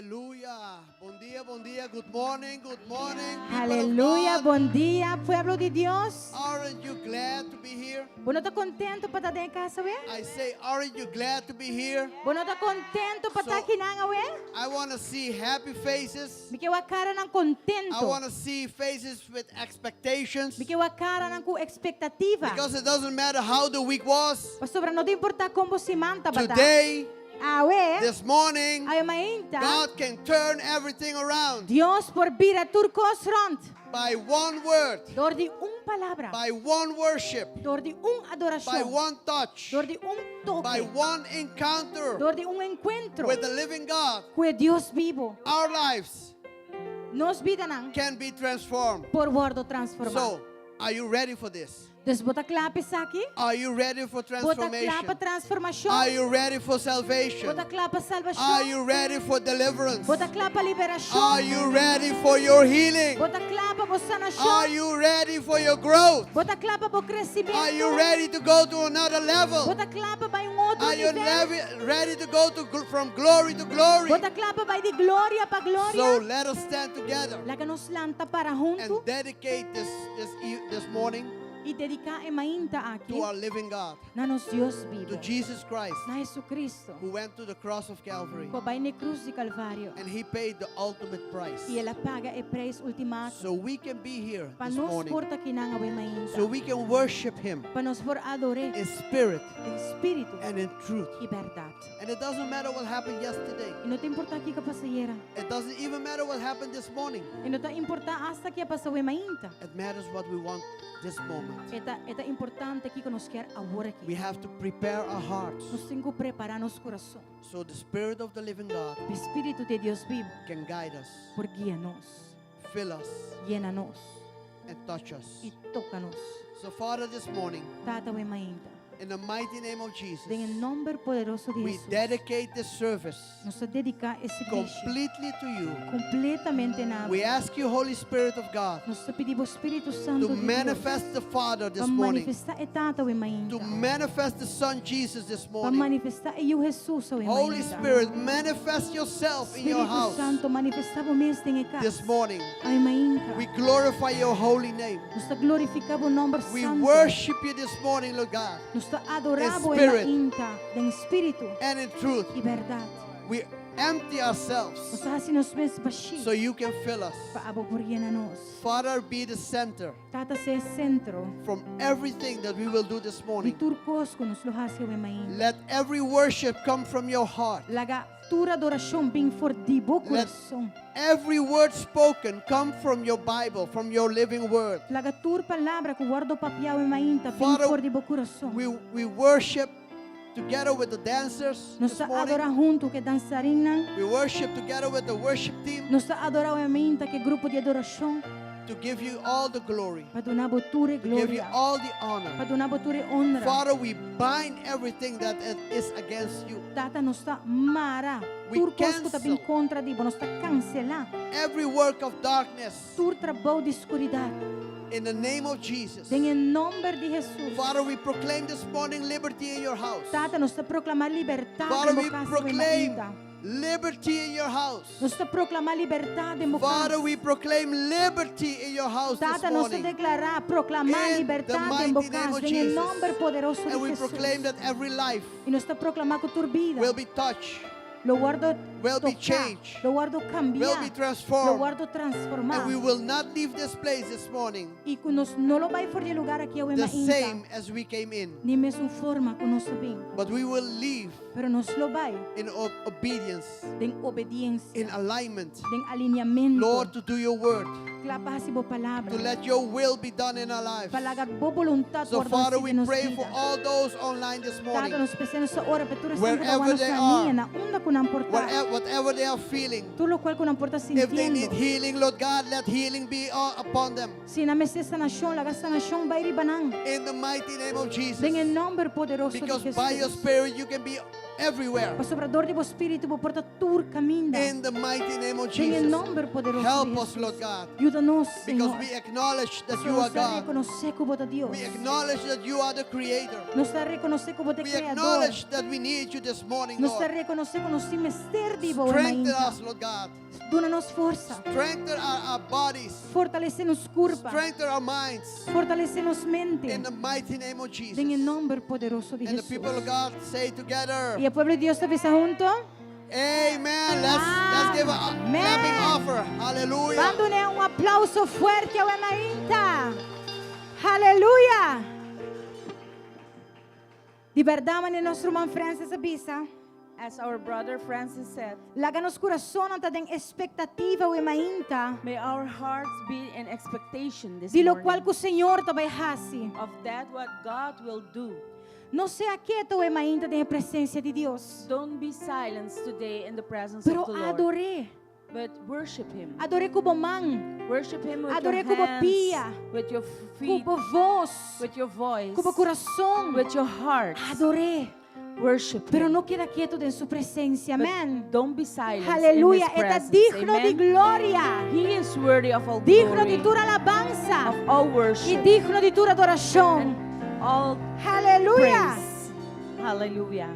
Aleluya. Bon dia, bon dia. Good morning, good morning, people of Aleluya, God. bon dia, pueblo di Dios. Aren't you glad to be here? Bo no ta kontentu pa ta den kas awe? I say, aren't you glad to be here? Bo no ta kontentu pa ta So- akinan awe? I want to see happy faces. Mi ke wak karanan I kontentu. want to see faces with expectations. Mi ke wak karanan ku ekspektativa. Because it doesn't matter how the week was. Pasobra no ta importá kon bo siman tabata. Today, Awe, this morning, awe mainta. God can turn everything around Dios por bira tur kos rònt. by one word, Dor di un palabra. by one worship, Dor di un by adorashon. one touch, Dor di un toke. by one encounter Dor di un enkuentro. with the living God. Ku Dios bibu. Our lives Nos bidanan can be transformed. por wòrdu transformá. So, are you ready for this? Dus bo ta kla pa esaki? Are you ready for Bo ta kla pa transformation? transformashon? Are you ready for salvation? Bo ta kla pa salbashon? Are you ready for deliverance? Bo ta kla pa liberashon? Are you ready for your healing? Bo ta kla pa bo sanashon? Are you ready for your growth? Bo ta kla pa bo kresementu? Are you ready to go to another level? Bo ta kla pa bai un otro Are you nivel? ready to go to from glory to glory? Bo ta kla pa bai di gloria pa gloria? So let us stand together Laga nos lanta para huntu and dedicate this morning i dediká e mainta aki to our living God, na nos Dios to bibu, Jesus Christ, na Jesucristo, who went to the cross of Calvary ku a bai na krus di Kalvario and he paid the ultimate price. I el a paga e preis ultimato. So we can be here Pa this nos morning, por ta akinan awe mainta. so we can worship him Pa nos por ador'é in spirit den spiritu and in truth. i bèrdat. And it doesn't matter what happened yesterday. I no ta importá kiko a pasa ayera. It doesn't even matter what happened this morning. I no ta importá asta kiko a pasa awe mainta. It matters what we want this moment. E ta, e ta importante kiko nos kier awor aki. We have to prepare our hearts. Nos tin ku prepará nos kurason. So the Spirit of the living God Pa e Spiritu di Dios bibu can guide us, por guia nos, fill us, yena nos and touch us. i toka nos. So, Father, this morning, Tata awe mainta. in the mighty name of Jesus, Den e nòmber poderoso di we Hesus. dedicate this service Nos ta dediká e servisio completely to you. kompletamente na We ask you, Holy Spirit of God, Nos ta pidi bo Spiritu Santu to di Dios manifest the Father this pa morning, manifestá e Tata awe mainta. to manifest the Son Jesus this Pa morning. manifestá e Yu Hesus awe Holy mainta. Spirit, manifest yourself in your Spiritu house Santu, manifestá bo mes den e kas this morning. awe mainta. We glorify your holy name. Nos ta glorifiká bo nòmber We santu. worship you this morning, Lord God. Nos ta adorá In bo spirit. mainta den spiritu And in truth. i bèrdat. We empty ourselves Nos ta hasi nos mes bashí so you can fill us. pa abo por yena nos. Father, be the center Tata sea sentro from everything that we will do this di morning. tur kos ku nos lo hasi awe mainta. Let every worship come from your heart. Laga tur adorashon bin for di bo Let kurason. every word spoken come from your Bible, from your living word. Laga tur palabra ku wòrdu papiá awe mainta bin Father, for di bo kurason. we worship together with the dancers Nos this ta morning. adorá huntu ku e dansarinnan. We worship together with the worship team. Nos ta adorá awe mainta ku e grupo di adorashon. To give you all the glory. Pa duna bo tur To give you gloria. all the honor. Pa duna bo tur honra. Father, we bind everything that is against you. Tata nos ta mara. We Tur kos ku ta bin cancel kontra di bo. Nos ta kanselá. every work of darkness. Tur trabou di skuridat. In the name of Jesus. Den e nòmber di Hesus. Father, we proclaim this morning liberty in your house. Tata nos ta proklamá libertat Father, den we bo kas proclaim mainta. liberty in your house. Nos ta proklamá libertat den bo kas. Father, we proclaim liberty in your house this Tata, nos ta morning. deklará, proklamá In the libertat den bo mighty name kas, of den e Jesus. nòmber poderoso And di we proclaim Hesus. that every life I nos ta proklamá ku tur bida will be touched, lo wòrdu will be toká, changed, lo wòrdu will kambiá, be lo transformed. wòrdu transformá. And we will not leave this place this morning I ku nos no lo bai for di e lugá aki awe the mainta, same as we came in, di mesun forma ku nos a bin. but we will leave Pero nos lo bai in obedience, den obediensia, in alignment. den alineamentu. Lord, to do your word, Kla pa hasi bo palabra. to let your will be done in our lives. Pa laga bo boluntat So, wòrdu Father, hasi we den nos pray for bida. all those online this Tata, morning, nos p'esei nos ta ora pa tur esnan ku ta wherever wak nos they na are, liña, na unda ku nan por ta. whatever they are feeling. Tur lokual ku nan por ta If they need sintiendo. healing, Lord God, let healing be all upon them. Si nan mester sanashon, laga sanashon bai riba nan. In the mighty name of Jesus. Den e nòmber poderoso di Because by your Hesus. Spirit you can be everywhere. Pasobra dor di bo spiritu bo por ta tur kaminda. In the mighty name of Den e Jesus. nòmber poderoso Help di us, Jesus. Lord God. Yuda nos, Because Señor. we acknowledge that you are Nos ta God. rekonosé ku bo ta Dios. We acknowledge that you are the creator. Nos ta rekonosé ku bo ta We kreador. acknowledge that we need you this morning, Nos ta Lord. rekonosé ku nos tin mester di bo Strengthen mainta. us, Lord God. Duna nos forsa. Strengthen our bodies. Fortalesé nos kurpa. Strengthen our minds. Fortalesé nos mente. In the mighty name of Jesus. Den e nòmber poderoso di And the people of Jesus. God say together, I e pueblo di Dios ta bisa huntu. Amen. Let's give a Amen. clapping offer. Hallelujah. Ban duna un aplouso fuerte awe mainta. Aleluya. Di berdat, manera nos ruman Francis a bisa. As our brother Francis said, Laga nos kurason ta den ekspektativa awe mainta. may our hearts be in expectation this Di lokual morning ku Señor ta bai hasi. of that what God will do. No sea ketu awe mainta den presensia di Dios. Don't be silent today in the presence Pero of the Lord, ador'é. but worship Him. Ador'é ku bo man. Worship Him with Ador'é your ku bo hands, pia. with your Ku feet, bo bos. with your voice, Ku bo kurason. with your heart. Ador'é. Worship Pero Him. no keda ketu den su presensia. But Amèn. Don't be silent. Aleluya. In His E ta presence. digno di Amen. gloria. He is worthy of all Digno glory, di tur alabansa. of all I worship, digno di tur adorashon. and all Aleluya. praise. Hallelujah.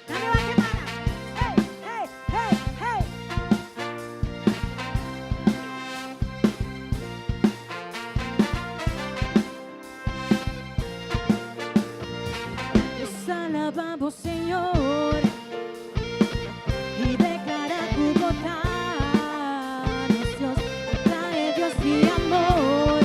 Dame wa kemana. Hey, hey, hey, hey. Nos alabamos, Señor, i deklará ku bo ta nos Dios, ta Dios di amor.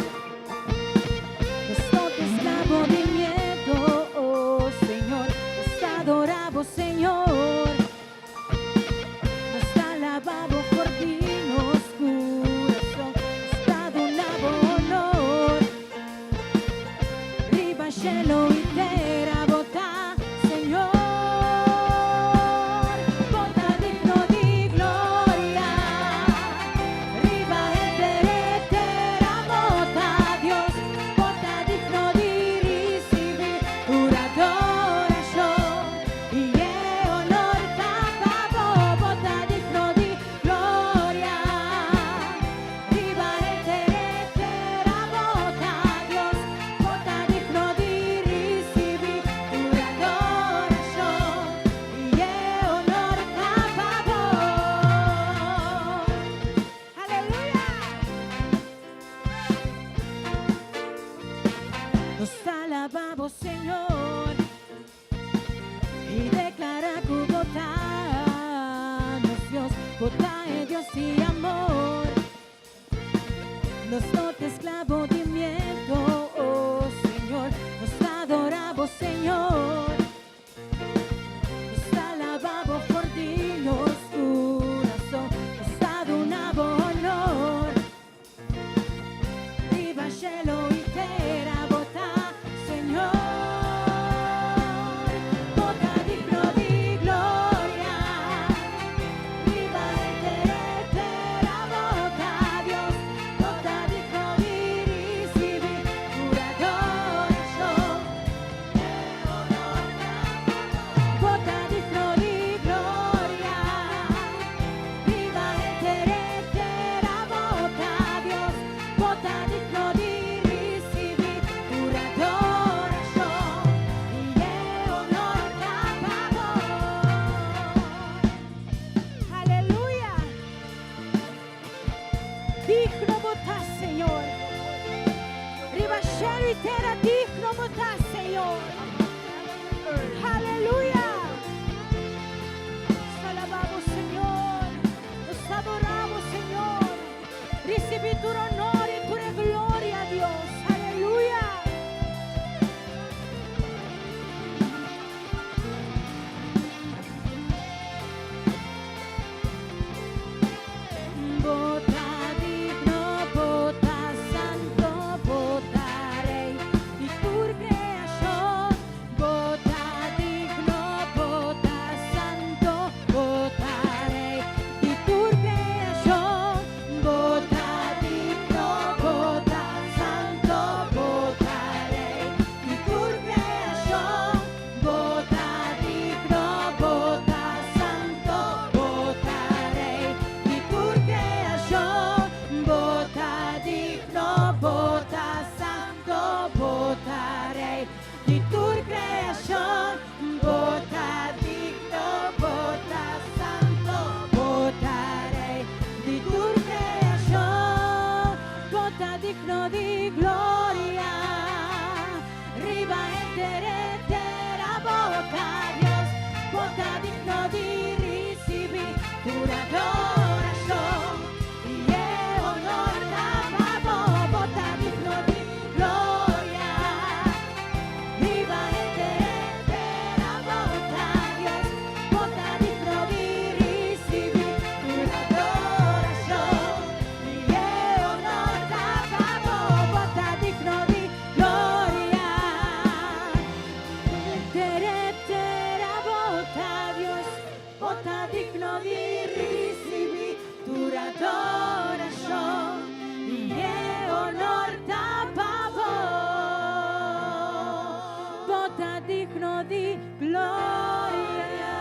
Digno di gloria.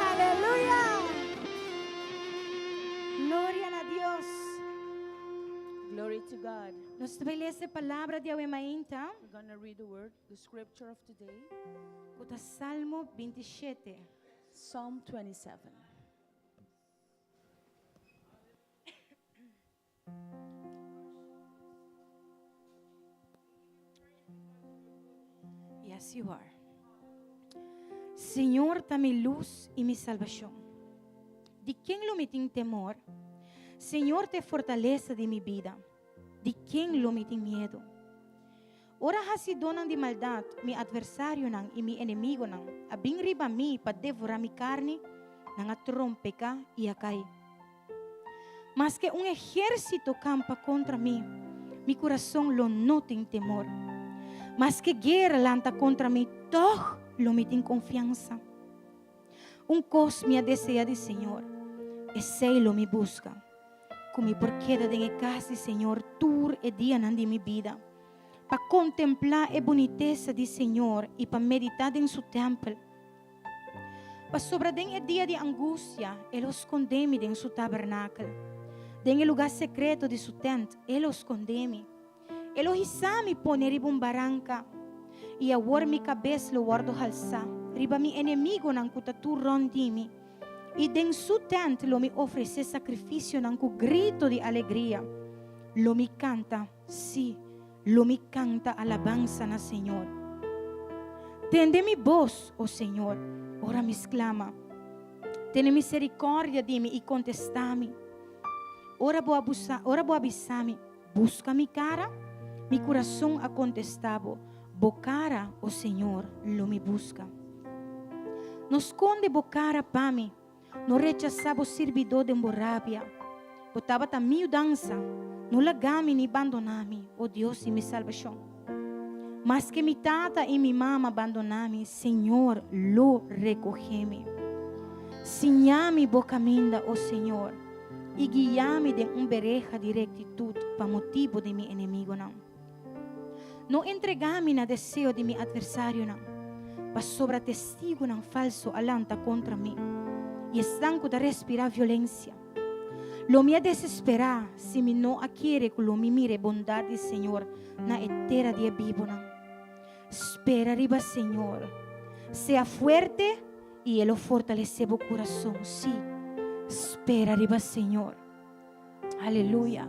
Aleluya! Gloria na Dios. Glory to God. Nos ta bai lesa e palabra di awe mainta. We're going to read the word, the scripture of today, Ku ta Salmo 27. Psalm 27. Yes, you are. Señor ta mi lus i mi salbashon. Di ken lo mi tin temor? Señor ta e fortalesa di mi bida. Di ken lo mi tin miedu? Ora hasidónan di maldat, mi atversarionan i mi enemigonan, a bin riba mi pa devorá mi karni, nan a trompeká i a kai. Maske un ehérsito kampa kontra mi, mi kurason lo no tin temor. Maske guera lanta kontra mi, tòg lo mi tin konfiansa. Un kos mi a deseá di Señor, esei lo mi buska, ku mi por keda den e kas di Señor tur e dianan di mi bida, pa kontemplá e bunitesa di Señor i pa meditá den su tèmpel. Pasobra den e dia di angustia e lo skondé mi den su tabernakel, den e lugá sekreto di su tènt e lo skondé mi. E lo hisá mi pone riba un baranka, i awor mi kabes lo wòrdu halsá riba mi enemigunan ku ta tur rònt di mi. I den su tènt lo mi ofresé sakrifisionan ku grito di alegria. Lo mi kanta, sí, lo mi kanta alabansa na Señor. Tende mi bos, o Señor, ora mi sklama. Tene miserikòrdia di mi i kontestá mi. Ora bo a ora bo a bisa mi, Buska mi kara, mi kurason a kontestá bo, Bo kara, o Señor, lo mi buska. No skonde bo kara pa mi, no rechasá bo sirbidó den bo rabia. Bo tabata mi yudansa, no laga mi ni bandoná mi, o Dios di mi salbashon. Maske mi tata i mi mama bandoná mi, Señor lo rekohé mi. Siñá mi bo kaminda, o Señor, i guiá mi den un bereha di rektitut pa motibu di mi enemigonan. No entregá mi na deseo di mi atversarionan, pasobra testigunan falsu a lanta kontra mi, i esnan ku ta respirá violensia. Lo mi a desesperá si mi no a kere ku lo mi mira e bondat di Señor na e tera di e bibunan. Spera riba Señor. Sea fuerte i E lo fortalesé bo kurason. Sí, spera riba Señor. Aleluya.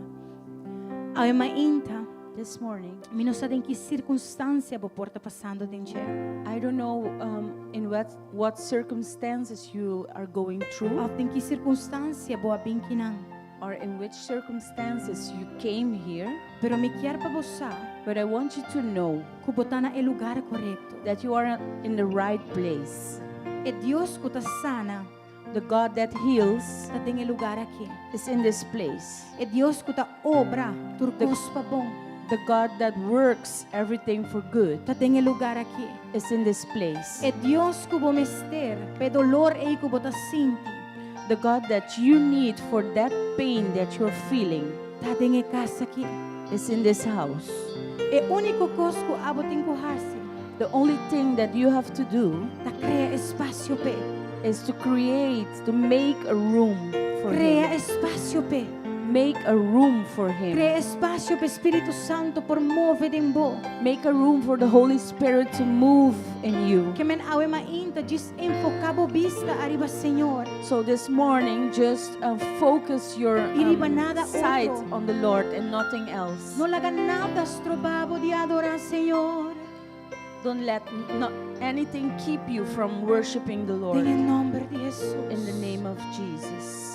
Awe mainta. This morning. Mi no sa den ki sirkunstansia bo por ta pasando den dje. I don't know um, in what, what circumstances you are going through. Òf den ki sirkunstansia bo a bin kinan. Or in which circumstances you came here. Pero mi kier pa bo sa. But I want you to know. Ku bo ta na e lugar korekto. That you are in the right place. E Dios ku ta sana. The God that heals. Ta den e lugar aki. Is in this place. E Dios ku ta obra tur kos pa bon. The God that works everything for good. Ta den e lugar aki. Is in this place. E Dios ku bo mester pa e dolor ei ku bo ta sinti. The God that you need for that pain that you're feeling. Ta den e kas aki. Is in this house. E úniko kos ku abo tin ku hasi. The only thing that you have to do. Ta krea espasio p'e. Is to create, to make a room for him. Krea espasio p'e. Make a room for him. Krea espasio p'e Spiritu Santu por move den bo. Make a room for the Holy Spirit to move in you. Ke men awe mainta djis enfoká bo bista ariba Señor. So this morning just focus your I riba nada sight otro. on the Lord and nothing else. No laga nada stroba bo di adorá Señor. Don't let not anything keep you from worshiping the Lord. Den e nòmber di Hesus. In the name of Jesus.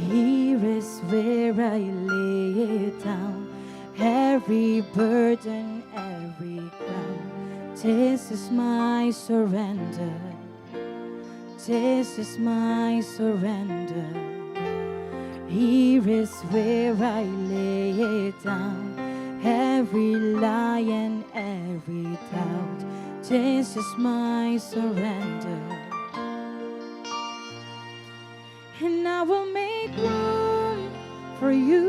Here is where I lay it down Every burden, every crown This is my surrender This is my surrender Here is where I lay it down Every lie and every doubt This is my surrender And I will make room for you.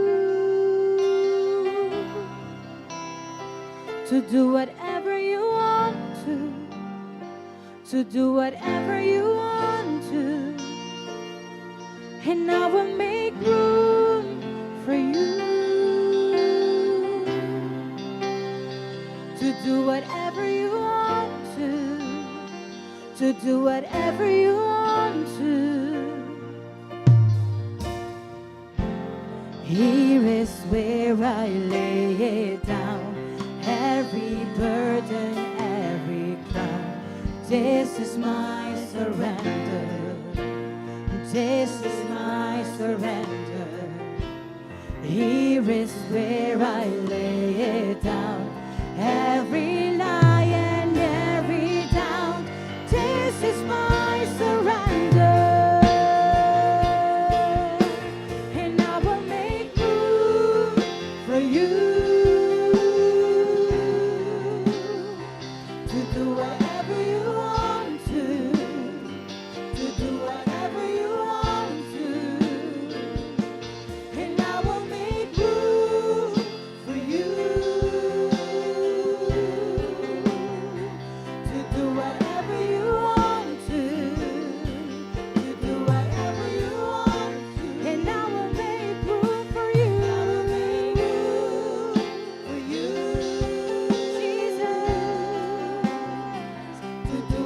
To do whatever you want to. To do whatever you want to. And I will make room for you. To do whatever you want to. To do whatever you want to. Here is where I lay it down. Every burden, every crown. This is my surrender. This is my surrender. Here is where I lay it down. Every lie and every doubt. This is my surrender. And I will make room for you to do whatever you want to. To do whatever you want to. And I will make room for you to do whatever you want to. To do whatever you want to. And I will make room for you. For you, Jesus. To do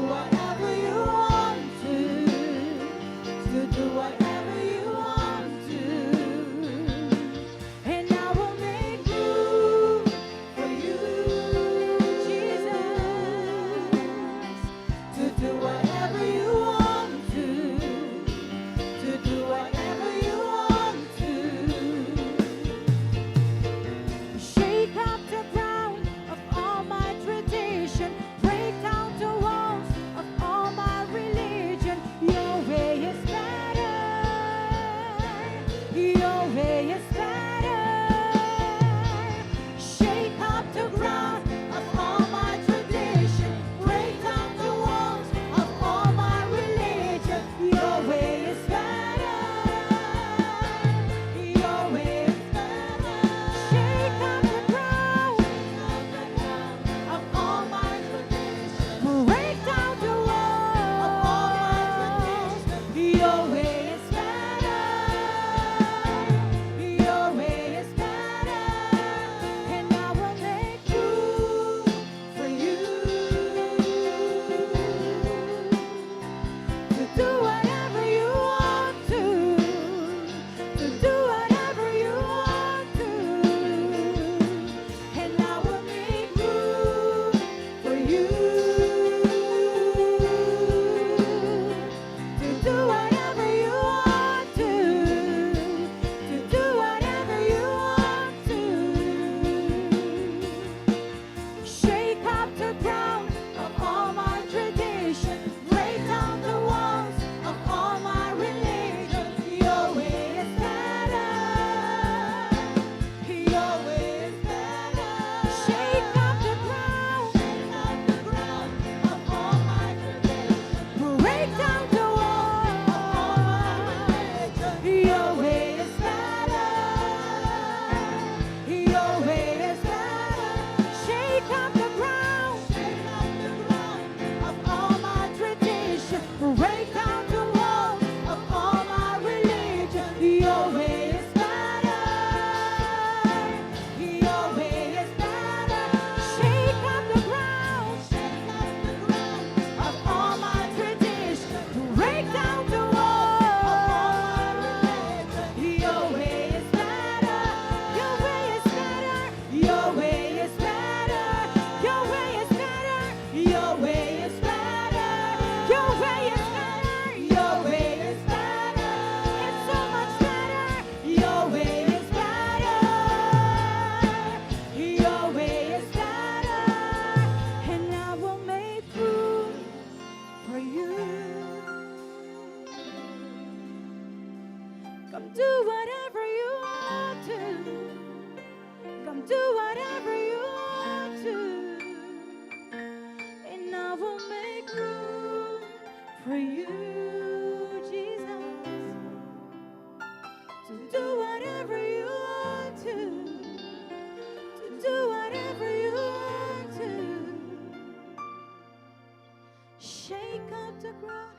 Shake up the ground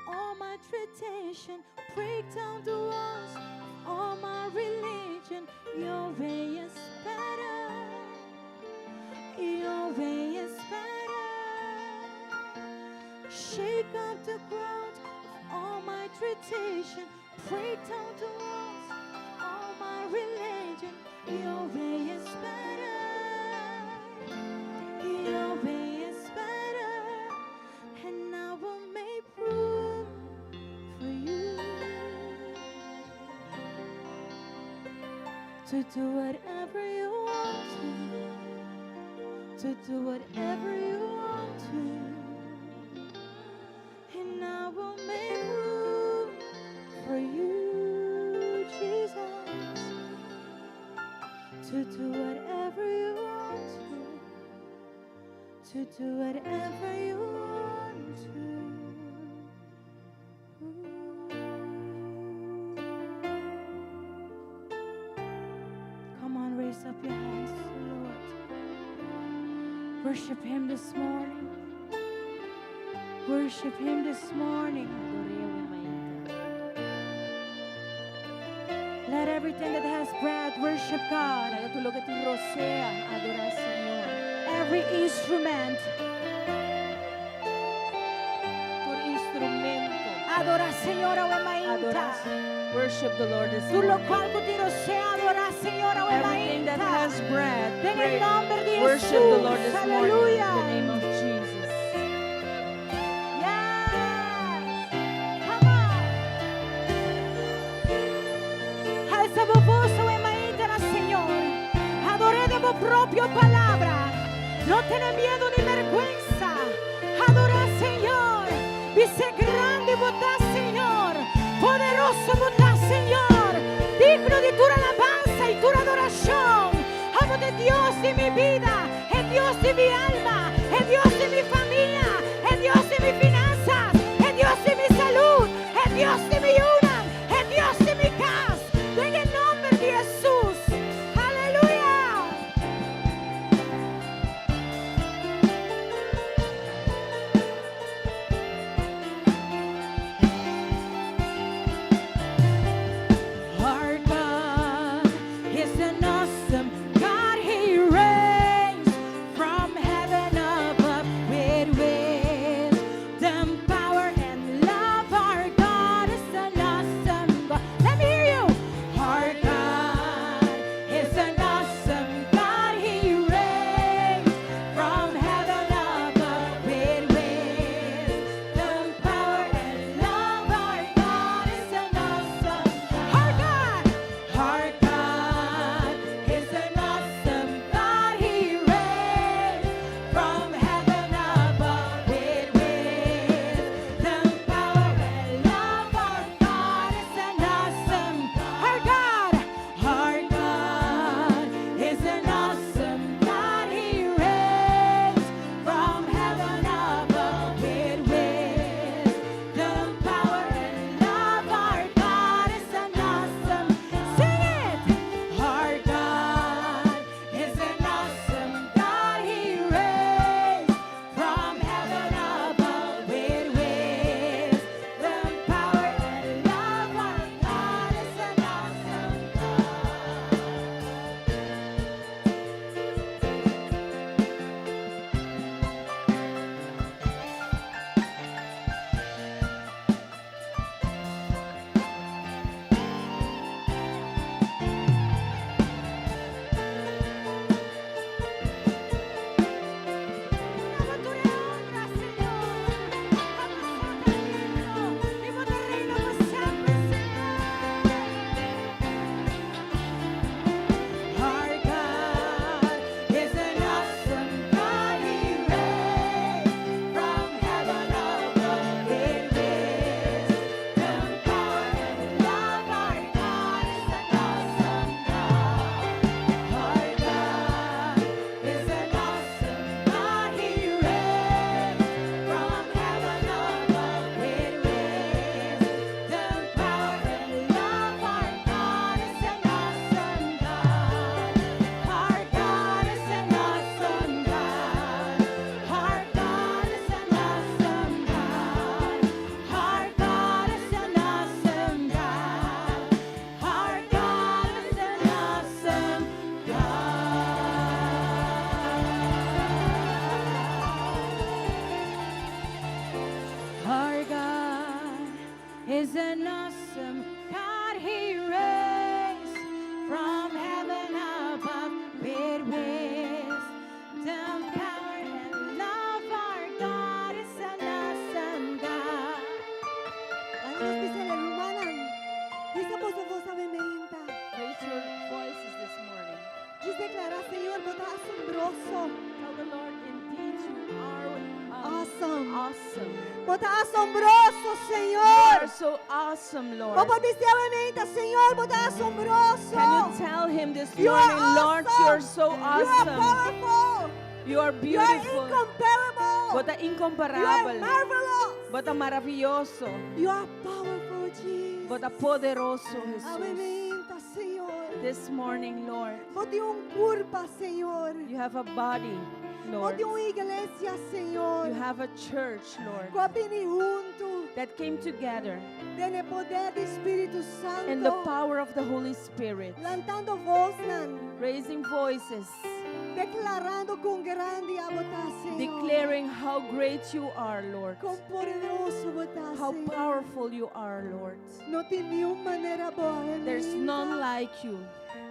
of all my tradition. Break down the walls of all my religion. Your way is better. Your way is better. Shake up the ground of all my tradition. Break down the walls of all my religion. Your way is better. Your way is better. And I will make room for you to do whatever you want to. To do whatever you want to. And I will make room for you, Jesus. To do whatever you want to. To do whatever you want to. Ooh. Come on, raise up your hands to the Lord. Worship Him this morning. Worship Him this morning. Ador'é awe mainta. Let everything that has breath worship God. Laga tur loke tin rosea, adorá Señor. Every instrument, Tur instrumento. Adorá Señor awe mainta. Adorá. Worship the Lord this Tur lo morning. kual ku tin rosea, adorá Señor awe Everything that mainta. has breath, Den pray. nòmber di Worship the Lord Jesús. this morning. Aleluya. In the name of Jesus. Yes. Come on. Alsa bo bos awe mainta na Señor. Ador'é den bo propio palabra. No tene miedu ni bèrgwensa. Adorá Señor. Bis'é grandi bo ta, Señor. Poderoso bo ta, Señor. Digno di tur alabansa i tur adorashon. Abo ta Dios di mi bida. E Dios di mi alma. E Dios di mi famia. E Dios di mi finansa. E Dios di mi salú. E Dios di mi yunan. E Dios di mi kas. Den nòmber di Jesús. Aleluya. an awesome God. He reigns from heaven above with wisdom, power, and love. Our God is an awesome God. Laga nos bis'é, rumannan. Hisa boso bos awe mainta. Raise your voices this morning. Djis deklará, Señor, bo ta asombroso. Tell the Lord, indeed you are Awesome. awesome. Bo ta asombroso, You Señor. are so awesome, Lord. Bo por bis'é awe mainta, Señor, bo ta asombroso. Can you tell him this You are morning, Lord, awesome. you're so You are awesome. powerful. You are You are beautiful. incomparable. Bo ta You are inkomparabel. marvelous. Bo ta maravioso. You are powerful, Jesus. Bo ta poderoso, Awe Jesus. mainta, Señor. This morning, Lord, Bo tin un kurpa, Señor. you have a body, Bo Lord. tin un iglesia, Señor. You have a church, Lord, Ku a bini huntu. that came together Den poder di Spiritu Santu. in the power of the Holy Spirit, Lantando vosnan. raising voices, Deklarando kon grandi abo ta, Señor. declaring how great you are, Lord, Kon poderoso bo ta, how Señor. powerful you are, Lord. No tin ningun manera bo. There's none like you.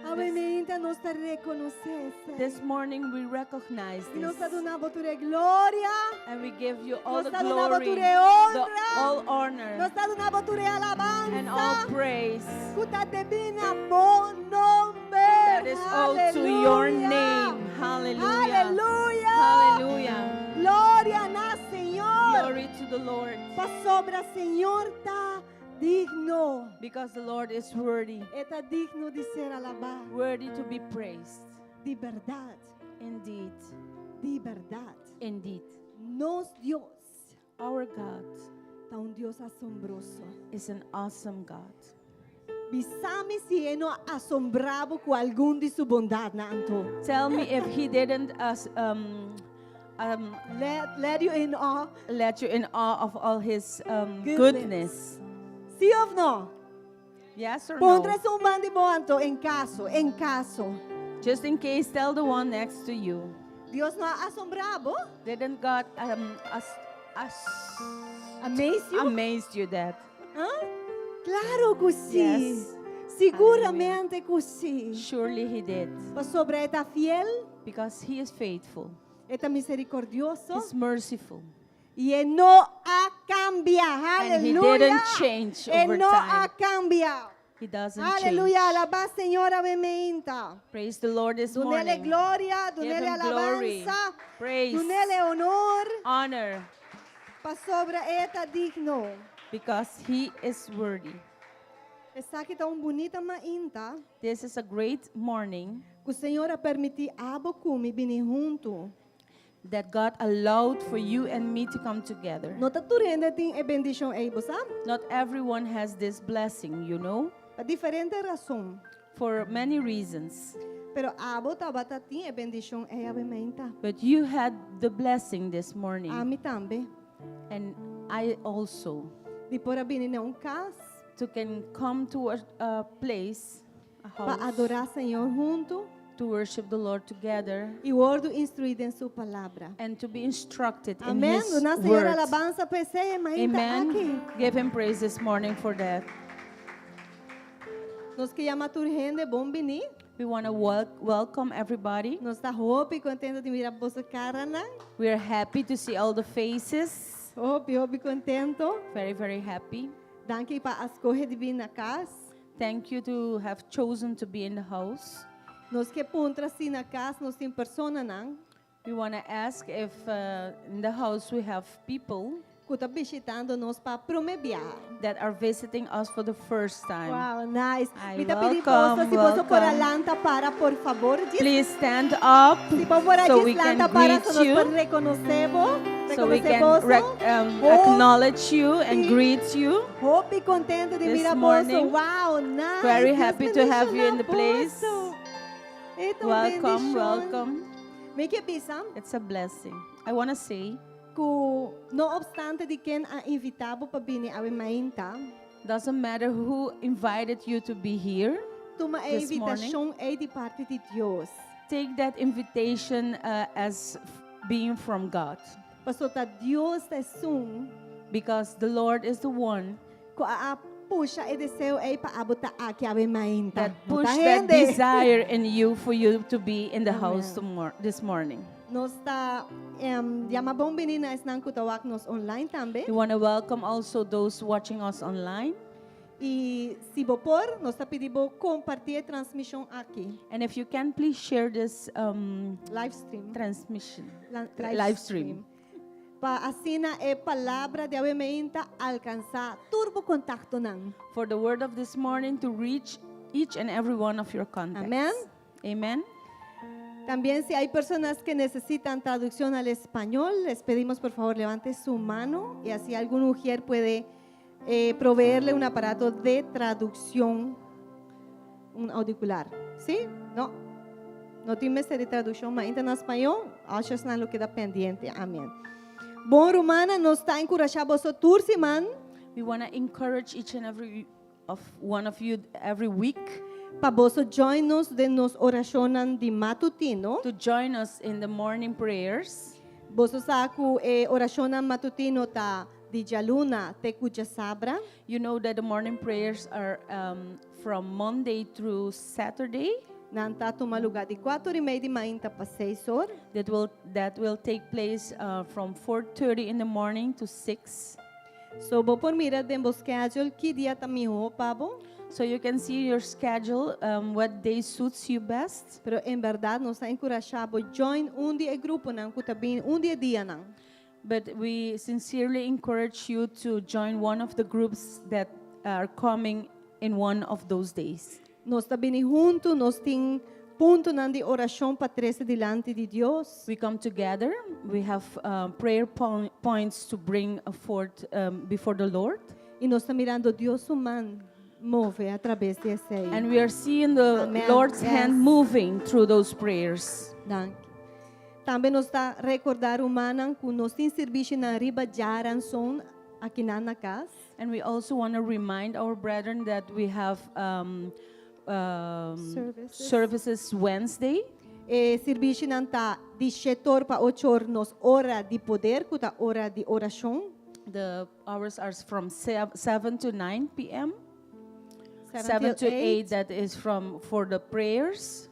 Awe mainta nos ta rekonosé. This morning we recognize I nos this ta duna bo tur gloria. and we give you all Nos the ta duna glory, tur the, honra. all honor, Nos ta duna bo tur and all alabansa. praise Ku ta debí na bo nòmber. that is all to your Aleluya. name. Hallelujah. Aleluya. Hallelujah. Gloria na Señor. Glory to the Lord Pasobra Señor ta digno. because the Lord is worthy, E ta digno di ser alabá. worthy to be praised. Di berdat. Indeed, Di berdat. indeed. Nos Dios Our God ta un Dios asombroso. is an awesome God. Bisami si e no a asombrá bo ku algun di su bondatnan anto. Tell me if He didn't us Let you in awe. let you in awe of all His Goodness. goodness. Si òf no? Yes or Puntra no? esun band'i bo anto en kaso, en kaso. Just in case, tell the one next to you. Dios no a asombrá bo? Didn't God us Amaze you? amazed you that? Huh? Klaro ku si. Yes. Siguramente ku si. Surely He did. Pasobra e ta fiel, Because He is faithful. e ta miserikordioso He's merciful. i e no a kambia. And He Aleluya. didn't change E over no a time. kambia. He doesn't Aleluya. change. Alabá Señor awe mainta. Praise the Lord this Dun'é morning. gloria, Give dun'é him glory, alabansa, praise, dun'é honor. honor, Pasobra e ta digno. because He is worthy. Esaki ta un bunita mainta. This is a great morning Ku Señor a permití abo ku mi bini huntu. that God allowed for you and me to come together. No ta tur hende tin e bendishon ei, bo sa? Not everyone has this blessing, Pa diferente rason. for many reasons. Pero abo tabata tin e bendishon ei awe mainta. But you had the blessing this morning, Ami tambe. and I also, Di por a bini na un kas to can come to a place, a pa house, adorá Señor huntu to worship the Lord together i wòrdu instruí den su palabra. and to be instructed in Amèn. His Duna Señor word. alabansa pa esei mainta Amen. aki. Give Him praise this morning for that. Nos ke yama tur hende bon bini. We want to welcome everybody. Nos ta hopi kontentu di mira boso karanan. We are happy to see all the faces. Hopi, hopi kontentu. Very, very happy. Danki pa a skohe di bin na kas. Thank you to have chosen to be in the house. Nos ke puntra si na kas, nos tin personanan We want to ask if in the house we have people ku ta bishitando nos pa promé biaha. that are visiting us for the first time. Wow, nice. Ay, Mi ta pidi welcome, boso, si boso por welcome. lanta para, por fabor. Djis- Please stand up Si bo por so djis we can lanta para, greet so nos you, por rekonosé bo, so we rekonosé can boso. Oh. acknowledge you and Sí. greet you. Hopi kontentu di This mira boso. morning. Wow, nice. Very Dios happy to have you in the bendishoná place. boso. E ta un Welcome, bendishon. welcome. Mi ke bisa It's a blessing. I want to say, ku no opstante di ken a invitá bo pa bini awe mainta, doesn't matter who invited you to be here, tuma e This morning. invitashon ei di parti di Dios. take that invitation as being from God. Paso ta Dios ta esun Because the Lord is the one ku a pusha e deseo ei pa abo ta aki awe mainta. That No ta push that hende. desire in you for you to be in the house Amen. tomorrow, this morning. Nos ta yama bon bini na esnan ku ta wak nos online tambe. We want to welcome also those watching us online. I si bo por, nos ta pidi bo kompartí e transmishon aki. And if you can, please share this Live stream. transmission, Live live stream. Pa asina e palabra di awe mainta alkansá tur bo kontaktonan. For the word of this morning to reach each and every one of your contacts. Amen. Amen. También si hay personas que necesitan traducción al español, les pedimos por favor levante su mano y así algún ujier puede proveerle un aparato de traducción, un auricular. ¿Sí? No. No tin mester di tradukshon, ma ainda na spañó, esnan lo keda pendiente. Amèn. Bon, rumannan, nos ta enkurashá boso tur siman We want to encourage each and every of one of you every week pa boso join nos den nos orashon di matutino. To join us in the morning prayers. Boso sa ku e orashon matutino ta di djaluna te ku djasabra. You know that the morning prayers are from Monday through Saturday. Nan ta tuma lugá di 4:30 di mainta pa 6 or. That will take place from 4:30 in the morning to 6. So bo por mira den bo schedule ki dia ta mihó pa bo. So you can see your schedule, what day suits you best. Pero en berdat nos ta enkurashá bo join un di e gruponan ku ta bin un di e dianan. But we sincerely encourage you to join one of the groups that are coming in one of those days. Nos ta bini huntu, nos tin puntonan di orashon pa trese dilanti di Dios. We come together. We have prayer points to bring forth before the Lord. I nos ta mirando Dios su man move a traves di esei. And we are seeing the Amen. Lord's hand moving through those prayers. Danki. Tambe nos ta rekordá rumannan ku nos tin servisio na riba djaranson aki na kas. And we also want to remind our brethren that we have Services. Services Wednesday. E servisionan ta di 7 pa 8 or nos ora di poder, ku ta ora di orashon. The hours are from 7 to 9 p.m. 7 7 till to 8, that is from for the prayers.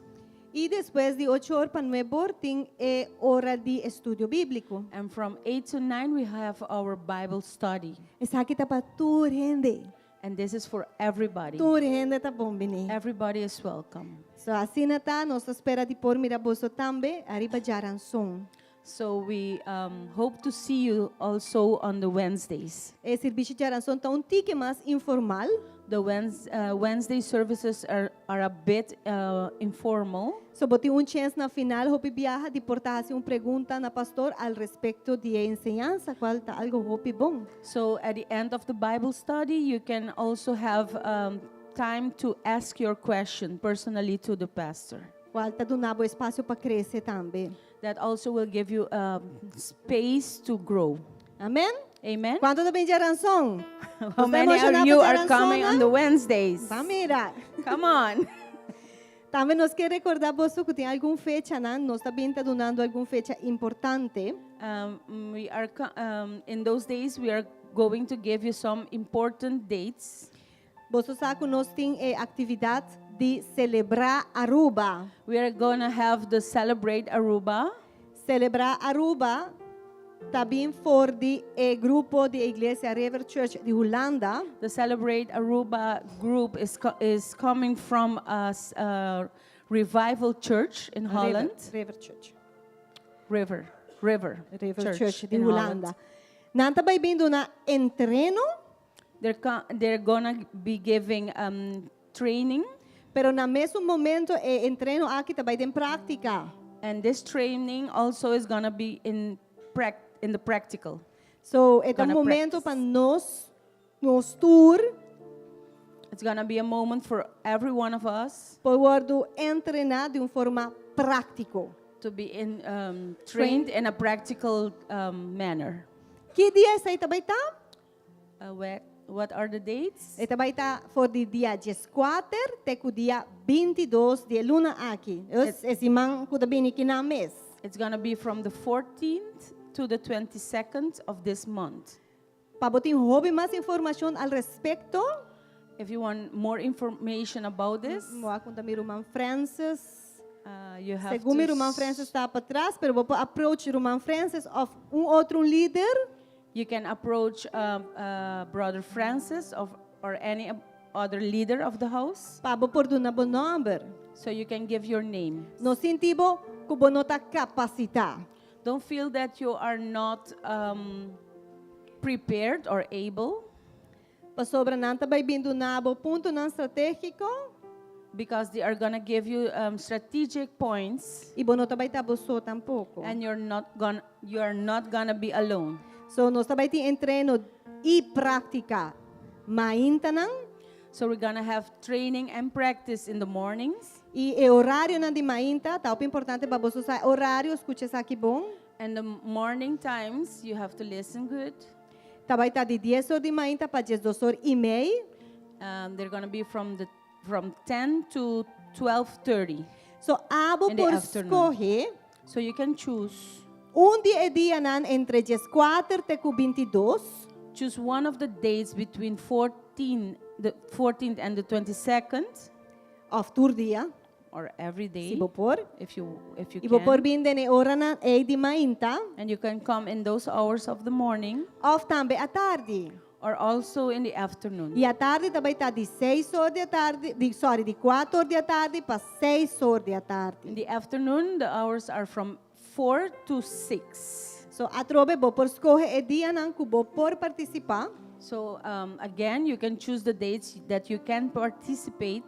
I despues di 8 or pa 9 or tin e ora di estudio bíbliko. And from 8 to 9, we have our Bible study. Esaki ta pa tur hende. And this is for everybody. Tur hende ta bon bini. Everybody is welcome. So asina ta, nos ta spera di por mira boso tambe, ariba djaranson. So we hope to see you also on the Wednesdays. E servisio djaranson ta un tiki mas informal. The Wednesday services are a bit informal. So bo tin un chèns na final, hopi biaha di por ta hasi un pregunta na pastor al respekto di enseñansa, kual ta algu hopi bon. So at the end of the Bible study, you can also have time to ask your question personally to the pastor. Kual ta duna bo espasio pa krese tambe. That also will give you space to grow. Amèn? Amen. Kuantu ta bin djaranson? How many of you are coming on the Wednesdays? Ban mira. Come on. Tambe nos ke rekordá boso ku tin algun fecha, no? Nos tambe ta dunando algun fecha importante. We are in those days we are going to give you some important dates. Boso sa ku nos tin aktividat di selebrá Aruba. We are going to have the Celebrate Aruba. Selebrá Aruba tambe for di e grupo di Iglesia River Church di Hulanda. The Celebrate Aruba group is coming from a revival church in Holland. River, River Church. River, River, River Church, di in Holland. Hulanda. Nan ta bai bin duna entreno, They're gonna be giving training, pero na mesun momento e entreno aki ta bai den práktika. And this training also is gonna be in the practical. So, e ta un Gonna momento pa practice. nos tur It's gonna be a moment for every one of us por wòrdu entrená di un forma práktiko. To be trained in a practical manner. Ki dia esei ta bai ta? What are the dates? E ta bai ta for di dia 14 te ku dia 22 di luna aki. E siman ku ta bini aki mes. It's gonna be from the 14th to the 22nd of this month. Pa bo tin hopi mas informashon al respekto, If you want more information about this, Mi a konta mi ruman Francis. You have Segun mi to ruman Francis ta patras, pero bo por approach ruman Francis òf un otro lider. You can approach Brother Francis or any other leader of the house Pa bo por duna bo nòmber. So you can give your name. No sinti bo ku bo no ta kapasitá. Don't feel that you are not prepared or able Pasobra nan ta bai bin duna bo puntonan stratégiko because they are going to give you strategic points i bo no ta bai ta bo so tampoko. And you're not gonna be alone. So nos ta bai tin entreno i práktika maintanan. So we're gonna have training and practice in the mornings. I e orarionan di mainta, ta importante pa bo sa orario, skucha esaki bon. And the morning times you have to listen good. Ta bai ta di 10 or di mainta pa 12 or i mei. They're gonna be from 10 to 12:30 So abo in the por afternoon. skohe So you can choose un di e dianan entre 14 te ku 22. Choose one of the dates between 14 the 14th and the 22nd Òf tur dia, or every day si bo por. if you I bo por can. bin den e oranan ei di mainta And you can come in those hours of the morning òf tambe atardi. Or also in the afternoon. I atardi tambe ta di 6 or di atardi, di, sorry, di 4 or di atardi pa 6 or di atardi. In the afternoon, the hours are from 4 to 6. So atrobe bo por skohe e dianan ku bo por partisipá. So again, you can choose the dates that you can participate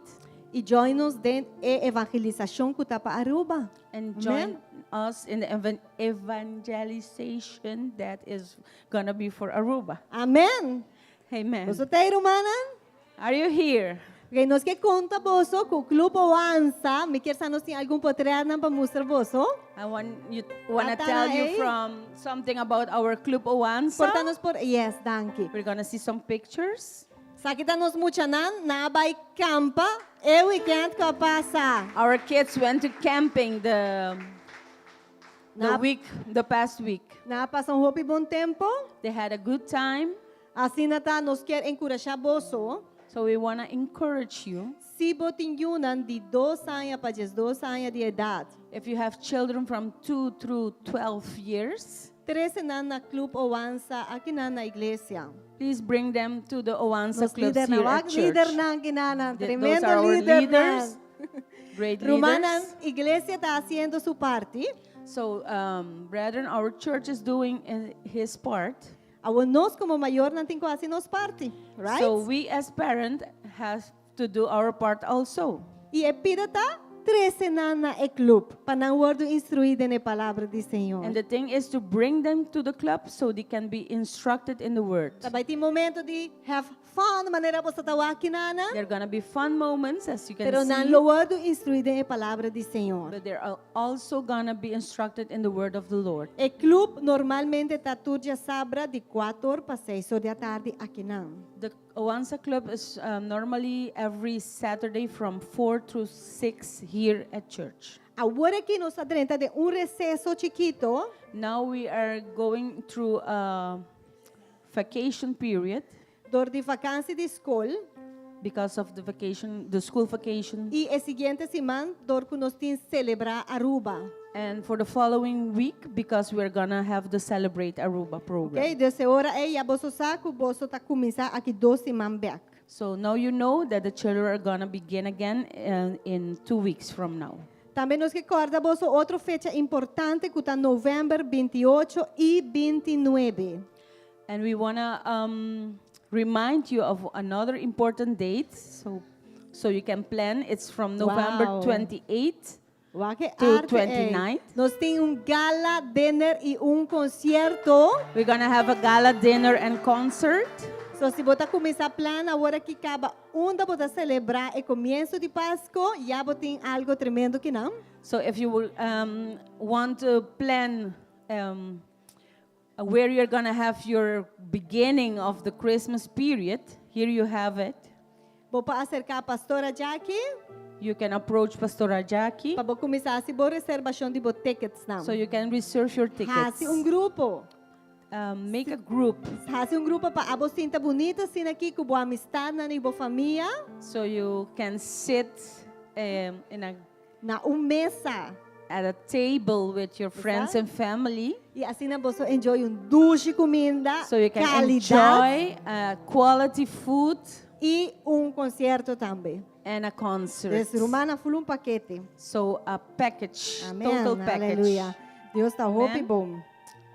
I join nos den e evangelisashon ku ta pa Aruba. And Amen. Join us in the evangelization that is gonna be for Aruba. Amen. Amen. Boso t'ei, rumannan? Are you here? Ok, nos ke konta boso ku Club Oansa, mi ke sa nos tin algun potrètnan pa mustra boso. I wanna Ata tell you eh. from something about our Club Oansa. Por ta nos por, yes, danki. We're gonna see some pictures. Esaki ta nos muchanan, nan a bai kampa, e weekend ku a pasa. Our kids went to camping the week, the past week. Nan a pasa un hopi bon tempu. They had a good time. Asina ta nos ke enkurashá boso. So we want to encourage you. Si bo tin yunan di 2 aña pa 12 aña di edat. If you have children from 2 through 12 years, Trese nan na Club Oansa aki nan na iglesia. Please bring them to the Oansa Nos clubs lider here nan, at church. lidernan akinan, Those tremendo are our lidernan. leaders. Great Rumannan, leaders. iglesia ta hasiendo su parti. So, brethren, our church is doing his part. Awor nos komo mayornan tin ku hasi nos parti, right? So we as parents have to do our part also. I e pida ta trese nan na e club pa nan wòrdu instruí den e palabra di Señor. And the thing is to bring them to the club so they can be instructed in the word. Ta bai tin momento di have fun, manera boso ta wak akinan. There are gonna be fun moments, as you can Pero nan see. lo wòrdu instruí den e palabra di Señor. But they're also gonna be instructed in the word of the Lord. E club normalmente ta tur djasabra di 4 pa 6 or di atardi akinan. The Oansa Club is normally every Saturday from 4 to 6 here at church. Awor aki nos ta drenta den un reseso chikitu. Now we are going through a vacation period Dor di vakansi di skol. Because of the vacation, the school vacation. I e siguiente siman dor ku nos tin selebrá Aruba. And for the following week, because we're gonna have the Celebrate Aruba program. Ok, dus e ora ei ya boso sa ku boso ta kuminsá aki 2 siman bèk. So now you know that the children are gonna begin again in 2 weeks from now. Tambe nos ke kòrda boso otro fecha importante ku ta novèmber 28 i 29. And we wanna remind you of another important date, so you can plan. It's from November 28th Wak e to arte, eh. 29th. Nos tin un gala dinner i un konsierto. We're gonna have a gala dinner and concert. So si bo ta kuminsá plan awor aki kaba unda bo ta selebrá e komienso di Pasku, ya bo tin algu tremendo akinan. So if you will, want to plan where you're gonna have your beginning of the Christmas period, here you have it. Bo por aserká pastora Jackie, You can approach Pastora Jackie pa bo kuminsá hasi bo reservashon di bo tickets nan. So you can reserve your tickets. Hasi un grupo. Make a group. Hasi un grupo pa abo sinta bunita asina aki ku bo amistadnan i bo famia. So you can sit in a Na un mesa. At a table with your friends and family. I asina boso enjoy un dushi kuminda, So you can kalidat. enjoy quality food. I un konsierto tambe. And a concert. Des rumannan full un pakete. So a package, Amen. total package. Aleluya. Dios ta hopi Amen. bon.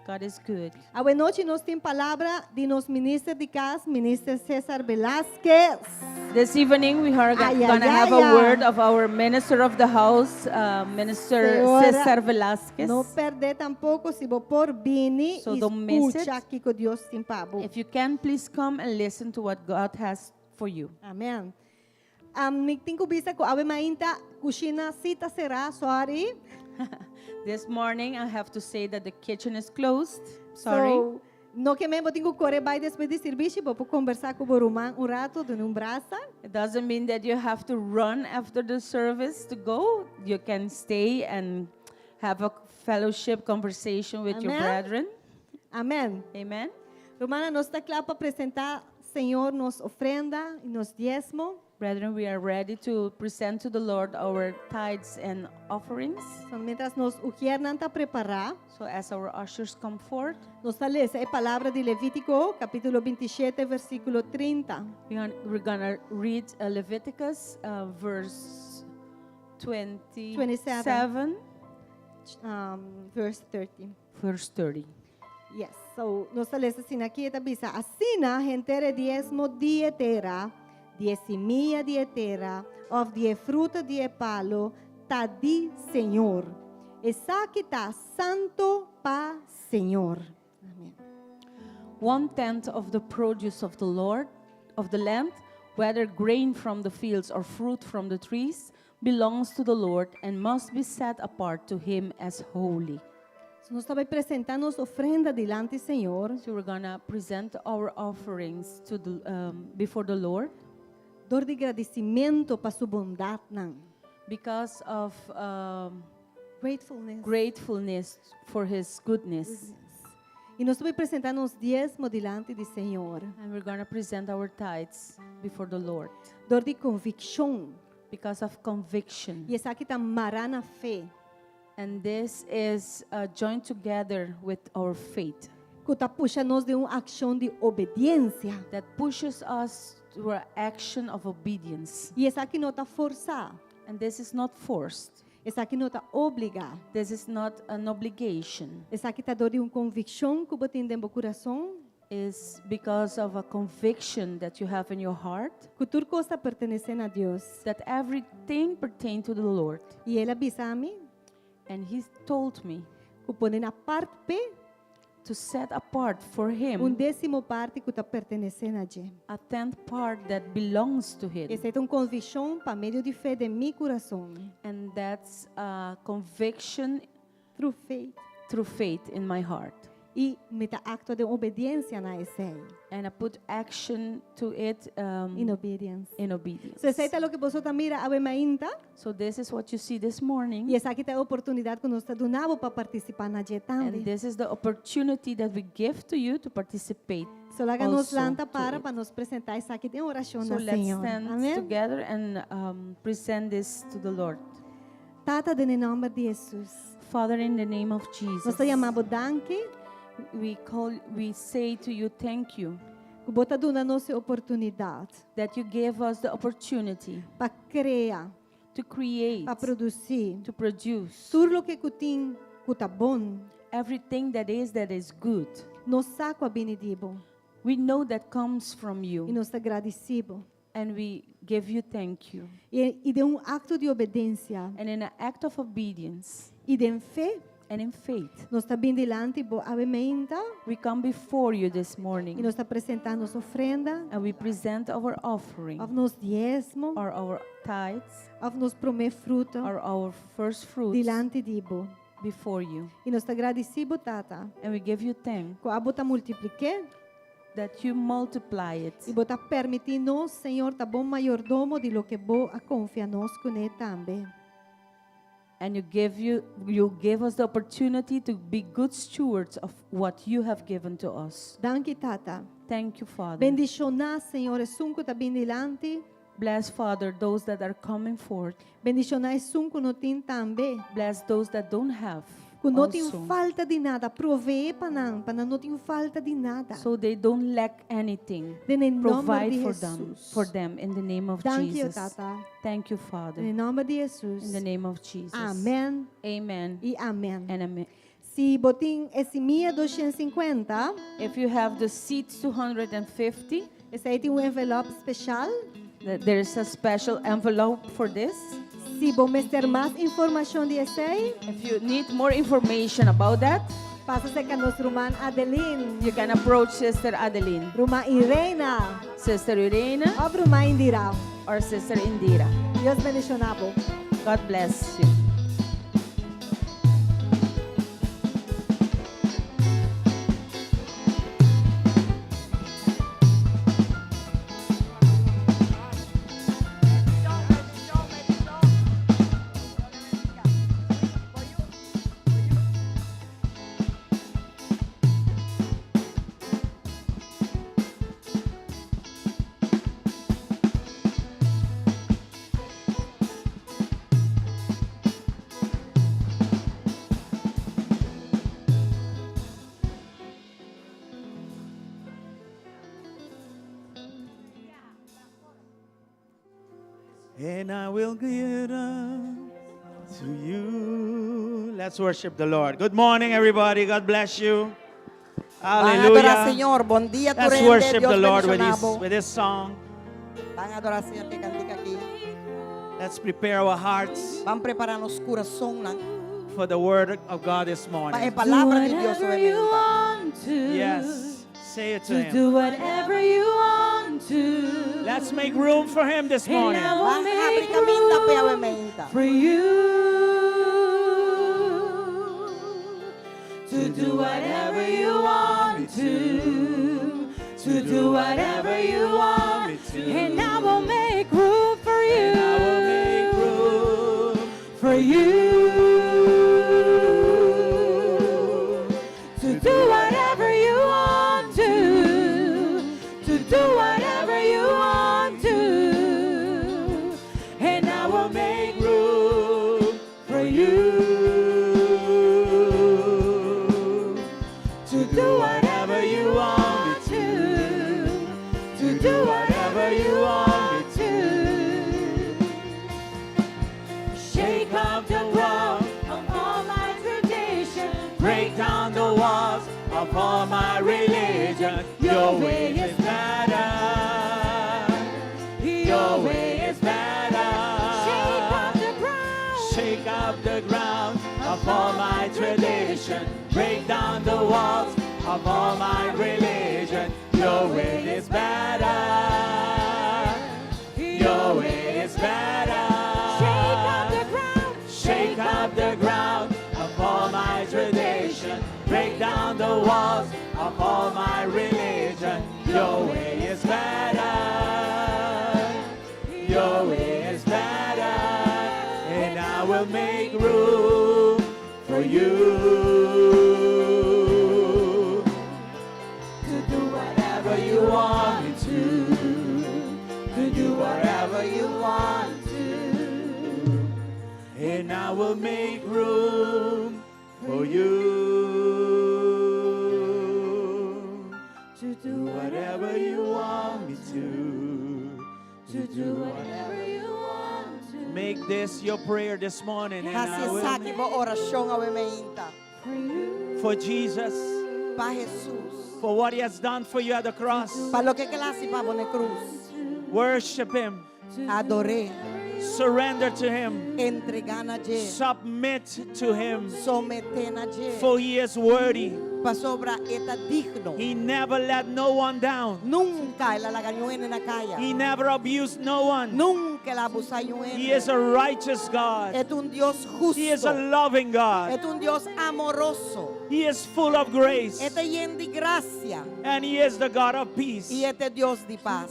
God is good. Awe nochi nos tin palabra di nos minister di cas, Minister Cesar Velasquez. This evening we are Ay, ay, gonna ay, have a ay. word of our minister of the house, Minister Señora, Cesar Velasquez. No perde tampoco si bo por bini So y don't miss it. scucha kico Dios tin pa bo. If you can, please come and listen to what God has for you. Amen. Mi tin cu bisa cu awe mainta cushina si ta cera, sorry. This morning I have to say that the kitchen is closed. Sorry. So, no ke men bo tin cu core bay despues di servicio, bo por conversa cu bo ruman un rato, duna un brasa. It doesn't mean that you have to run after the service to go. You can stay and have a fellowship conversation with your Amen. brethren. Amen. Amen. Rumannan, nos ta cla pa presenta Señor nos ofrenda y nos diezmo. Brethren, we are ready to present to the Lord our tithes and offerings. So, mientras nos ujiernan ta prepara, So as our ushers come forth, nos ta lesa e palabra di Levítico, capítulo 27, versículo 30. We're going to read Leviticus verse 27. 27, Verse 30. Verse 30. Yes, so nos ta lesa asina aki, ta bisa, asina henter e diesmo di e tera, di e simia di e tera, of di e fruta di e palo, ta di Señor. Esaki ta santo pa Señor. Amen. One tenth of the produce of the Lord, of the land, whether grain from the fields or fruit from the trees, belongs to the Lord and must be set apart to him as holy. So nos ta bay presenta nos ofrenda dilanti Señor. So we're going to present our offerings before the Lord. Dor di gradicimento pa su bondadnan. Because of gratefulness. Gratefulness for his goodness. Goodness. Y nos ta bay presenta nos diesmo dilanti di Señor. And we're going to present our tithes before the Lord. Dor di conviccion. Because of conviction. Y esaki ta mara na fe. And this is joined together with our faith. Cu ta pusha nos den un accion di obediencia. That pushes us to an action of obedience. Y esaki no ta forsa. And this is not forced. Esaki no ta obliga. This is not an obligation. Esaki ta dor di un conviccion cu bo tin den bo curason. Is because of a conviction that you have in your heart. Cu tur cos ta pertenece na Dios. That everything pertains to the Lord. Y el a bisa mi. And he told me. Cu pone na parte p'e. To set apart for him. Un decimo parte cu ta pertenece na dje. A tenth part that belongs to him. Esey ta un conviccion pa medio di fe den mi curason. And that's a conviction through faith. Through faith in my heart. Y mi ta actua den obediencia na esey. And I put action to it, in obedience. In obedience. So esey ta loke boso ta mira awe mainta. So this is what you see this morning. Y esaki ta e oportunidad cu nos ta duna bo pa participa na dje tambe. And this is the opportunity that we give to you to participate. So laga nos also lanta to para it. pa nos presenta esaki den oracion So na let's Señor. stand Amen. together and present this to the Lord. Tata, den nomber di Jesus. Father, in the name of Jesus. Nos ta yama bo danki. We call, we say to you, thank you. Cu bo ta duna nos e oportunidad. That you gave us the opportunity. Pa crea. To create. Pa produci. To produce. Tur loke cu tin cu ta bon. Everything that is good. Nos sa cu a bini di bo. We know that comes from you. Y nos ta gradici bo. And we give you thank you. Y den un acto di obediencia. And in an act of obedience. Y den fe. And in faith. Nos ta bin dilanti bo awe mainta. We come before you this morning. Y nos ta presenta nos ofrenda. And we present our offering. Of nos diesmo. Or our tithes. Of nos prome fruto. Or our first fruits. Dilanti di bo. Before you. Y nos ta gradici bo, Tata. And we give you thanks. Cu abo ta multiplik'e. That you multiply it. Y bo ta permiti nos, Señor, ta bon mayordomo di loke bo a confia nos cune tambe. And you give you you gave us the opportunity to be good stewards of what you have given to us. Danki, Tata. Thank you, Father. Bendishoná, Señor, esun ku ta bin dilanti. Bless, Father, those that are coming forth. Bendishoná esun ku no tin tambe. Bless those that don't have. Ku no tin also, falta di nada. Proveé pa nan, pa nan no tin falta di nada. so they don't lack anything. Den nòmber Provide di for them, Jesus. for them in the name of Thank you, Jesus. Tata. Thank you, Father. Den nòmber di In Jesus. the name of Jesus. Amèn Amen. i amèn. And amen. Si bo tin e simia 250, If you have the seat 250, esei tin un envelòp spesial. there is a special envelope for this. Si bo mester mas informashon di esei, If you need more information about that, pasa serka nos ruman Adeline, you can approach Sister Adeline, ruman Irena, Sister Irena, òf ruman Indira. or Sister Indira. Dios bendishoná bo. God bless you. And I will give up to you. Let's worship the Lord. Good morning, everybody. God bless you. Ban adorá Hallelujah. Señor. Bon dia, Let's tur hende. worship Dios the Lord with bendishoná this, bo. with this song. Ban adorá Señor ku e kantika aki. Let's prepare our hearts Ban prepará nos kurason for the word of God this Pa e morning. palabra di Dios whatever you obviamente. want to. Yes. Say it to To him. do whatever you want to. Let's make room for him this And morning. I will Ban habri make kaminda p'e room mainta. for you to do whatever you want to, to do whatever you want me to. and I will make room for you, And I will make room for you to do whatever you want to, to do whatever you want to, and I will make room for you to do whatever you want to, to do whatever you want to. Shake up the ground of all my tradition, Break down the walls of all my religion. Your way is better. Your way is better. Shake up the ground. Shake up the ground of all my tradition. Break down the walls of all my religion. Your way is better. Your way is better. Shake up the ground. Shake up the ground of all my tradition. Break down the walls of all my religion. Your way is better. Your way is better. And I will make room for you to do whatever you want me to. To do whatever you want to. And I will make room for you To do do whatever you want me to. To do whatever you want to. Make this your prayer this morning. And I Hasi will esaki bo orashon awe mainta. For you. for Jesus, Pa Jesus. for what he has done for you at the cross. Pa loke el a hasi pa bo na krus. Worship him, Ador'é. surrender to him, Entregá na dje. submit to him, Someté na dje. for he is worthy. Pasobra e ta digno. He never let no one down. Nunka el a laga niun hende na kaya. He never abused no one. Nunka el a abusá niun He is a righteous God. E ta un Dios hustu. He is a loving God. E ta un Dios amoroso. He is full of grace. E ta yen di grasia. And he is the God of peace. I e ta Dios di pas.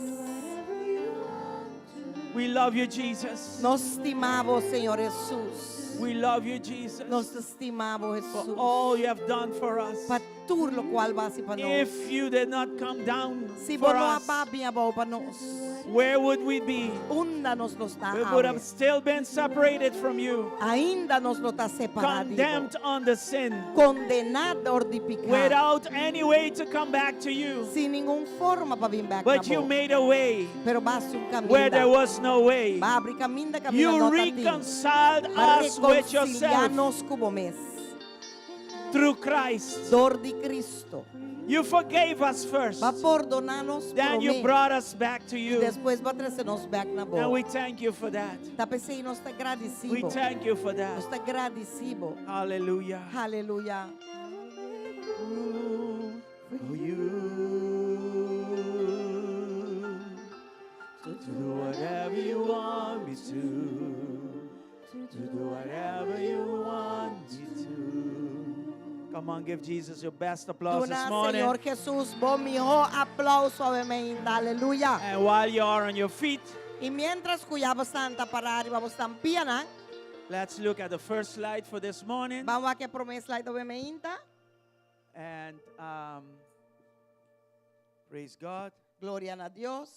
We love you, Jesus. Nos stima bo, Señor Jesus. We love you, Jesus, Nos ta stima bo for Jesus. all you have done for us. Pa tur lokual bo a hasi pa nos. If you did not come down Si for bo no a us, baha bin abou pa nos. where would we be? Unda nos lo ta We would awe. have still been separated from you, Ainda nos lo ta separá di bo. condemned on the sin, Kondená dor di piká. without any way to come back to you. Sin ningun forma pa bin bèk But na you bo. made a way Pero b'a hasi un where there kaminda. was no way. B'a habri kaminda kaminda You no tatin. reconciled B'a us with rekonsiliá yourself nos ku bo mes. through Christ. Dor di Cristo. You forgave us first. B'a pordoná nos Then you promé. brought us back to I you. despues b'a trese nos bèk na bo. And we thank you for that. Ta p'esei nos ta We gradisí bo. thank you for Nos that. ta gradisí bo. Hallelujah. Aleluya. For you to do whatever you want me to, to do whatever you want me to. Come on, give Jesus your best applause this Duna morning. Señor Jesus bo mihó aplouso awe mainta. Aleluya. And while you are on your feet, I mientras ku ya boso ta pará riba boso pianan, let's look at the first slide for this morning. ban wak e promé slide awe mainta. And praise God. Gloria na Dios.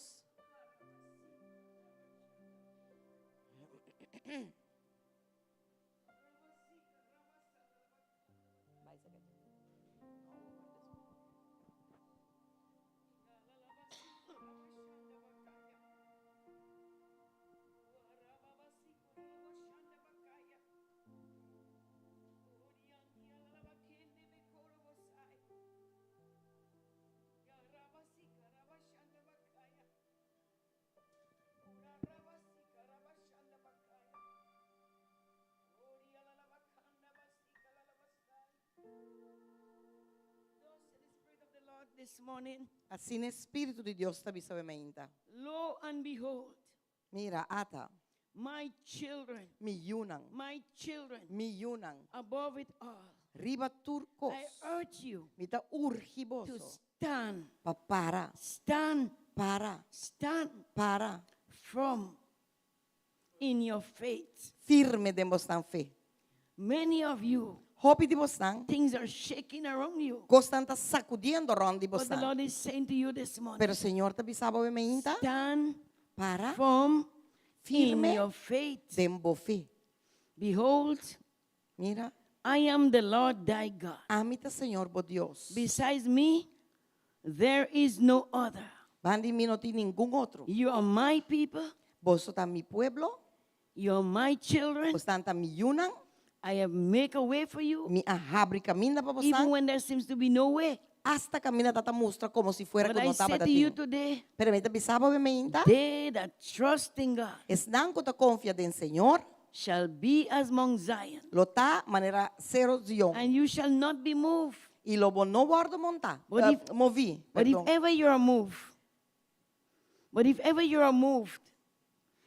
This morning, Asina Spiritu di Dios ta bisa awe mainta. lo and behold, Mira, ata, my children, mi yunan, my children, mi yunan, above it all, riba tur kos. I urge you Mi ta urgi to boso. stand, Pa para, stand, para, stand para. firm in your faith. Firme den boso fe. Many of you, Hopi di boso, things are shaking around you. kosnan ta sakudiendo rònt di But the boso. Lord is saying to you this morning, Pero Señor ta bisa bo awe mainta, stand para, firm in firme your faith. den bo fe. Behold, Mira, I am the Lord thy God. ami ta Señor bo Dios. Besides me, there is no other. Band'i mi no tin ningun otro. You are my people. Boso ta mi pueblo, You are my children. boso ta mi yunan, I have make a way for you, mi a habri kaminda pa even boso. when there seems to be no way. Asta kaminda ta mustra komo si fuera But ku I no say tabata to you tin. today, Pero mi ta bisa bo awe mainta, they that trust in God esnan ku ta konfia den Señor, shall be as Mount Zion, lo ta manera Seru Zion. and you shall not be moved. I lo bo no wòrdu montá, But if- moví, But if perdon. ever you are moved, but if ever you are moved,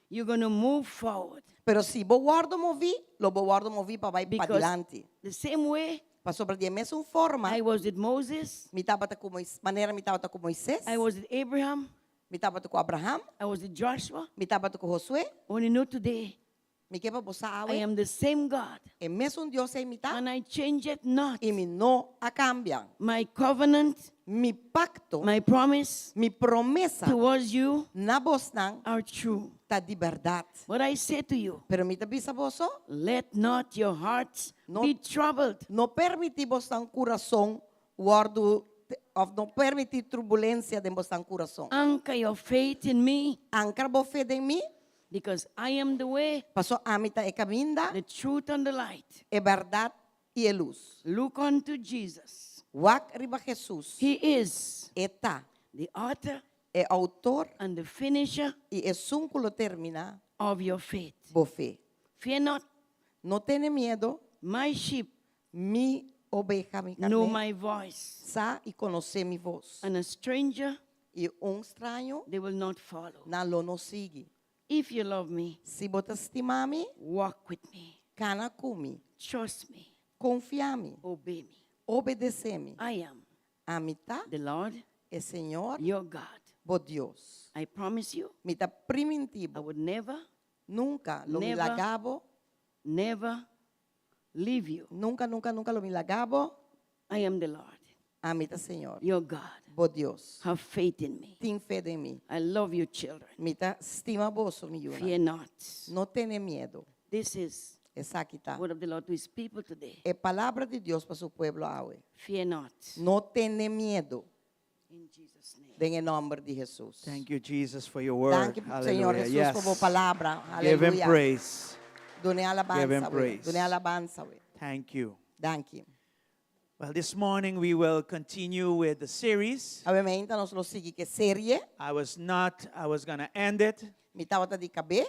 you're going to move forward. Pero si bo wòrdu moví, lo bo wòrdu moví pa bai Because pa dilanti. the same way Pasobra di e mesun forma, I was with Moses, mi tabata ku Mois, manera mi tabata ku Moises, I was with Abraham, mi tabata ku Abraham, I was with Joshua. mi tabata ku Josué, Only know today, mi ke pa bo sa I awe, am the same God, e mesun Dios ei mi ta, and I change it not. i mi no a kambia. My covenant, Mi pakto, my promise mi promesa towards you na bosnan are true. ta di bèrdat. But I say to you, Pero mi ta bisa boso, let not your hearts No. be troubled. no permití bosnan kurason wòrdu òf no permití turbulensia den bosnan kurason. Anchor your faith in me, Ankra bo fe den mi, because I am the way, paso ami ta e kaminda, the truth, and the light. e bèrdat i e lus. Look unto Jesus. Wak riba Jesus. He is E ta the author e outor and the finisher i esun ku lo terminá of your faith. bo fe. Fear not, No tene miedu, my sheep mi obeha, mi know karné, my voice, sa i konosé mi bos. and a stranger I un straño they will not follow. nan lo no sigui. If you love me, Si bo ta stima mi, walk with me, kana ku mi, trust me, konfia mi, obey me. obedesé mi. I am Ami ta the Lord e Señor, your God. bo Dios. I promise you, Mi ta I primintí bo, would never, nunka lo Never. mi laga bo, never leave you. Nunka, nunka, nunka lo mi laga bo. I am the Lord, Ami ta Señor. your God. Bo Dios. Have faith in me. Tin fe den mi. I love you, children. Mi ta stima boso, mi yunan. Fear not. No tene miedu. This is Esaki ta. word of the Lord to his people today. E palabra di Dios pa su pueblo awe. Fear not. No tene miedu. In Jesus' name. Den nòmber di Hesus. Thank you, Jesus, for your word. Thank you, Señor Hallelujah. Hesus, Yes. pa bo palabra. Give him Aleluya. praise. Dun'é Give him alabansa. praise. Dun'é alabansa. we. Thank you. Thank you. Well, this morning we will continue with the series. Awe mainta nos lo sigui ku e serie. I was not, I was going to end it, Mi tabata di kab'é,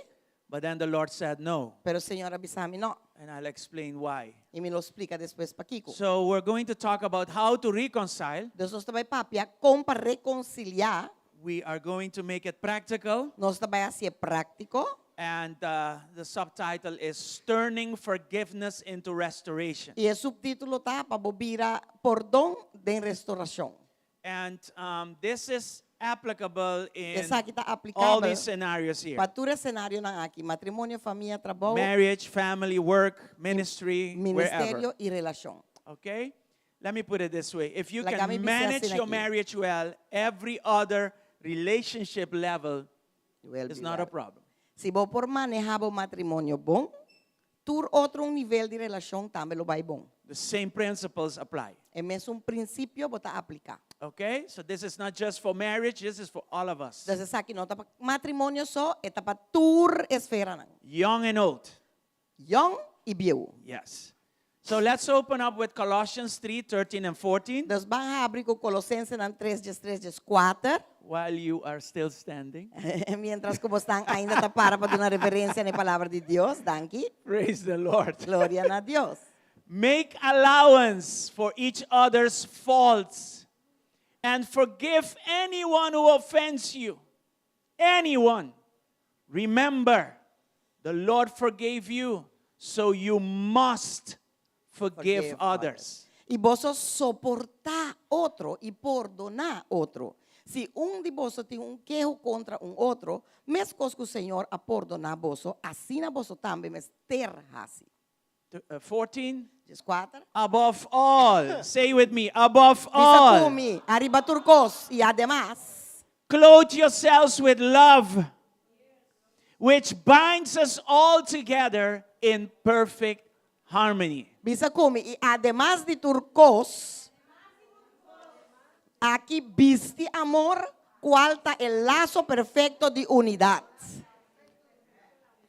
but then the Lord said no. pero Señor a bisa mi no. And I'll explain why. I mi lo splika despues pakiko. So we're going to talk about how to reconcile. Anto nos ta bai papia kon pa rekonsiliá. We are going to make it practical. Nos ta bai hasié práktiko. And the subtitle is Turning Forgiveness into Restoration. I e suptítulo ta pa bira pordon den restourashon. And this is applicable in Esaki ta all aplikabel these scenarios here. pa tur e senarionan aki, matrimonio, famia, trabou, Marriage, family, work, ministry, wherever. ministerio i relashon. Okay? Let me put it this way. If you Laga can mi bisa manage asina your aki. marriage well, every other relationship level Will is be not a well. problem. Si bo por manehá bo matrimonio bon, tur otro nivel di relashon tambe lo bai bon. The same principles apply. E mesun prinsipio bo ta apliká. Okay? So this is not just for marriage, this is for all of us. Anto esaki no ta pa matrimonio so, e ta pa tur esferanan. Young and old. Yong i bieu. Yes. So let's open up with Colossians 3 13 and 14 Anto ban habri ku Kolosensenan 3, 13, 4. while you are still standing. Mientras ku boso ainda ta para pa duna reverensia na palabra di Dios, danki. Praise the Lord. Gloria na Dios. Make allowance for each other's faults and forgive anyone who offends you. Anyone. Remember, the Lord forgave you, so you must forgive, Forgive others. I boso soportá otro i pordoná otro. Si un di boso tin un keho kontra un otro, meskos ku Señor a pordoná boso, asina boso tambe mester hasi. 14. 4. Above all, say with me, above Bisa all, ku mi, ariba tur kos, i ademas, clothe yourselves with love, which binds us all together in perfect harmony. Bisa ku mi, i ademas di tur kos, aki bisti amor, kual ta e laso perfekto di unidat.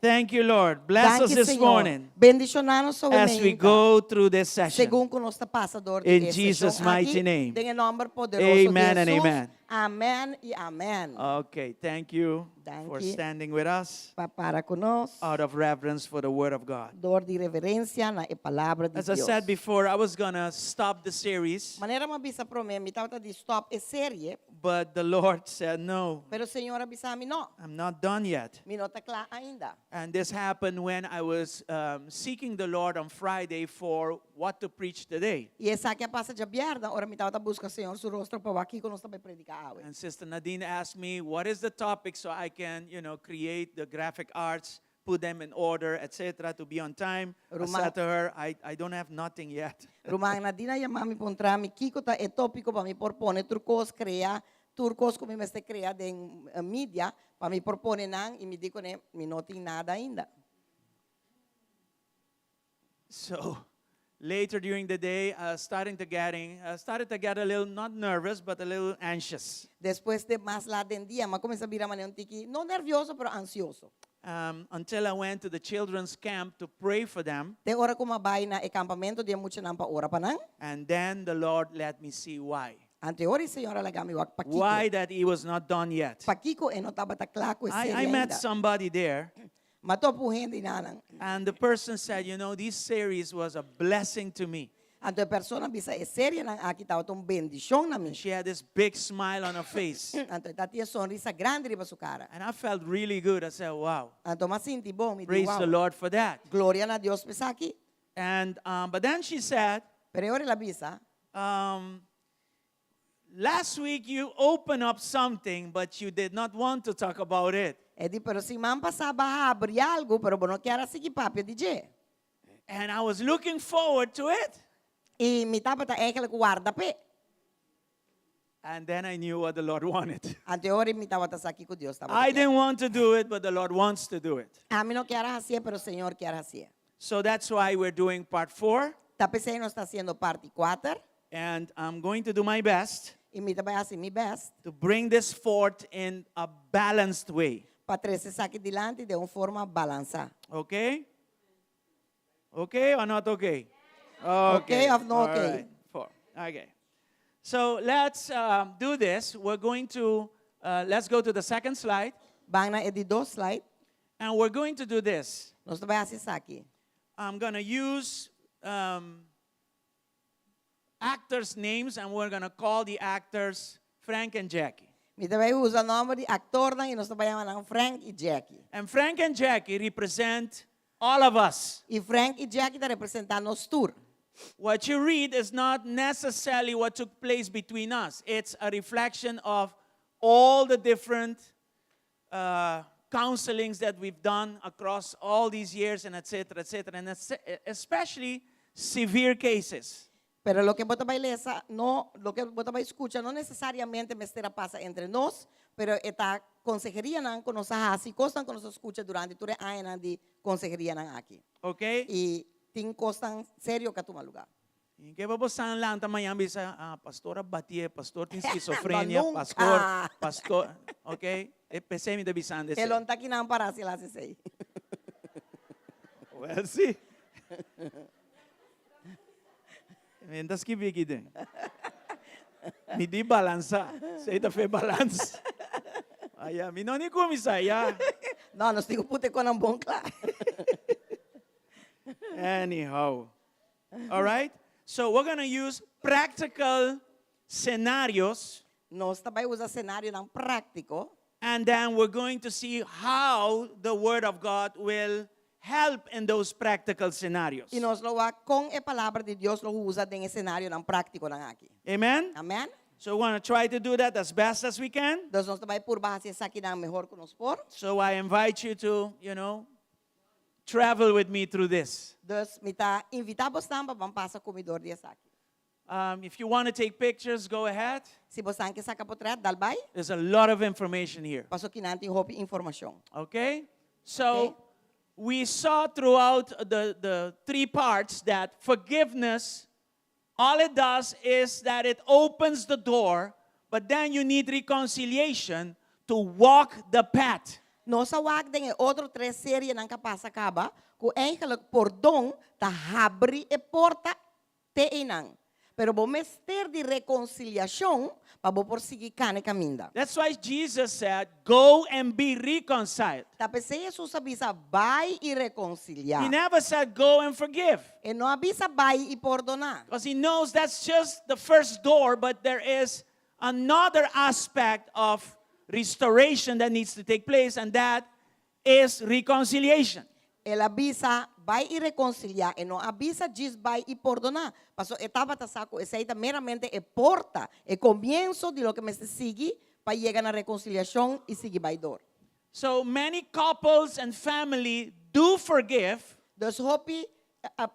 Thank you, Lord. Bless Thank us you, this Señor. morning Bendishoná nos awe as we mainta. go through this session. Segun ku nos ta pasa dor In di e Jesus' seshon mighty aki, name. Den nòmber poderoso Amen di and Jesus. amen. Amèn i amèn. Okay, thank you Thank for you. standing with us Pa para ku nos. out of reverence for the Word of God. Dor di reverensia na e palabra di As I Dios. said before, I was going to stop the series, Manera m'a bisa promé, mi tabata di stòp e serie, but the Lord said, No, pero Señor a bisa mi no. I'm not done yet. Mi no ta kla ainda. And this happened when I was seeking the Lord on Friday for what to preach today. I esaki a pasa djabièrnè, ora mi tabata buska Señor su rostro pa kiko nos ta bai prediká awe. And Sister Nadine asked me, What is the topic so I can create the graphic arts, put them in order, etc., to be on time? I Ruman- said to her, I don't have nothing yet. Ruman Nadine a yama mi puntra mi kiko ta e tópiko pa mi por pone tur kos krea, tur kos ku mi mester krea den media pa mi por pone nan i mi di kuné mi no tin nada ainda. So later during the day, started to get a little, not nervous, but a little anxious. Despues di mas lat den dia, m'a kuminsá bira manera un tiki, no nervioso, pero ansioso. Until I went to the children's camp to pray for them. Te ora ku m'a bai na e kampamentu di muchanan pa ora pa nan. And then the Lord let me see why. Anto ora Señor a laga mi wak pakiko. Why that he was not done yet. Pakiko e no tabata kla ku e I met ainda. somebody there, M'a topa un hende einan. and the person said, This series was a blessing to me. Anto e persona a bisa e serienan aki tabata un bendishon na mi. And she had this big smile on her face. Anto e tabatin sonrisa grandi riba su kara. And I felt really good. I said, Wow, Anto m'a sinti bon, mi di praise wow. the Lord for that. Gloria na Dios p'esaki. And but then she said, Pero ora el a bisa, Last week you opened up something, but you did not want to talk about it. E di, pero siman pasá b'a habri algu, pero bo no kier a sigui papia di dje. And I was looking forward to it. I mi tabata eigenlijk warda p'e. And then I knew what the Lord wanted. Anto ora mi tabata sa kiko Dios tabata. I didn't want to do it, but the Lord wants to do it. Ami no kier a hasié, pero Señor kier hasié. So that's why we're doing part four. Ta p'esei nos ta hasiendo parti 4. And I'm going to do my best I mi ta bai hasi mi best to bring this forth in a balanced way. pa trese esaki dilanti den un forma balansá. Okay? Okay or not okay? Okay of no All okay? right. Four. Okay. So let's do this. We're going to, let's go to the second slide. Ban na e di dos slide. And we're going to do this. Nos ta bai hasi esaki. I'm going to use actors' names and we're going to call the actors Frank and Jackie. Mi ta bai usa nòmber di aktornan i nos ta bai yama nan Frank i Jackie. And Frank and Jackie represent all of us. I Frank i Jackie ta representá nos tur. What you read is not necessarily what took place between us. It's a reflection of all the different counselings that we've done across all these years and et cetera, et cetera, and especially severe cases. Pero loke bo ta bai lesa, no, loke bo ta bai skucha, no nesesariamente mester a pasa entre nos, pero e ta konseherianan ku nos a hasi, kosnan ku nos a skucha durante tur e añanan di konseherianan aki. Okay? I tin kosnan serio ku a tuma lugá. I ke bo san lanta mañan bisa, ah, pastor a batié, pastor tin skizofrenia, No, nunka. pastor, pastor, ok? E p'esei mi ta bisando esei. E lo no ta kinan para si el hasi esei. Well, si. Mi no ta skibi aki den. Mi di balansa. Esei ta fe balans. Aya, mi no ni kuminsá, ya. No, nos tin ku put e konan bon kla. Anyhow. All right? So we're going to use practical scenarios. Nos ta bai usa senarionan práktiko. And then we're going to see how the Word of God will help in those practical scenarios. I nos lo wak kon e Palabra di Dios lo usa den e senarionan práktikonan aki. Amen? Amen? So we want to try to do that as best as we can. Dus nos ta bai purba hasi esakinan mehor ku nos por. So I invite you to travel with me through this. Dus mi ta invitá bosnan pa ban pasa ku mi dor di esaki. If you want to take pictures, go ahead. Si bosan ke saka potret, dal bai. There's a lot of information here. Paso kinan tin hopi informashon. Okay? So Okay. we saw throughout the three parts that forgiveness, all it does is that it opens the door, but then you need reconciliation to walk the path. Nos a wak den e otro tres serienan ku a pasa kaba, ku eigenlijk pordon ta habri e porta te einan. Pero bo mester di rekonsiliashon pa bo por sigui kana e kaminda. That's why Jesus said, Go and be reconciled. Ta p'esei Hesus a bisa, Bai i rekonsiliá. He never said, Go and forgive. E no a bisa bai i pordoná. Because he knows that's just the first door, but there is another aspect of restoration that needs to take place, and that is reconciliation. El a bisa bai i rekonsiliá, e no a bisa djis bai i pordoná. Paso e tabata sa ku esei ta meramente e porta, e komienso di loke mester sigui pa yega na rekonsiliashon i sigui bai dor. So many couples and family do forgive. Dus hopi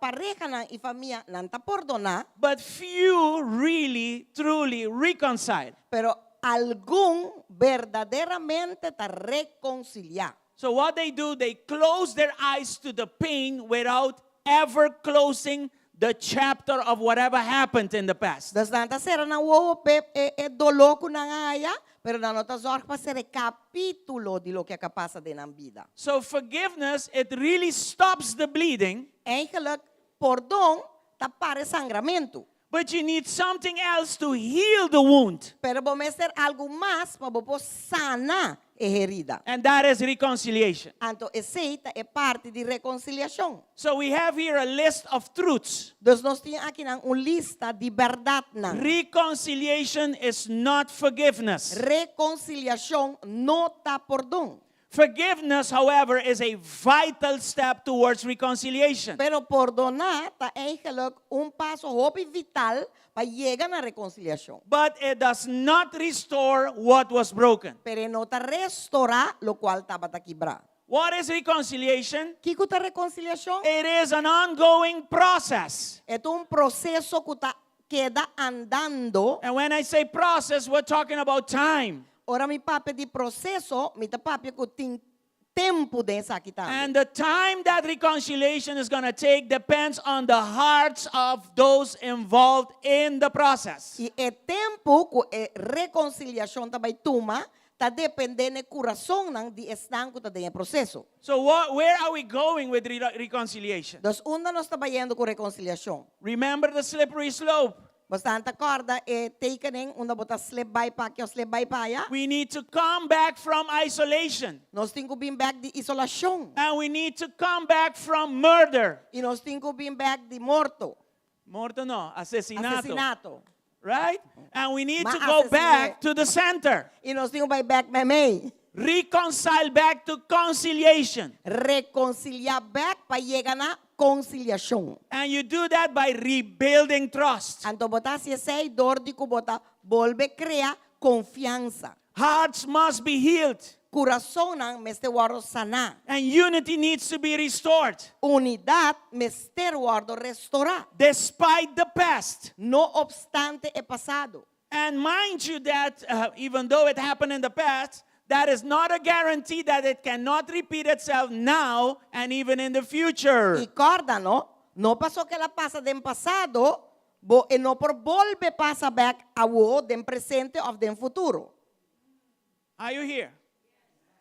parehanan i famia nan ta pordoná. But few really, truly reconcile. Pero algun berdaderamente ta rekonsiliá. So what they do, they close their eyes to the pain without ever closing the chapter of whatever happened in the past. Dus nan ta sera nan wowo p'e e doló ku nan a haya, pero nan no ta zòrg pa sera e kapítulo di loke a ka pasa den nan bida. So forgiveness, it really stops the bleeding. Eigenlijk, pordon ta para e sangramentu. But you need something else to heal the wound. Pero bo mester algu mas pa bo por sana e herida. And that is reconciliation. Anto esei ta e parti di rekonsiliashon. So we have here a list of truths. Dus nos tin akinan un lista di bèrdatnan. Reconciliation is not forgiveness. Rekonsiliashon no ta pordon. Forgiveness, however, is a vital step towards reconciliation. Pero pordoná ta eigenlijk un paso hopi vital pa yega na rekonsiliashon. But it does not restore what was broken. Pero e no ta restorá lokual tabata kibrá. What is reconciliation? Kiko ta rekonsiliashon? It is an ongoing process. E ta un proseso ku ta keda andando. And when I say process, we're talking about time. Ora mi papia di proseso, mi ta papia ku tin tempu den esaki tambe. And the time that reconciliation is going to take depends on the hearts of those involved in the process. I e tempu ku e rekonsiliashon ta bai tuma, ta dependé na e kurasonnan di esnan ku ta den e proseso. So, what, where are we going with reconciliation? Dus unda nos ta bayendo ku rekonsiliashon? Remember the slippery slope. Boso ta kòrda e tekening unda bo ta slip bai p'aki òf slip bai p'aya? We need to come back from isolation. Nos tin ku bin bèk di isolashon. And we need to come back from murder. I nos tin ku bin bèk di morto. Morto no, asesinato. Asesinato. Right? And we need Ma to go asesiné. back to the center. I nos tin ku bai bèk meimei. Reconcile back to conciliation. Rekonsiliá bèk pa yega na konsiliashon. And you do that by rebuilding trust. Anto bo ta hasi esei dor di ku bo ta bolbe krea konfiansa. Hearts must be healed. Kurasonnan mester wòrdu saná. And unity needs to be restored. Unidat mester wòrdu restorá. Despite the past. No opstante e pasado. And mind you that even though it happened in the past, that is not a guarantee that it cannot repeat itself now and even in the future. I kòrda no, no paso ku el a pasa den pasado, bo e no por bolbe pasa bèk awor den presente òf den futuro. Are you here?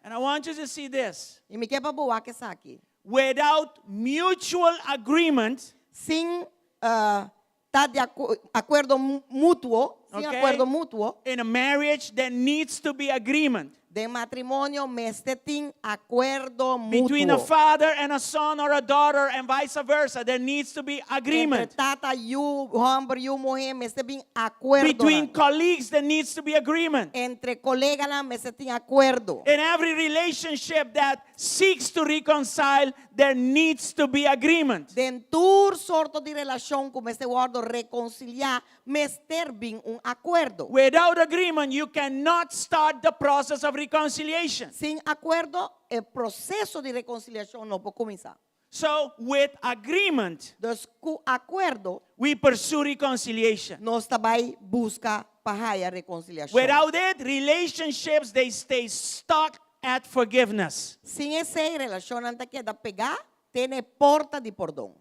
And I want you to see this. I mi ke pa bo wak esaki. Without mutual agreement, Sin ta di akuerdo mutuo, sin akuerdo mutuo. In a marriage, there needs to be agreement. Den matrimonio mester tin akuerdo Between a mutuo. father and a son or a daughter and vice versa, there needs to be Entre agreement. tata, yu, hòmber, yu, muhé, mester bin akuerdo. Between colleagues, there needs to be agreement. Entre koleganan mester tin akuerdo. In every relationship that seeks to reconcile, there needs to be agreement. Den tur sorto di relashon ku mester wòrdu rekonsiliá, mester bin un akuerdo. Without agreement, you cannot start the process of reconciliation. Sin akuerdo, e proseso di rekonsiliashon no por kuminsá. So, with agreement, Dus ku akuerdo, we pursue reconciliation. nos ta bai buska pa haya rekonsiliashon. Without it, relationships they stay stuck at forgiveness. Sin esei, relashonnan ta keda pegá te na e porta di pordon.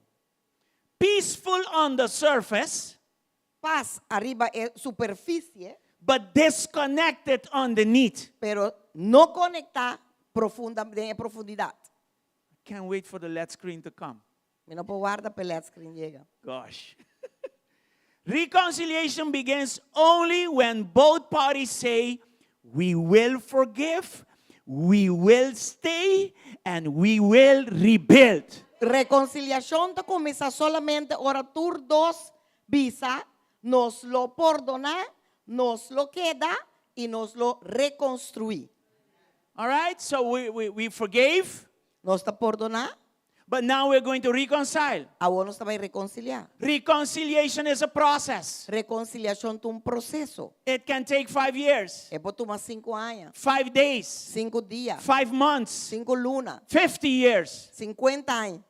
Peaceful on the surface, Pas ariba e superfisie, but disconnected underneath. pero no konektá profunda, den e profundidat. Can't wait for the LED screen to come. Mi no por warda pa e LED screen yega. Gosh. Reconciliation begins only when both parties say, We will forgive, we will stay, and we will rebuild. Rekonsiliashon ta kuminsá solamente ora tur dos bisa, Nos lo pordoná, nos lo keda i nos lo rekonstruí. All right? So we, we, we forgave, Nos ta pordoná, but now we're going to reconcile. awor nos ta bai rekonsiliá. Reconciliation is a process. Rekonsiliashon ta un proseso. It can take five years, E por tuma sinku aña, 5 days, sinku dia, 5 months, sinku luna, 50 years. 50 aña.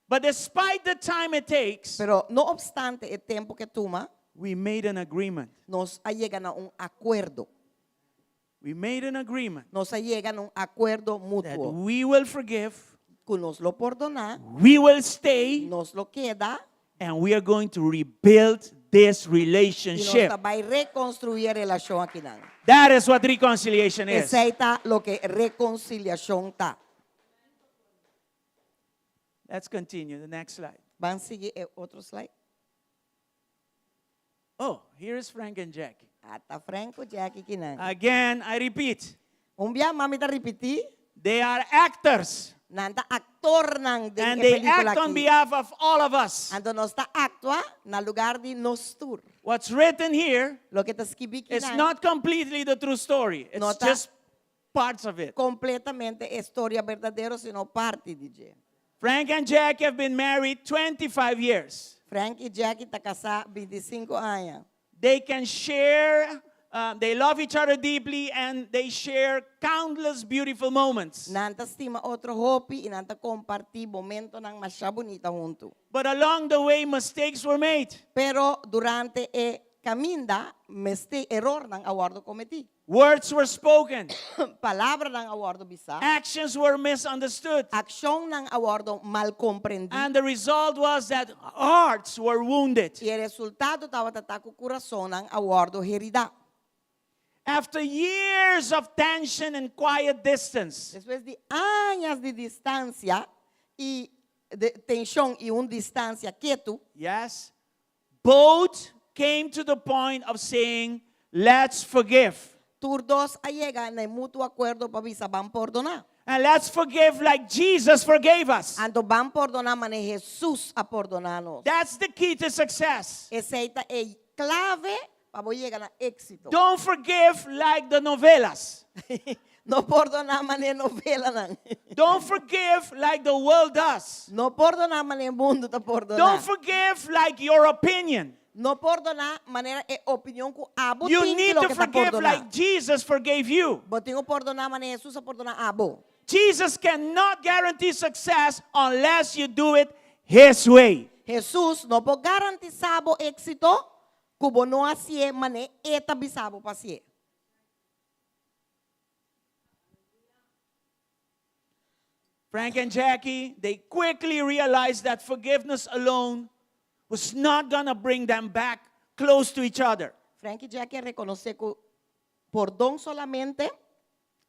But despite the time it takes, Pero no opstante e tempu ku e tuma, we made an agreement. nos a yega na un akuerdo. We made an agreement Nos a yega na un akuerdo that mutuo. we will forgive, Ku nos lo pordoná, we will stay, nos lo keda and we are going to rebuild this i nos relationship. ta bai rekonstruí e relashon akinan. That is what reconciliation is. Esei ta loke rekonsiliashon ta. Let's continue. The next slide. Ban sigui e otro slide. Oh, here is Frank and Jack. Ata Frank ku Jackie akinan. Again, I repeat, Un bia mas mi ta ripití, they are actors nan ta aktornan den and e they pelíkula act on aki. behalf of all of us. Anto nos ta aktua na lugá di nos tur. What's written here Loke ta skibí is akinan not completely the true story. It's No ta- just parts of it. kompletamente e historia berdadero, sino parti di dje. Frank and Jack have been married 25 years. Frank i Jackie ta kasá 25 aña. They can share They love each other deeply and they share countless beautiful moments. Nan ta stima otro hopi i nan ta kompartí momentonan masha bunita huntu. But along the way, mistakes were made. Pero durante e kaminda, mester erornan a wòrdu kometí. Words were spoken. Palabranan a wòrdu bisá. Actions were misunderstood. Akshonnan a wòrdu mal komprendí. And the result was that hearts were wounded. I e resultado tabata ta ku kurasonnan a wòrdu heridá. After years of tension and quiet distance. Despues di añas di distansia i tenshon i un distansia ketu. Yes, both came to the point of saying, Let's forgive. Tur dos a yega na e mutuo akuerdo pa bisa ban pordoná. And let's forgive like Jesus forgave us. Anto ban pordoná manera Hesus a pordoná nos. That's the key to success. Esei ta e klave pa bo yega na éksito. Don't forgive like the novelas. No pordoná manera novelanan. Don't forgive like the world does. No pordoná manera mundu ta pordoná. Don't forgive like your opinion. No pordoná manera e opinion ku abo You tin di need loke to ta forgive pordoná. like Jesus forgave you. Bo tin ku pordoná manera Hesus a pordoná abo. Jesus cannot guarantee success unless you do it His way. Hesus no por garantisá bo éksito ku bo no hasié manera E ta bisa bo pa hasié. Frank and Jackie, they quickly realized that forgiveness alone was not going to bring them back close to each other. Frank i Jackie a rekonosé ku pordon solamente,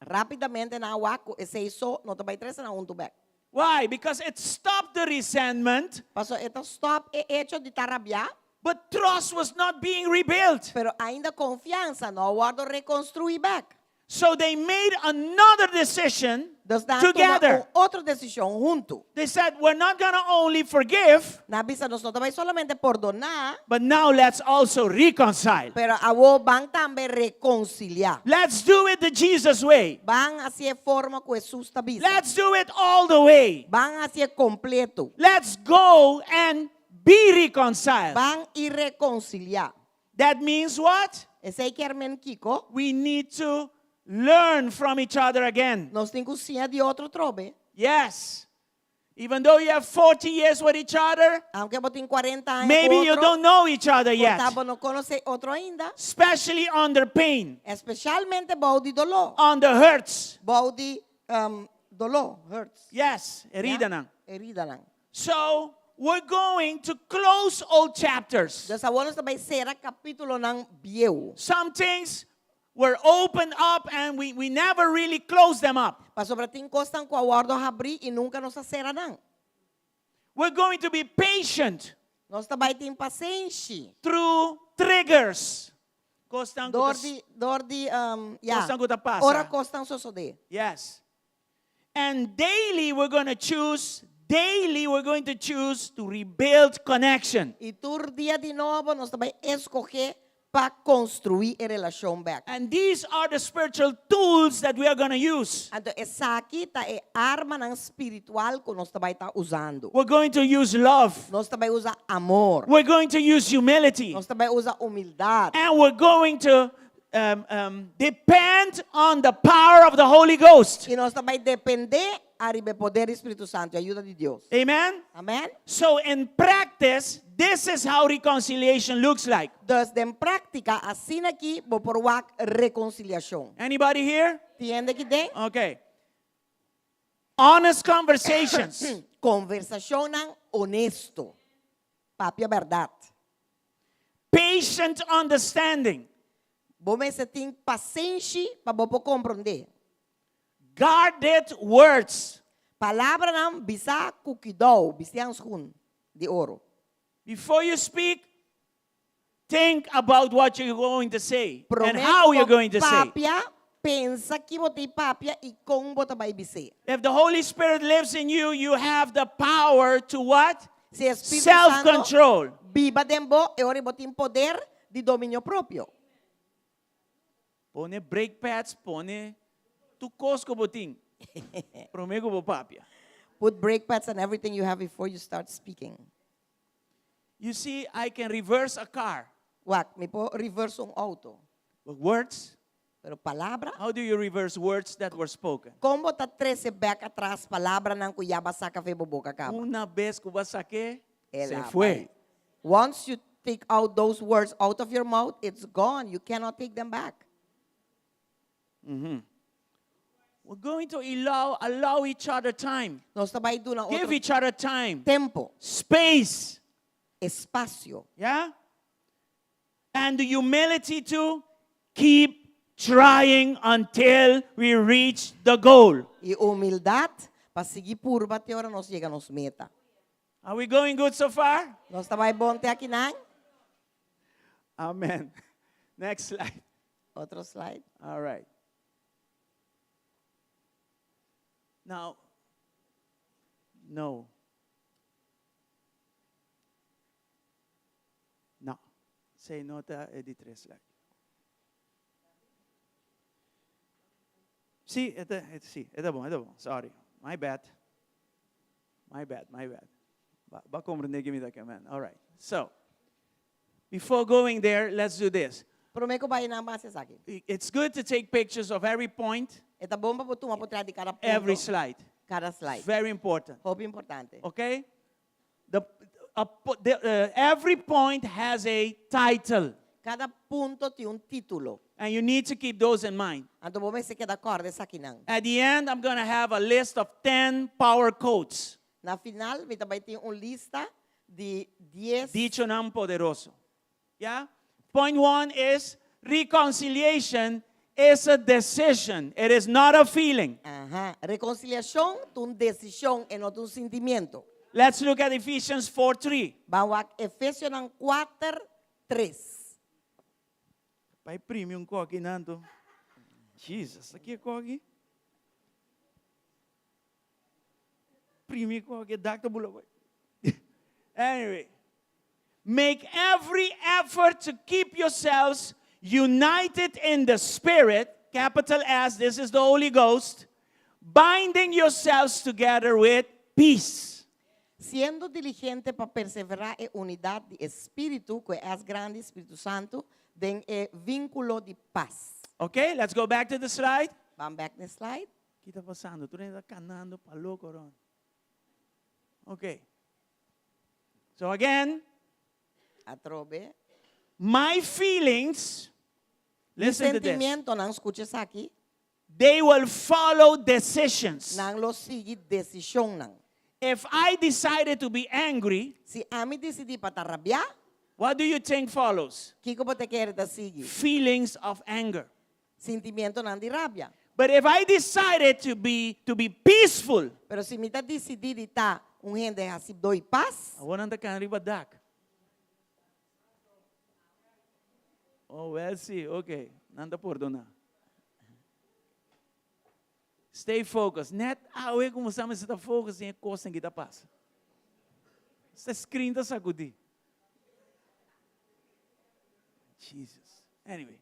rápidamente nan a wak ku esei so no ta bai trese nan huntu bèk. Why? Because it stopped the resentment. Pasobra e ta stòp e echo di ta rabiá. But trust was not being rebuilt. Pero ainda konfiansa no a wòrdu rekonstruí bèk. So they made another decision Dus nan a tuma together. un otro desishon huntu. They said, We're not going to only forgive, Nan a bisa, Nos no ta bai solamente pordoná, but now let's also reconcile. pero awor ban tambe rekonsiliá. Let's do it the Jesus way. Ban hasi e forma ku Hesus ta bisa. Let's do it all the way. Ban hasié kompleto. Let's go and be reconciled. Ban i rekonsiliá. That means what? Esei kier men kiko? We need to learn from each other again. Nos tin ku siña di otro trobe. Yes. Even though you have 40 years with each other, Aunke bo tin cuarenta aña maybe ku you otro, don't know each other yet. por ta bo no conoce otro ainda. Especially under pain, Especialmente bou di doló. under hurts. Bou di um, doló, hurts. Yes, heridanan. Ja, heridanan. So, we're going to close old chapters. Dus awor nos ta bai sera capítulonan bieu. Some things were opened up and we, we never really closed them up. Pasobra tin kosnan ku a wòrdu habrí i nunka nos a sera nan. We're going to be patient Nos ta bai tin pasenshi. through triggers. Kosnan ku Dor ta di, dor di, um, ya. Kosnan ku ta pasa. Ora kosnan sosodé. Yes. And daily we're going to choose, daily we're going to choose to rebuild connection. I tur dia di nobo nos ta bai eskohé pa konstruí e relashon bèk. And these are the spiritual tools that we are going to use. Anto esaki ta e armanan spiritual ku nos ta bai ta usando. We're going to use love. Nos ta bai usa amor. We're going to use humility. Nos ta bai usa humildat. And we're going to um, um, depend on the power of the Holy Ghost. I nos ta bai dependé ariba e poder di Spiritu Santu, e ayuda di Dios. Amen? Amen? So, in practice, this is how reconciliation looks like. Dus den práktika, asina aki bo por wak rekonsiliashon. Anybody here? Tin hende aki den? Okay. Honest conversations. Konversashonnan honesto. Papia bèrdat. Patient understanding. Bo mester tin pasenshi pa bo por komprondé. Guarded words. Palabranan bisá ku kidou, bisti hanskun di oro. Before you speak, think about what you're going to say and Promé how ku you're bo going to say. papia, pensa ki bo ta papia i kon bo ta bai bis'é. If the Holy Spirit lives in you, you have the power to what? Si e Spiritu Santo Self-control. biba den bo, e ora bo tin poder di dominio propio. Pone brake pads, pone tur kos ku bo tin. Promé ku bo papia. Put brake pads and everything you have before you start speaking. You see, I can reverse a car. Wak, mi por reverse un auto. But words, Pero palabra, how do you reverse words that were spoken? kon bo ta trese bèk atras palabranan ku ya bo a saka for di bo boka kaba? Una bes ku bo a sak'é, El se a fue. bai. Once you take out those words out of your mouth, it's gone. You cannot take them back. We're going to allow each other time. Nos ta bai duna Give otro each other time. tempu, Space. espasio. Yeah? And the humility to keep trying until we reach the goal. I humildat pa sigui purba te ora nos yega nos meta. Are we going good so far? Nos ta bai bon te akinan? Amen. Next slide. Otro slide. All right. Now, no. No. Esei no ta e di tres slide. Si, si, ta bon, ta bon. Sorry. My bad. My bad, my bad. B'a komprondé ku mi ta man. All right. So, before going there, let's do this. Promé ku bai einan ban hasi esaki. It's good to take pictures of every point, Ta bon pa tuma potrèt di kada punto. Every slide. Kada slide. Very important. Hopi importante. Okay? Every point has a title. Kada punto tin un título. And you need to keep those in mind. Anto bo mester keda kòrda esakinan. At the end, I'm going to have a list of 10 power quotes. Na final, mi ta bai tin un lista di 10 Dichonan poderoso. Yeah? Point one is reconciliation is a decision. It is not a feeling. Aha. Rekonsiliashon ta un desishon i no un sentimentu. Let's look at Ephesians 4:3. Ban wak Efesionan 4, 3. Bai primi un koki nando. Jesus, aki e koki. Primi koki, dakta bula. Anyway, make every effort to keep yourselves united in the Spirit, capital S, this is the Holy Ghost, binding yourselves together with peace. Siendo diligente pa perseverá e unidat di Spiritu, ku e grandi Spiritu Santu, den e vínkulo di pas. Okay, let's go back to the slide. Ban back na slide. Kiko ta pasando? Tur ta kanando pa loko, Ron. Okay. So again, Atrobe. My feelings, listen to this, Sentimentonan, skucha esaki. They will follow decisions. Nan lo sigui desishonnan. If I decided to be angry, Si ami disidí pa ta rabiá, what do you think follows? Kiko bo ta kere ta sigui? Feelings of anger. Sentimentonan di rabia. But if I decided to be peaceful, Pero si mi ta disidí di ta un hende hasidó di pas, I want to can riba dak. Oh, well, see. Okay. Nan ta pordoná. Stay focused. Net awe komo sabe bo ta focus den kos ku ta pasa. E screen ta sakudí. Jesus. Anyway.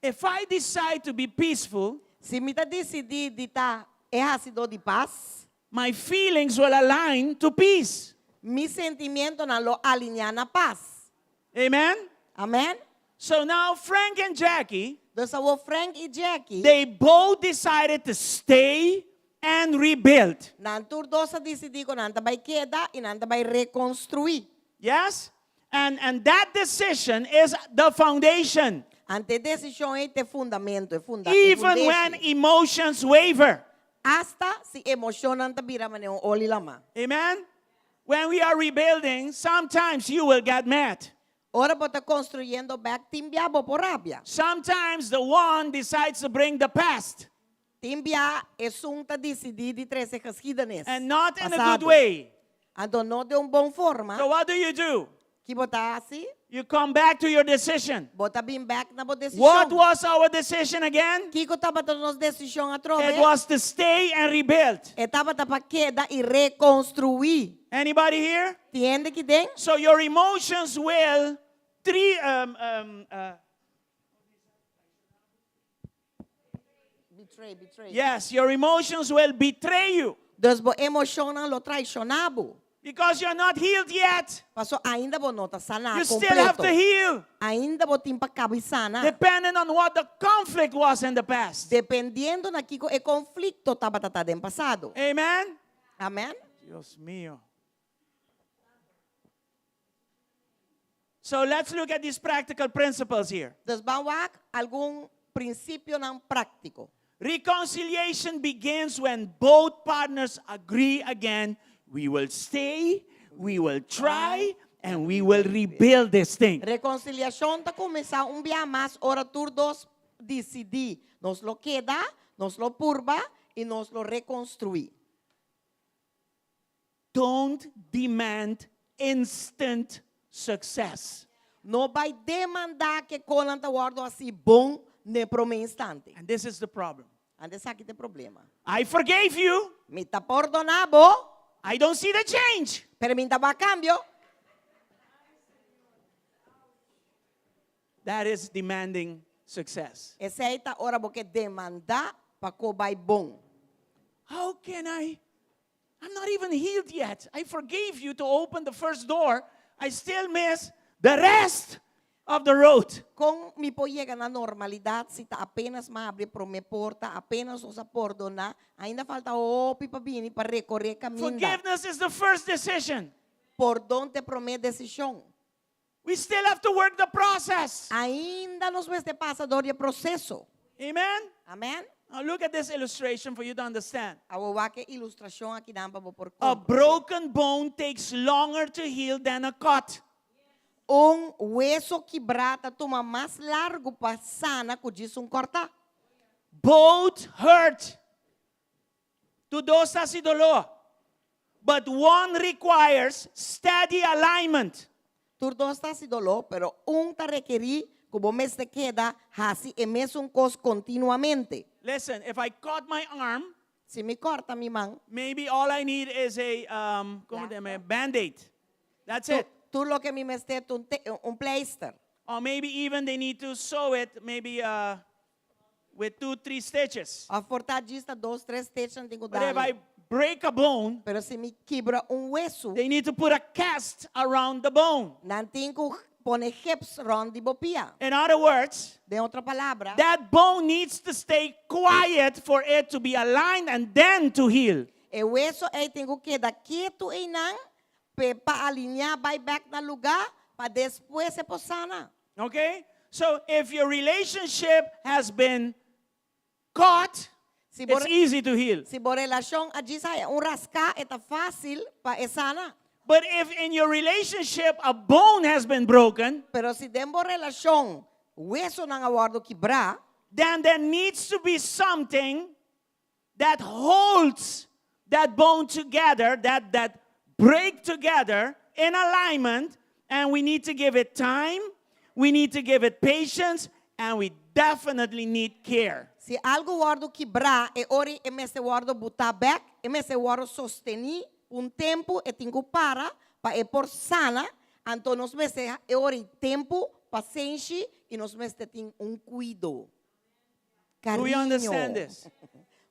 If I decide to be peaceful, si mi ta disidí di ta e hasidó di pas, my feelings will align to peace. Mi sentimentonan lo alineá na pas. Amen? Amèn? So now Frank and Jackie, Dus Frank i Jackie, they both decided to stay and rebuild. Nan tur dos a disidí ku nan ta bai keda i nan ta bai rekonstruí. Yes? And that decision is the foundation. Anto e desishon ei ta e fundamento, e funda Even when emotions waver. Asta si emoshonnan ta bira manera un ol'i laman. Amen? When we are rebuilding, sometimes you will get mad. Ora bo ta konstruyendo bèk tin bia bo por rabia. Sometimes the one decides to bring the past Tin bia esun ta disidí di trese geschiedenis. And not in a Pasado. good way. Anto no den un bon forma. So what do you do? Ki bo ta hasi? You come back to your decision. Bo ta bin bèk na bo desishon. What was our decision again? Kiko tabata nos desishon atrobe? It was to stay and rebuild. E tabata pa keda i rekonstruí. Anybody here? Tin hende aki den? So your emotions will three Betray, betray. Yes, your emotions will betray you. Dus bo emoshonnan lo traishoná bo. Because you're not healed yet. Paso ainda bo no ta saná You still have to kompleto. heal. Ainda bo tin pa kaba di sana. Depending on what the conflict was in the past. Dependiendo na kiko e konflikto tabata den pasado. Amen? Amèn? Dios mio. So let's look at these practical principles here. Dus ban wak algun prinsipionan práktiko. Reconciliation begins when both partners agree again we will stay, we will try, and we will rebuild this thing. Rekonsiliashon ta kuminsá un bia mas ora tur dos disidí, nos lo keda, nos lo purba i nos lo rekonstruí. Don't demand instant success. No bai demandá ku kosnan ta wòrdu hasí bon na promé instante. And this is the problem. Anto esaki ta e problema. I forgave you. Mi ta pordoná bo. I don't see the change. Pero mi n' ta wak kambio. That is demanding success. Esei ta ora bo ke demandá pa kos bai bon. How can I? I'm not even healed yet. I forgave you to open the first door. I still miss the rest of the road. Kon mi por yega na normalidat si ta apenas m'a habri promé porta, apenas nos a pordoná, ainda falta hopi pa bini pa rekoré kaminda. Forgiveness is the first decision. Pordon ta e promé desishon. We still have to work the process. Ainda nos mester pasa dor di e proseso. Amen? Amèn? Now look at this illustration for you to understand. Awor wak e ilustrashon akinan pa bo por A komprondé. broken bone takes longer to heal than a cut. Un weso kibrá ta tuma mas largu pa sana ku djis un kòrtá. Both hurt. Tur dos ta hasi doló. But one requires steady alignment. Tur dos ta hasi doló, pero un ta rekerí ku bo mester keda hasi e mesun kos kontinuamente. Listen, if I cut my arm, Si mi kòrta mi man, maybe all I need is a, komo ta yama, band-aid. That's it. Tur loke mi mester ta un pleister. Or maybe even they need to sew it, maybe with two, three stitches. Of por ta djis ta dos, tres stitch nan tin ku But if dal. I break a bone, Pero si mi kibra un wesu, they need to put a cast around the bone. nan tin ku pone gips rònt di bo pia. In other words, Den otro palabra, that bone needs to stay quiet for it to be aligned and then to heal. E weso ei tin ku keda ketu einan p'e pa alineá bai bèk na lugá pa despues e por sana. Okay? So if your relationship has been cut, Si bo it's easy to heal. Si bo relashon a djis haya un raská e ta fásil pa e sana. But if in your relationship a bone has been broken, Pero si den bo relashon wesonan a wòrdu kibrá, then there needs to be something that holds that bone together, that, that break together in alignment, and we need to give it time, we need to give it patience, and we definitely need care. Si algu wòrdu kibrá, e ora e mester wòrdu butá bèk, e mester wòrdu sostení un tempu, e tin ku para pa e por sana, anto nos mester e ora ei tempu, pasenshi i nos mester tin un kuido. Do we Kariño. understand this?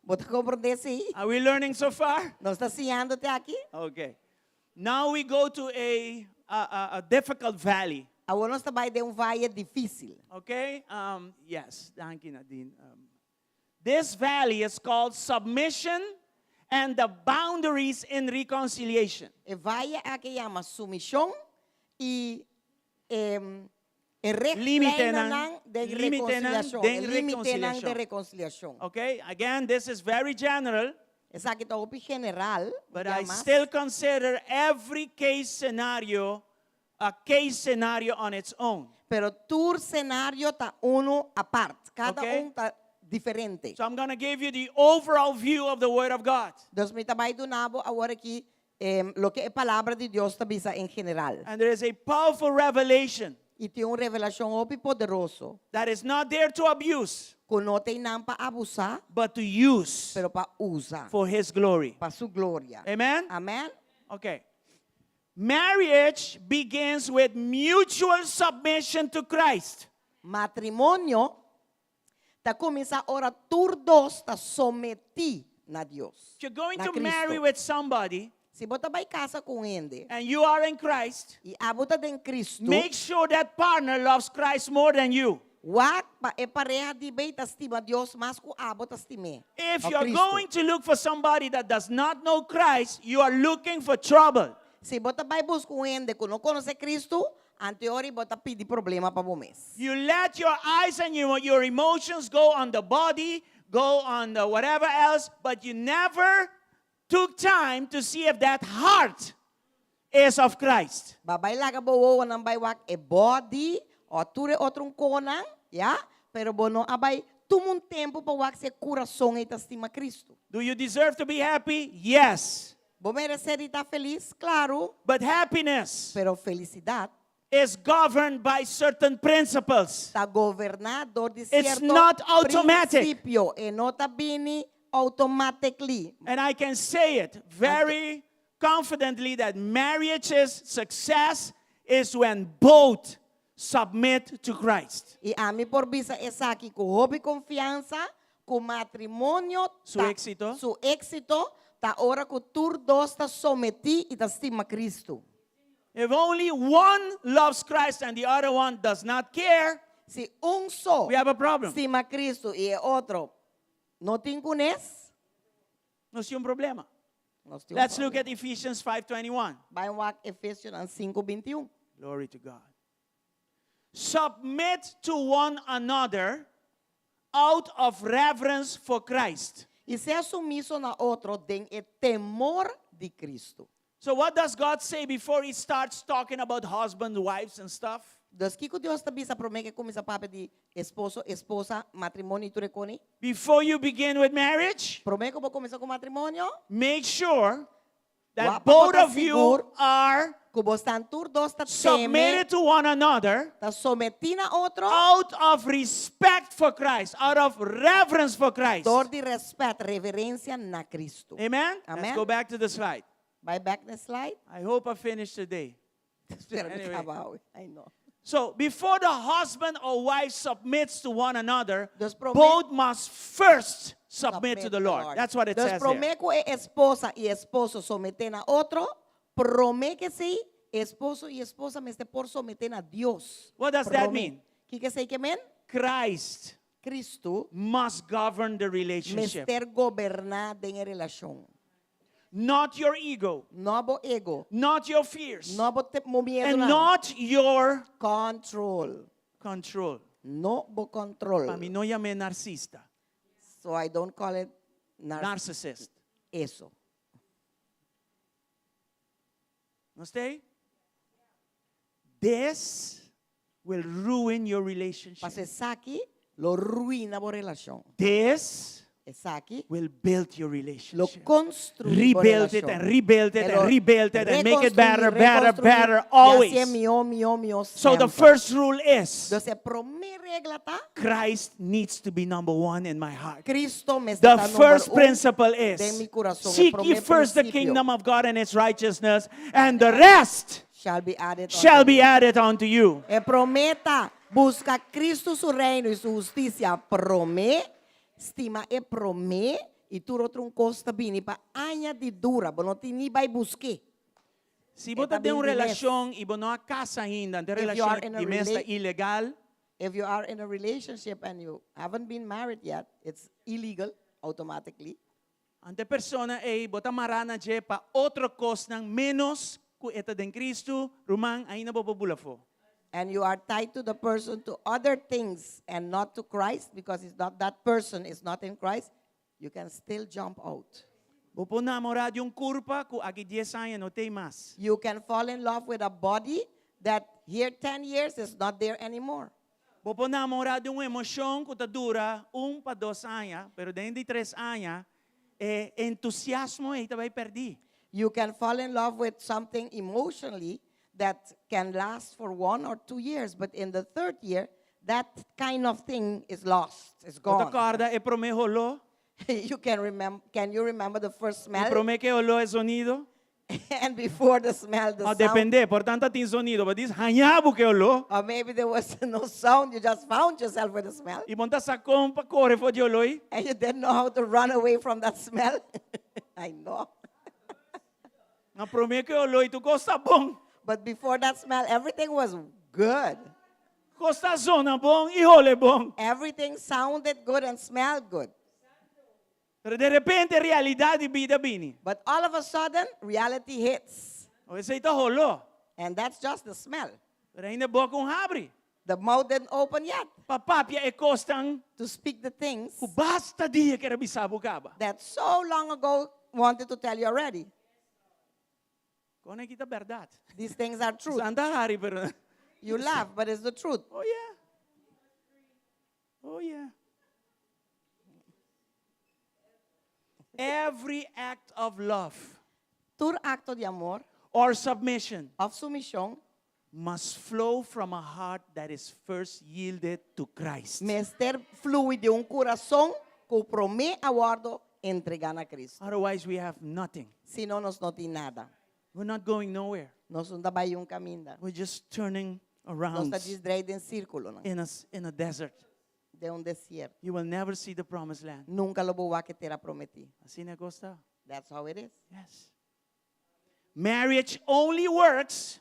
Bo ta komprondé esei? Are we learning so far? Nos ta siñando te aki? Okay. Now we go to a, a, a, a difficult valley. Awor nos ta bai den un vaye difísil. Okay? Um, yes, thank you, Nadine. Um, this valley is called submission and the boundaries in reconciliation. E vaye aki yama sumishon i e e Límitenan, rechtlijnennan den límitenan rekonsiliashon. den E límitenan den rekonsiliashon. rekonsiliashon. Okay? Again, this is very general. Esaki ta hopi general, But ya I mas. still consider every case scenario a case scenario on its own. Pero tur scenario ta uno apart. Kada Okay. un ta diferente. So I'm going to give you the overall view of the Word of God. Dus mi ta bai duna bo awor aki loke e palabra di Dios ta bisa en general. And there is a powerful revelation I tin un revelashon hopi poderoso that is not there to abuse, ku no ta einan pa abusá, but to use pero pa usa for His glory. pa su gloria. Amen? Amen. Okay. Marriage begins with mutual submission to Christ. Matrimonio ta kuminsá ora tur dos ta sometí na Dios. If you're going na to Cristo. marry with somebody, Si bo ta bai kasa ku un hende and you are in Christ, i abo ta den Kristu, make sure that partner loves Christ more than you. Wak pa e pareha di bay ta stima Dios mas ku abo ta stim'é. If O you're Kristu. going to look for somebody that does not know Christ, you are looking for trouble. Si bo ta bai buska un hende ku no konosé Kristu, anteori bo ta pidi problema pa bo mes. You let your eyes and your, your emotions go on the body, go on the whatever else, but you never took time to see if that heart is of Christ. Bo a bai laga bo wowonan bai wak e body o tur e otro konan, ya, pero bo no a bai tuma un tempu pa wak si e kurason ei ta stima Kristu. Do you deserve to be happy? Yes. Bo meresé di ta felis? Klaru. But happiness Pero felisidat is governed by certain principles. ta goberná dor di It's sierto not automatic. prinsipio. E no ta bini automatically. And I can say it very confidently that marriage's success is when both submit to Christ. I ami por bisa esaki ku hopi konfiansa ku matrimonio Su ta éksito. su éksito ta ora ku tur dos ta sometí i ta stima Kristu. If only one loves Christ and the other one does not care, Si un so we have a problem. stima Kristu i e otro no tin kunes, Nos tin un problema. nos tin un Let's look problema. at Ephesians 5:21. Bai wak Efesionan 5:21. Glory to God. Submit to one another out of reverence for Christ. I sea sumiso na otro den e temor di Kristu. So what does God say before he starts talking about husbands, wives and stuff? Dus kiko Dios ta bisa promé ku e kuminsá papia di esposo, esposa, matrimonio i tur e kos? Before you begin with marriage, Promé ku bo kuminsá ku matrimonio, make sure that Wak pa both bo ta of you sigur are ku bosnan tur dos ta teme, submitted to one another ta sometí na otro, out of respect for Christ, out of reverence for Christ. dor di rèspèt, reverensia na Kristu. Amen? Let's Amen. go back to the slide. Bai bèk na slide. I hope I finish today. Spera mi Anyway. kaba awe. Ai no. So before the husband or wife submits to one another, Dus promé both must first submit to the Lord. That's what it Dus says there. promé ku e esposa i esposo someté na otro, promé ku esei, esposo i esposa mester por someté na Dios. What does that Promé. mean? Kiko esei ke men? Christ Kristu must govern the relationship, mester goberná den e relashon. not your ego, No bo ego, not your fears, no bo te, bo miedu and nan. not your control. control. No bo control. Pa mi no yam'é narsista, So I don't call it nar narcissist. eso. No stay? This will ruin your relationship. Paso esaki lo ruina bo relashon. This Esaki will build your lo relationship. konstruí bo Rebuild it relashon. and rebuild it E and lo rebuild it and make it rekonstruí, better, better, rekonstruí, better, i hasié always. mihó, mihó, mihó So the semper. first rule is Entonses, e promé regla ta, Christ needs to be number one in my heart. Kristu mester The ta number first un principle den mi is kurason. E seek ye promé first the prinsipio kingdom of God and its righteousness, and the rest shall be added unto shall be you. added unto you. E promé ta, buska Kristu su reino i su hustisia promé, stima e promé i tur otro kos ta bini pa añadidura, bo no tin ni bai busk'é. Si bo E ta ta den un bini di mes. relashon i bo no a kasa ainda, den If you relashon are in a di mes ta rela- ilegal, If you are in a relationship and you haven't been married yet, it's illegal automatically. Anto e persona ei bo ta mará na dje pa otro kosnan ménos ku e ta den Kristu, ruman ainda bo por bula afó. And you are tied to the person to other things and not to Christ because it's not that person is not in Christ, you can still jump out. Bo por namorá di un kurpa ku aki dies aña no t'ei mas. You can fall in love with a body that here 10 years is not there anymore. Bo por namorá di un emoshon ku ta dura un pa dos aña, pero den di tres aña e entusiasmo ei ta bai pèrdí. You can fall in love with something emotionally that can last for one or two years, but in the third year, that kind of thing is lost, is Bo ta gone. kòrda e promé holó? You can remember, can you remember the first E smell? promé ku e holó e zonido? And before the smell, the A sound. dependé, por tantu tin zonido, bo djis haña bo ku e holó. Or maybe there was no sound, you just found yourself with the smell. I bo n' sa kon pa kore for di e holó ei. And you didn't know how to run away from that smell. I know. Ma promé ku e oló i tur kos ta bon. But before that smell, everything was good. Kos ta zona bon i hole bon. Everything sounded good and smelled good. Pero de repente realidat di bida bini. But all of a sudden, reality hits. O esei ta holó. And that's just the smell. Pero ainda boka un habri. The mouth didn't open yet Pa papia e kosnan to speak the things ku basta dia ker a bisa bo kaba. that so long ago wanted to tell you already. Kon aki ta bèrdat. These things are truth. Boso ta hari, pero. You laugh, but it's the truth. Oh yeah. Oh yeah. Every act of love Tur akto di amor or submission òf sumishon must flow from a heart that is first yielded to Christ. mester flui di un kurason ku promé a wòrdu entregá na Kristu. Otherwise, we have nothing. Sino nos no tin nada. We're not going nowhere. Nos no ta bai un kaminda. We're just turning Nos around ta djis drei den sírkulonan, in a desert. den un desierto. You will never see the promised land. Nunka lo bo wak e tera prometí. Asina kos ta. That's how it is. Yes. Marriage only works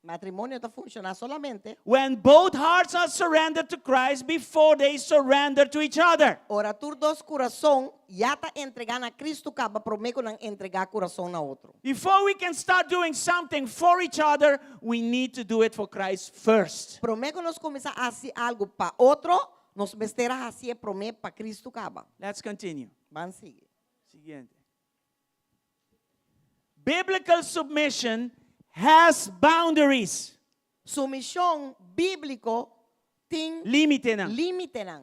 Matrimonio ta funshoná solamente when both hearts are surrendered to Christ before they surrender to each other. ora tur dos kurason ya ta entregá na Kristu kaba promé ku nan entregá kurason na otro. Before we can start doing something for each other, we need to do it for Christ first. Promé ku nos kuminsá hasi algu pa otro, nos mester a hasié promé pa Kristu kaba. Let's continue. Ban sigui. Siguiente. Biblical submission has boundaries. Sumishon bíbliko tin Límitenan. límitenan.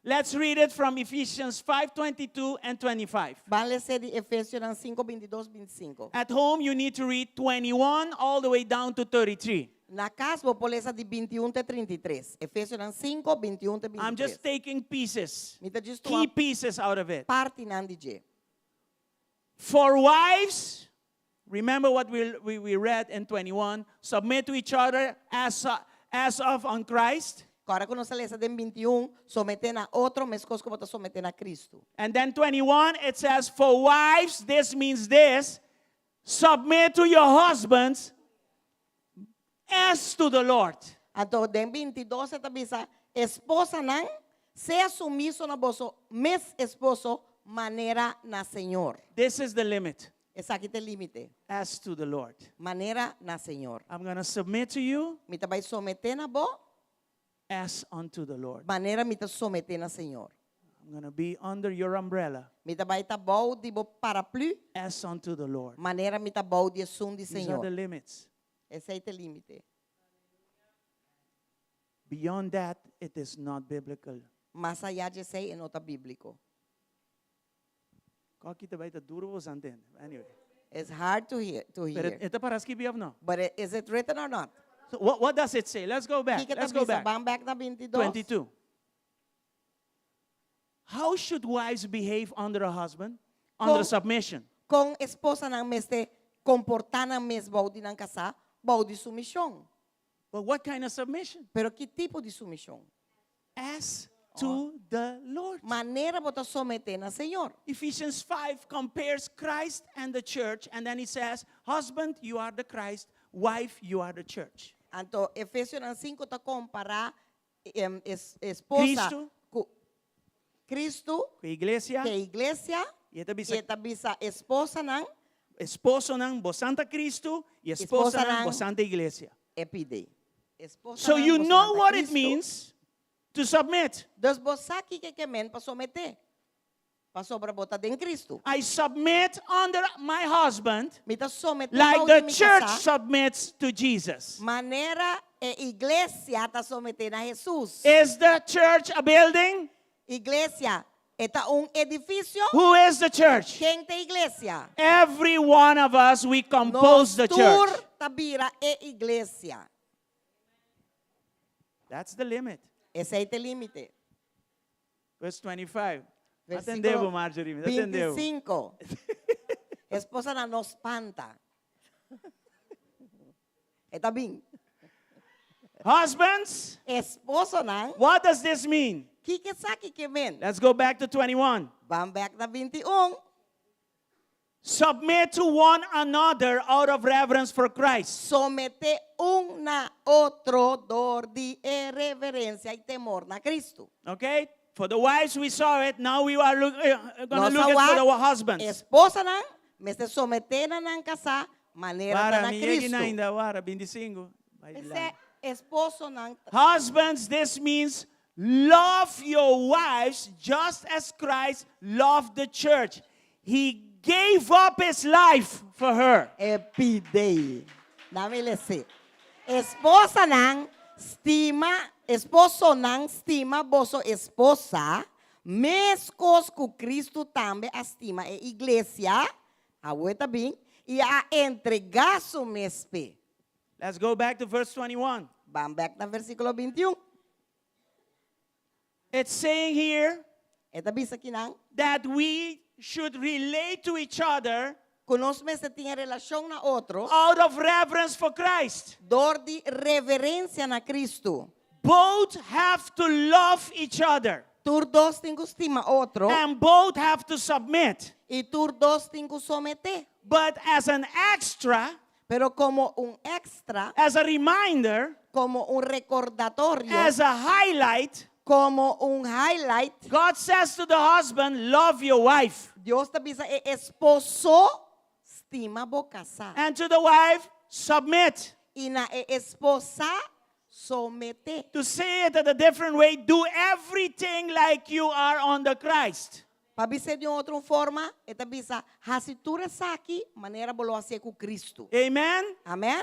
Let's read it from Ephesians 5:22 and 25. Ban lesa di Efesionan 5, 22, 25. At home you need to read 21 all the way down to 33. Na kas bo por lesa di 21 te 33. Efesionan 5, 21 te I'm just 23. taking pieces, Mi ta djis key tuma pieces out of it. partinan di dje. For wives, remember what we, we, we read in 21 submit to each other as, as of on Christ. Kòrda ku nos a lesa den 21, someté na otro meskos ku bo ta someté na Kristu. And then 21, it says, For wives, this means this submit to your husbands as to the Lord. Anto den 22 e ta bisa, Esposanan, sea sumiso na boso mes esposo manera na Señor. This is the limit. Esaki ta e límite. As to the Lord. Manera na Señor. I'm going to submit to you. Mi ta bai someté na bo. As unto the Lord. Manera mi ta someté na Señor. I'm going to be under your umbrella. Mi ta bai ta bou di bo paraplü. As unto the Lord. Manera mi ta bou di esun di These are Señor. the limits. Esei ta e límite. Beyond that, it is not biblical. Mas ayá di esei e no ta bíbliko. Kòki ta bai ta duro boso antende. Anyway. It's hard to hear. To Pero hear. e ta pará skibí òf no? But is it written or not? So what, what does it say? Let's go back. Kiko ta Let's go bisa? back. Ban bèk na 22. 22. How should wives behave under a husband? Under Kon- submission. Kon esposanan mester komportá nan mes bou di nan kasá, bou di sumishon. But what kind of submission? Pero ki tipo di sumishon? As to the Lord. Manera bo ta someté na Señor. Ephesians 5 compares Christ and the church, and then he says, Husband, you are the Christ, wife, you are the church. Anto Efesionan 5 ta kompará es, esposa Cristo. ku Cristo Ku iglesia, ku iglesia i e ta bisa i e ta bisa esposanan esposonan bosnan ta Cristo i esposanan Esposanan bosnan ta iglesia. e pide. So Esposanan you bosnan know ta what it Cristo. means to submit. Dus bo sa kiko ke men pa someté. Pasobra bo ta den Cristo. I submit under my husband Mi ta someté like bou the di mi church kasá. submits to Jesus. Manera e iglesia ta someté na Jesus. Is the church a building? Iglesia e ta un edifisio? Who is the church? Ken ta iglesia? Every one of us, we compose Nos the tur church. ta bira e iglesia. That's the limit. Esei ta e límite. Verse 25. Versículo Atendé bo, Marjorie. Atendé bo. 25. Esposanan no spanta. E ta bin. Husbands, Esposonan, what does this mean? kiko esaki ke men? Let's go back to 21. Ban bèk na 21. Submit to one another out of reverence for Christ. Someté un na otro dor di e reverensia i temor na Kristu. Okay? For the wives, we saw it. Now we are look, going to Nos look a at for wak, the husbands. Esposanan mester someté na nan kasá manera ta Wara, na mi yegi Kristu. na ainda, wara, 25. Bai Ese lang. esposonan Husbands, this means love your wives just as Christ loved the church. He gave up his life for her. E pidei. Dame lese. Esposanan stima, esposonan stima boso esposa, meskos ku Kristu tambe a stima e iglesia, awor ta bin, i a entregá su mes p'e. Let's go back to verse 21. Ban bèk na versíkulo 21. It's saying here E ta bisa akinan that we should relate to each other ku nos mester tin relashon na otro out of reverence for Christ. dor di reverensia na Kristu. Both have to love each other Tur dos tin ku stima otro and both have to submit. i tur dos tin ku someté. But as an extra, Pero komo un èkstra, as a reminder, komo un rekordatorio, as a highlight, komo un highlight, God says to the husband, Love your wife. Dios ta bisa e esposo, stima bo kasá. And to the wife, submit. I na e esposa, someté. To say it in a different way, do everything like you are under Christ. Pa bis'é di un otro forma, e ta bisa, hasi tur esaki, manera bo lo hasié ku Kristu. Amen. Amèn?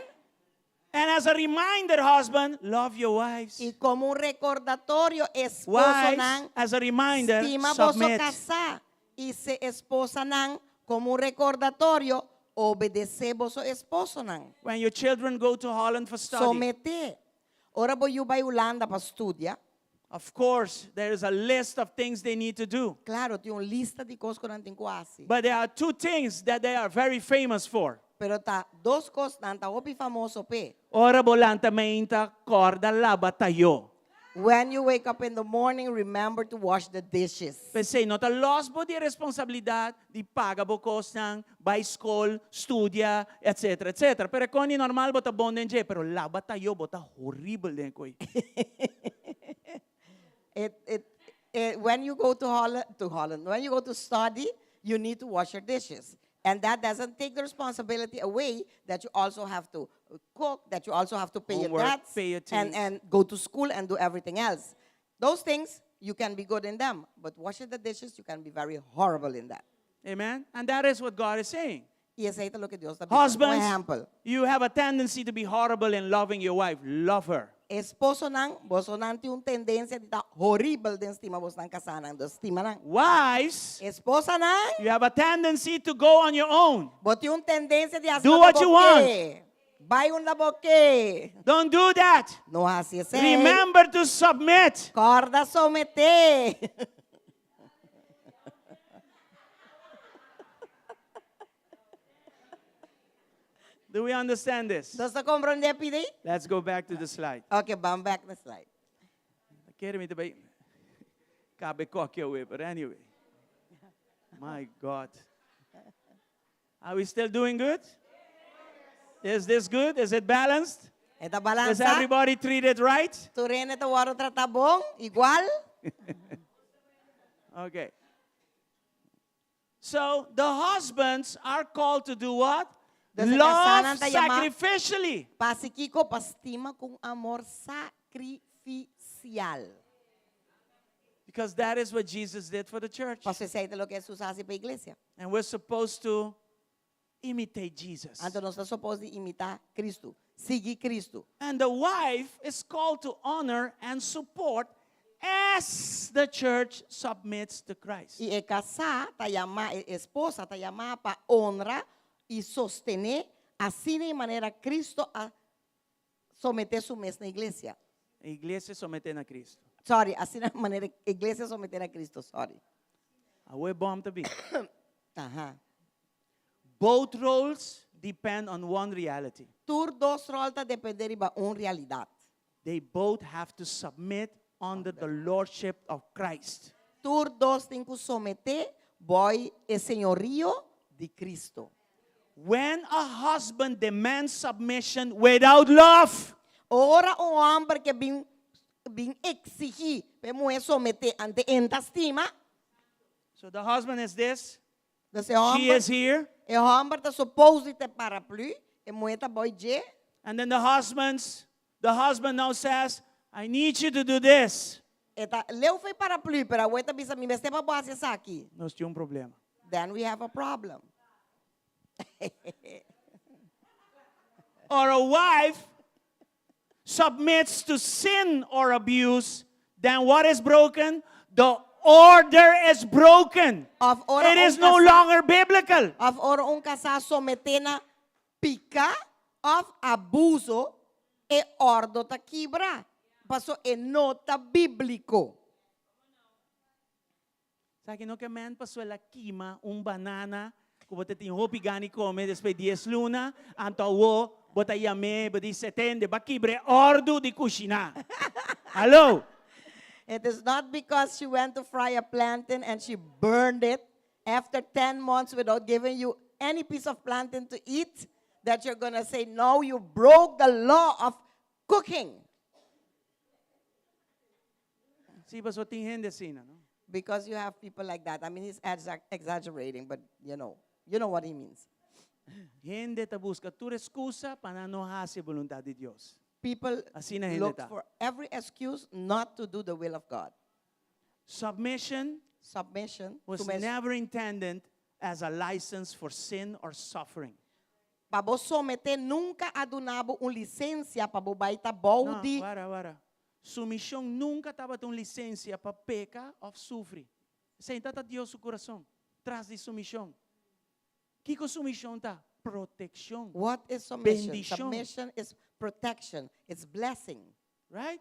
And as a reminder, husband, love your wives. I komo un rekordatorio, Wives, esposonan, as a reminder, stima boso submit. kasá. I se esposanan, komo un rekordatorio, obedesé boso esposonan. When your children go to Holland for study, Someté. Ora bo yu bai Hulanda pa studia. Of course, there is a list of things they need to do. Klaro, tin un lista di kos ku nan tin ku hasi. But there are two things that they are very famous for. Pero ta dos kos nan ta hopi famoso p'e. Ora bo lanta mainta, kòrda laba tayó. When you wake up in the morning, remember to wash the dishes. P'esei, no ta lòs bo di e responsabilidat di paga bo kosnan, bai skol, studia, etc. Etc. Pero e kos normal bo ta bon den dje, pero laba tayó bo ta horibel den koi. It, it, it, when you go to Holland, to Holland, when you go to study, you need to wash your dishes. And that doesn't take the responsibility away that you also have to cook, that you also have to pay your Homework, debts, pay your and, things. and go to school and do everything else. Those things, you can be good in them. But washing the dishes, you can be very horrible in that. Amen? And that is what God is saying. I esei ta loke Dios ta bisa. Por Husbands, ehèmpel, you have a tendency to be horrible in loving your wife. Love her. Esposonan, bosonan tin un tendensia di ta horibel den stima bosnan kasánan, dus stima nan. Wives, Esposanan, you have a tendency to go on your own. bo tin un tendensia di hasi Do loke what bo you want. ke. Bai unda bo ke. Don't do that. No hasi esei. Remember to submit. Kòrda someté. Do we understand this? Nos ta komprondé pidi? Let's go back to the slide. Ok, ban bèk na slide. Kere mi ta bai kabe koki away, but anyway. My God. Are we still doing good? Is this good? Is it balanced? E ta Is balansá? everybody treated right? Tur hende ta wòrdu tratá bon, igual? Okay. So the husbands are called to do what? Dus e Love kasánan ta yamá sacrificially. pa hasi kiko? Pa stima ku un amor sakrifisial. Because that is what Jesus did for the church. Pasobra esei ta loke Hesus a hasi pa iglesia. And we're supposed to imitate Jesus. Anto nos ta suponé di imitá Kristu, sigui Kristu. And the wife is called to honor and support as the church submits to Christ. I e kasá ta yamá, e esposa ta yamá pa honra i sostené asina e manera Kristu a someté su mes na iglesia. E iglesia someté na Kristu. Sorry, asina e manera iglesia someté na Kristu, sorry. Awe bom ta bin. Aha. Both roles depend on one reality. Tur dos ròl ta dependé riba un realidat. They both have to submit under the lordship of Christ. Tur dos tin ku someté bou e señorio. di Kristo. When a husband demands submission without love, Ora un hòmber ke bin bin eksigí pa muhé someté anto e n' ta stima, so the husband is this, dus e hòmber, she is here, e hòmber ta supposed di ta paraplü, e muhé ta bou dje. And then the husband now says, "I need you to do this." E ta leu fo'i paraplü, pero awor e ta bisa mi mester pa bo hasi esaki. Nos tin un problema. Then we have a problem. Or a wife submits to sin or abuse, then what is broken? The order is broken. Òf ora It is un no kasá, longer biblical. Òf ora un kasá someté na piká òf abuso, e òrdu ta kibra. Paso e no ta bíbliko. Sabe no ke men paso el a kima un banana ku bo tin hopi gan'i kome despues 10 luna, anto awor bo ta yam'é, bo di tende, b'a kibra òrdu di kushina. Hello? It is not because she went to fry a plantain and she burned it after 10 months without giving you any piece of plantain to eat that you're going to say, "No, you broke the law of cooking." Si, paso tin hende asina, no? Because you have people like that. I mean, he's exaggerating, but you know what he means. Hende ta buska tur ekskusa pa no hasi boluntat di Dios. People Asina hende look ta. For every excuse not to do the will of God. Submission Submission was never intended as a license for sin or suffering. Pa bo someté nunka a duna bo un lisensia pa bo bai ta bou No, di para, para. Sumishon nunka tabata un lisensia pa peka òf sufri. Esei ta Dios su kurason. Tras di sumishon. Kiko sumishon ta? Protekshon. What is submission? Bendishon. Submission is protection. It's blessing. Right?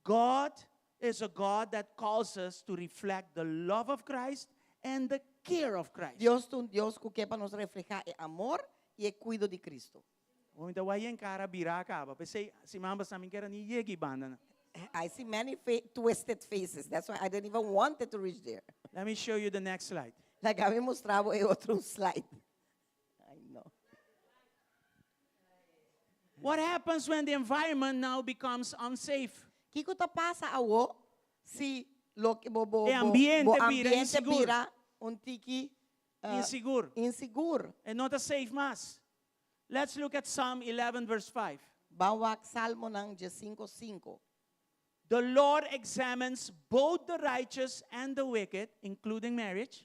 God is a God that calls us to reflect the love of Christ and the care of Christ. Dios ta un Dios ku ke pa nos reflehá e amor i e kuido di Kristo. Anto wak e kara bira kaba. P'esei, siman pasá mi n' ker a ni yega banda. I see many twisted faces. That's why I didn't even want it to reach there. Let me show you the next slide. Laga mi mustra e otro slide. I know. What happens when the environment now becomes unsafe? Kiko ta pasa awo si lo bo bo E ambiente bo bira ambiente insigur. Bira un tiki Insigur. Insigur. And not a safe mas. Let's look at Psalm 11 verse 5. Ban wak Salmonan 5:5. The Lord examines both the righteous and the wicked, including marriage,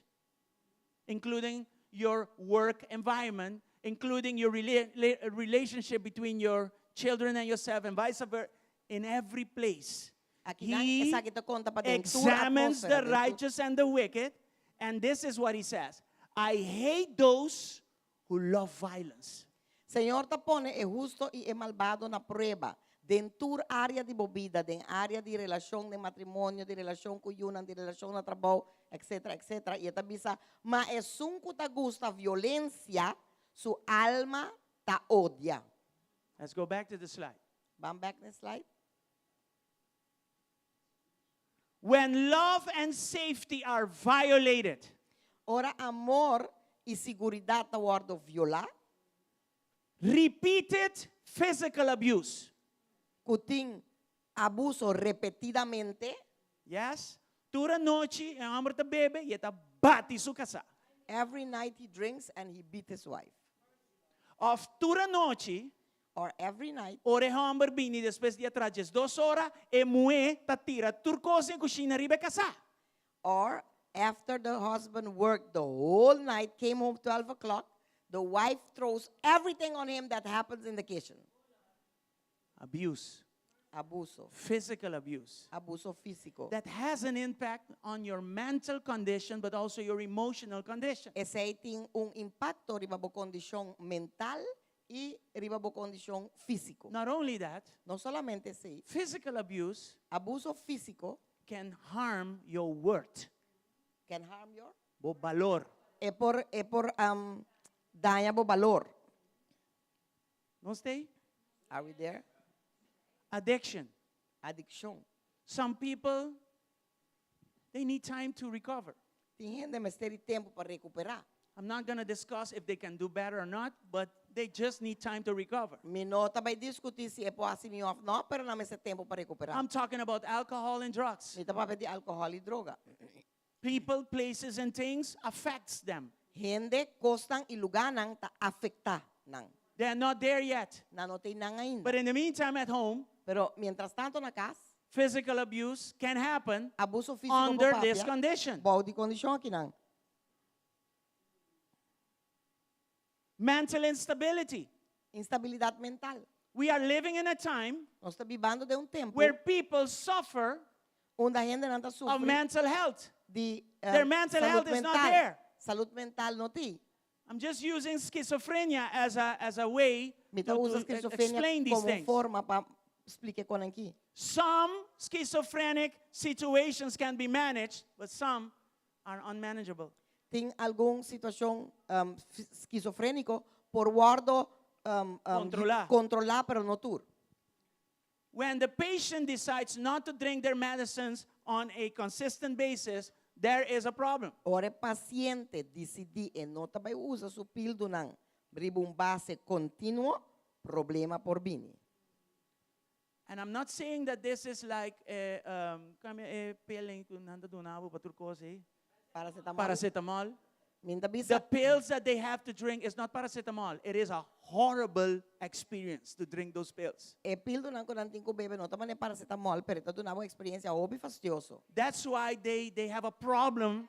including your work environment, including your relationship between your children and yourself, and vice versa, in every place. Aki nan, He esaki ta konta pa den tur examines the atmósfera, den tur- righteous and the wicked, and this is what he says: "I hate those who love violence." Señor ta pone e hustu i e malbado na prueba. Den tur área di bo bida, den área di relashon, di matrimonio, di relashon ku yunan, di relashon na trabou, etc., etc. I e ta bisa, ma esun ku ta gusta violensia, su alma ta odia. Let's go back to the slide. Ban back the slide. When love and safety are violated, Ora amor i seguridat ta wòrdu violá, repeated physical abuse. Ku tin abuso repetidamente, Yes? Tur anochi, e hòmber ta bebe i ta bati su kasá. Every night he drinks and he beat his wife. Òf tur anochi, Or every night, ora e hòmber bini despues di a traha 12 ora, e muhé ta tira tur kos den kushina riba e kasá. Or after the husband worked the whole night, came home 12 o'clock, the wife throws everything on him that happens in the kitchen. Abuse, Abuso. Physical abuse. Abuso físiko. That has an impact on your mental condition, but also your emotional condition. Esei tin un impakto riba bo kondishon mental i riba bo kondishon físiko. Not only that, No solamente esei, physical abuse abuso físiko can harm your worth, can harm your bo balor. E por daña bo balor. Nos t'ei? Are we there? Addiction. Adikshon. Some people, they need time to recover. Tin hende mester di tempu pa rekuperá. I'm not going to discuss if they can do better or not, but they just need time to recover. Mi no ta bai diskutí si e por hasi mihó òf no, pero nan mester tempu pa rekuperá. I'm talking about alcohol and drugs. Mi ta papia di alkohòl i droga. People, places, and things affects them. Hende, kosnan i lugánan ta afektá nan. They are not there yet. Nan no ta einan ainda. But in the meantime, at home, Pero mientrastantu na kas, physical abuse can happen abuso físiko por under this papia condition. bou di kondishon akinan. Mental instability. Instabilidat mental. We are living in a time Nos ta bibando den un tempu where people suffer unda hendenan ta of sufri mental health. di Their mental salud health is not mental. there. Salud mental no tin. I'm just using schizophrenia as a, as a way Mi to, ta usa to skizofrenia explain these komo things. forma pa splika kosnan aki. Some schizophrenic situations can be managed, but some are unmanageable. Tin algun situashon um, skizofréniko por wòrdu um, um, Kontrolá. kontrolá, pero no tur. When the patient decides not to drink their medicines on a consistent basis, there is a problem. Ora e paciente disidí e no ta bai usa su pildunan riba un base kontinuo, problema por bini. And I'm not saying that this is like, eh, um, kami, eh, pelen ku nan ta duna bo pa tur kos, eh? Paracetamol. Paracetamol. Mi n' ta bisa The pills that they have to drink is not paracetamol. It is a horrible experience to drink those pills. E pildunan ku nan tin ku bebe no ta manera paracetamol, pero e ta duna bo un eksperensia hopi fastioso. That's why they, they have a problem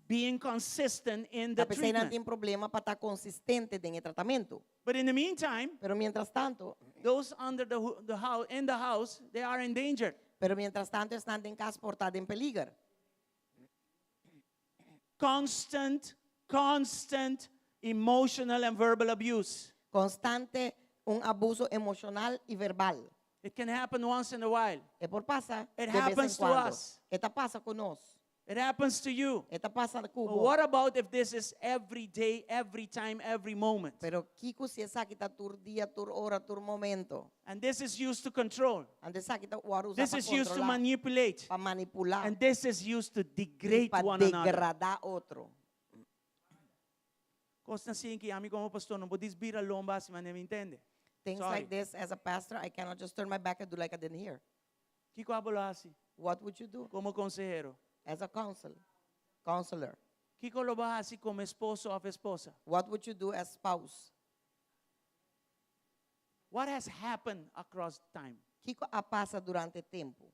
being consistent in the Ta p'esei nan treatment. tin problema pa ta konsistente den e tratamentu. But in the meantime, Pero mientrastantu, those under the, hu- the house, in the house, they are in danger. pero mientrastantu esnan den kas por ta den peliger. Constant, constant emotional and verbal abuse. Konstante un abuso emoshonal i verbal. It can happen once in a while. E por pasa It de bes en happens to kuando. us. E ta pasa ku nos. It happens to you. E ta pasa ku But bo. what about if this is every day, every time, every moment? Pero kiko si esaki ta tur dia, tur ora, tur momento. And this is used to control. Anto esaki ta wòrdu usa This pa is used to kontrolá, manipulate. pa manipulá, And this is used to i degrade pa one another. degradá otro. Kosnan asina ku ami komo pastor no por bira lomba asina, mi n' tende. Things Sorry. like this, as a pastor, I cannot just turn my back and do like I didn't hear. Kiko abo lo hasi What would you do komo konsehero? as a counsel, counselor? Kiko lo bo hasi komo esposo òf esposa? What would you do as spouse? What has happened across time? Kiko a pasa durante tempu?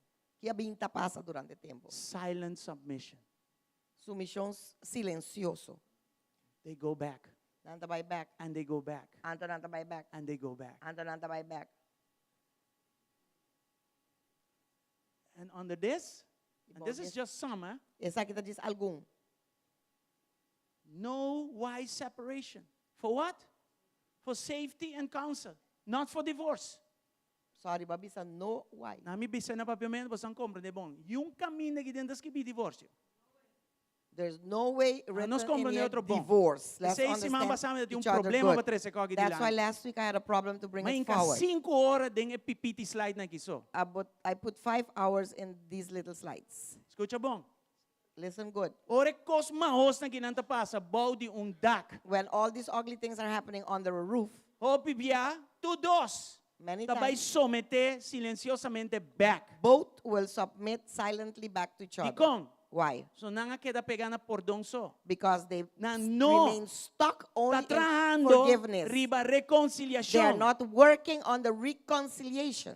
Ki a bin ta pasa durante tempu? Silent submission. Sumishon silensioso. They go back Nan ta bai bèk. and they go back Anto nan ta bai bèk. and they go back. Anto nan ta bai bèk. And under this, I and this is bom, just some, eh? Esaki ta djis algun. No wise separation. For what? For safety and counsel, not for divorce. Sorry, b'a bisa no wise. Na mi bisa na papiamento, boso komprondé bon. Ningun kaminda aki den ta skibí divorsio. There's no way written nos in komprondé here otro bon. divorce. Let's P'esei siman understand pasá mi tin un each other problema good. pa trese esaki That's why dilanti. last week I had a problem to bring M'a it hinka forward. 5 ora den e pipiti slide nan aki so. I put, I put five hours in these little slides. Skucha bon. Listen good. Ora kos mahos nan aki ta pasa bou di un dak. When all these ugly things are happening under a roof, Hopi bia, tur dos. Many Ta bai times. someté silensiosamente bèk. both will submit silently back to each other. Dikon? Why? So nan a keda pegá na pordon so. Because they Nan no remain stuck only Ta in trahando forgiveness. riba They are rekonsiliashon. not working on the reconciliation.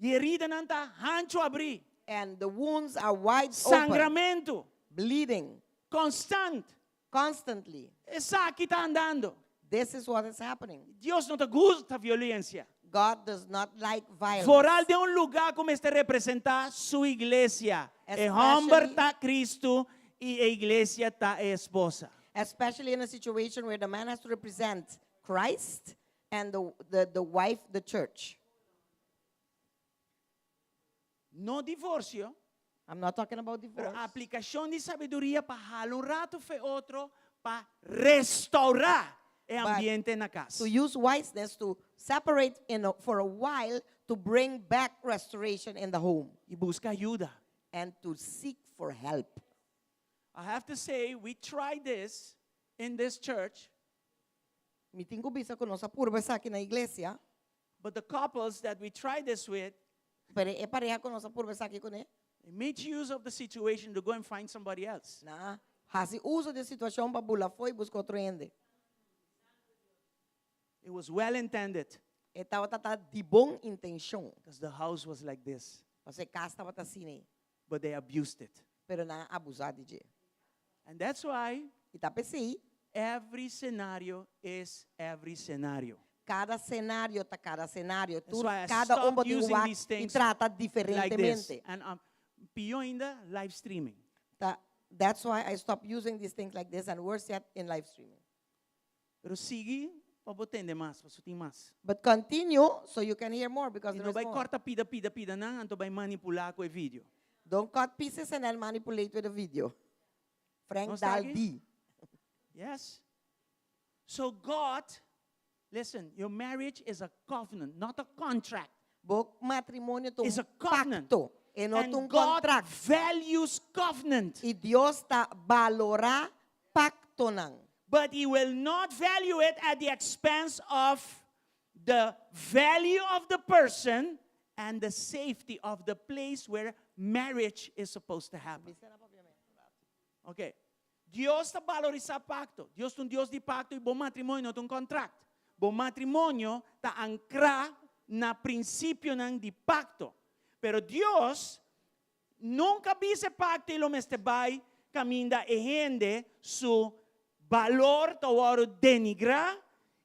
I heridanan ta hanchu habrí. And the wounds are wide open, Sangramentu. bleeding Konstante. constantly. Esaki ta andando. This is what is happening. Dios no ta gusta violensia. God does not like violence. Vooral den un lugá ku mester representá su iglesia. E hòmber Especially- ta Kristu i e iglesia ta e esposa. Especially in a situation where the man has to represent Christ and the, the, the wife, the church. No divorsio, I'm not talking about pero divorce. aplikashon di sabiduria pa hala un ratu fo'i otro pa restourá e But ambiente na kas. To use wiseness to separate in a, for a while to bring back restoration in the home I buska ayudo. and to seek for help. I have to say, we tried this in this church, Mi tin ku bisa ku nos a purba esaki na iglesia, but the couples that we tried this with, pero e pareha ku nos a purba esaki kuné, they made use of the situation to go and find somebody else. Nan a hasi uso di e situashon pa bula afó i buska otro hende. It was well intended E tabata ta di bon intenshon, because the house was like this, pasobra e kas tabata asina ei, but they abused it. pero nan a abusá di dje. And that's why I ta p'esei, every scenario is every scenario. kada senario ta kada senario. That's Tur why I kada un stopped bo tin using wak these i things trata like this. diferentemente. And pió ainda, live streaming. Ta, that's why I stopped using these things like this and worse yet in live streaming. Pero sigui pa bo tende mas, paso tin mas. But continue so you can hear more because I there no is bai more. korta pida pida pida nan, anto bai manipulá ku e video. Don't cut pieces and then manipulate with the video. Frank Nos ta aki? Daldi. Yes. So God, listen, your marriage is a covenant, not a contract. Bo matrimonio ta un It's a covenant. pakto e no ta And un God kontrakt. values covenant. I Dios ta balorá paktonan. But he will not value it at the expense of the value of the person and the safety of the place where marriage is supposed to happen. Ok. Dios ta balorisá pakto. Dios ta un Dios di pakto i bo matrimonio no ta un kontrakt. Bo matrimonio ta ankrá na prinsipionan di pakto. Pero Dios nunka bisa e pakto i lo mester bai kaminda e hende su balor ta wòrdu denigrá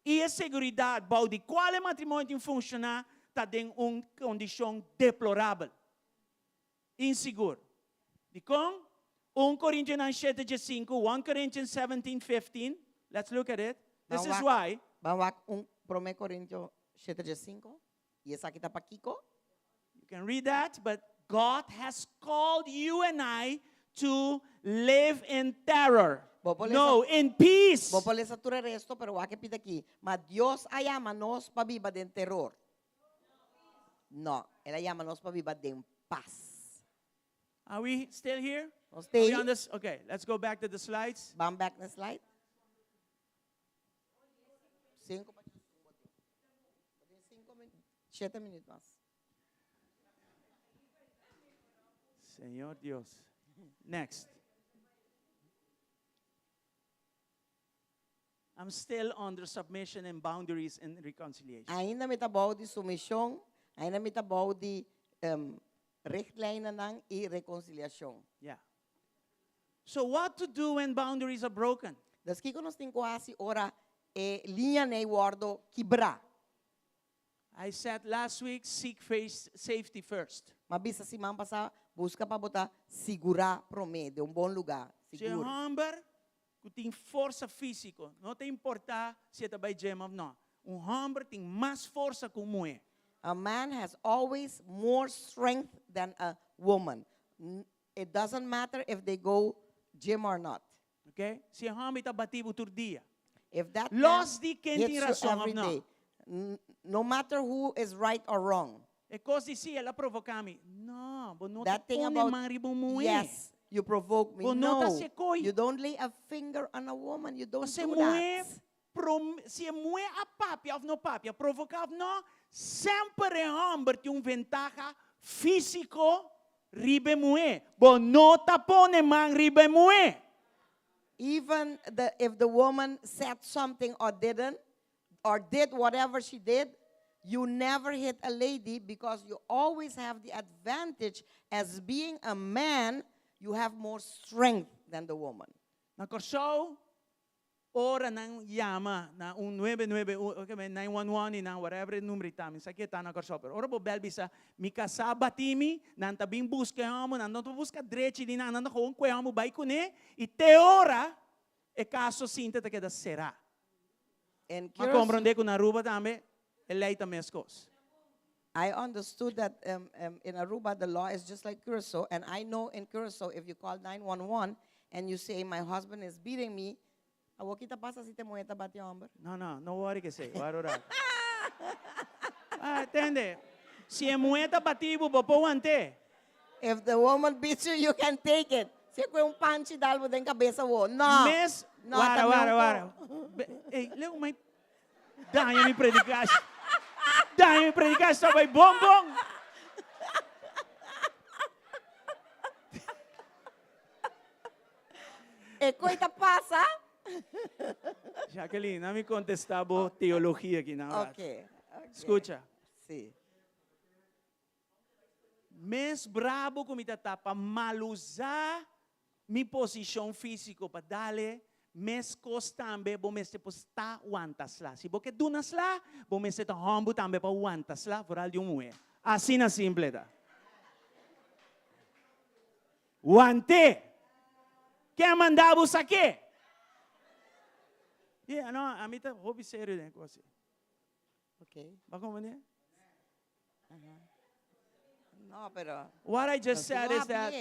i e seguridat bou di kual e matrimonio tin funshoná ta den un kondishon deplorabel. Insigur. Dikon? Un Korintionan shete djesinku, 1 Corinthians 17:15, let's look at it. This Ban is wak, why. ban wak un Promé Korintio shete djesinku. I esaki ta pakiko? You can read that, but God has called you and I to live in terror. Bo por lesa, No, in peace. bo por lesa tur e resto, pero wak e pida aki. Ma Dios a yama nos pa biba den teror. No, el a yama nos pa biba den pas. Are we still here? Nos Are we t'ei? on this? Okay, let's go back to the slides. Ban bek na slide. Sinku pa Bo tin sinku min, shete minüt mas. Señor Dios. Next. I'm still under submission and boundaries and reconciliation. Ainda mi ta bou di sumishon, ainda mi ta bou di um, richtlijnennan i rekonsiliashon. Yeah. So what to do when boundaries are broken? Dus kiko nos tin ku hasi ora e liñanan ei wòrdu kibrá? I said last week, seek face safety first. M'a bisa siman pasá, buska pa bo ta sigurá promé, den un bon lugá, Si e sigur. hòmber ku tin forsa físiko, no ta importá si e ta bai gym òf nò, un hòmber tin mas forsa ku un muhé. A man has always more strength than a woman. It doesn't matter if they go gym or not. Ok? Si e hòmber ta bati bo tur dia. If that man Los di ken tin hits you rason òf every nò. day, no matter who is right or wrong. E kos di si el a provoká mi. No, bo no ta That thing pone about man riba un muhé. Yes, you provoke me. Bo no ta No, hasi koi. you don't lay a finger on a woman. You don't Pasobra e do muhé that. prom, si e muhé a papia òf no papia, provoká òf no, semper e hòmber tin un ventaha físiko riba e muhé. Bo no ta pone man riba e muhé. Even the, if the woman said something or didn't, or did whatever she did, you never hit a lady because you always have the advantage as being a man, you have more strength than the woman. Na Kòrsou, ora nan yama na un nuebe nuebe un, ok, 911 i nan whatever e number ta, mi sa ke ta na Kòrsou, pero ora bo bèl bisa, mi kasá bati mi, nan ta bin buska e hòmber, nan no ta buska drechi di nan, nan ta gewoon ku e hòmber bai kuné, i te ora e kaso sinta ta keda será. En Ma komprondé ku na Aruba tambe e lei ta meskos. I understood that um, um, in Aruba the law is just like Curacao, and I know in Curacao if you call 911 and you say my husband is beating me, awor ki ta pasa si te muhé ta bati hòmber? No, no, no worry k'esei, wak ora. Ah, tende, si e muhé ta bati bo, bo por want'é. If the woman beats you, you can take it. Si e kue un panchi dal bo den kabes awo. No. Mes, No, wara, ta wara, mi wara. Ey, leu mai daña mi predikashi. Daña mi predikashi ta bai bon bon. E koi ta pasa. Jacqueline, na mi contesta bo teologia aki na Ok, ok. Scucha. Si. Mes brabo ku mi ta ta pa malusa mi posishon físiko pa dale, meskos tambe bo mester por sta wanta sla. Si bo ke duna sla, bo mester ta hòmbu tambe pa wanta sla, foral di un muhé. Asina simple ta. Want'é! Ken a manda bo sak'é? Yeah, no, ami ta hopi serio den e kos ei. Ok. Bo a komprendé? No, pero. What I just said is that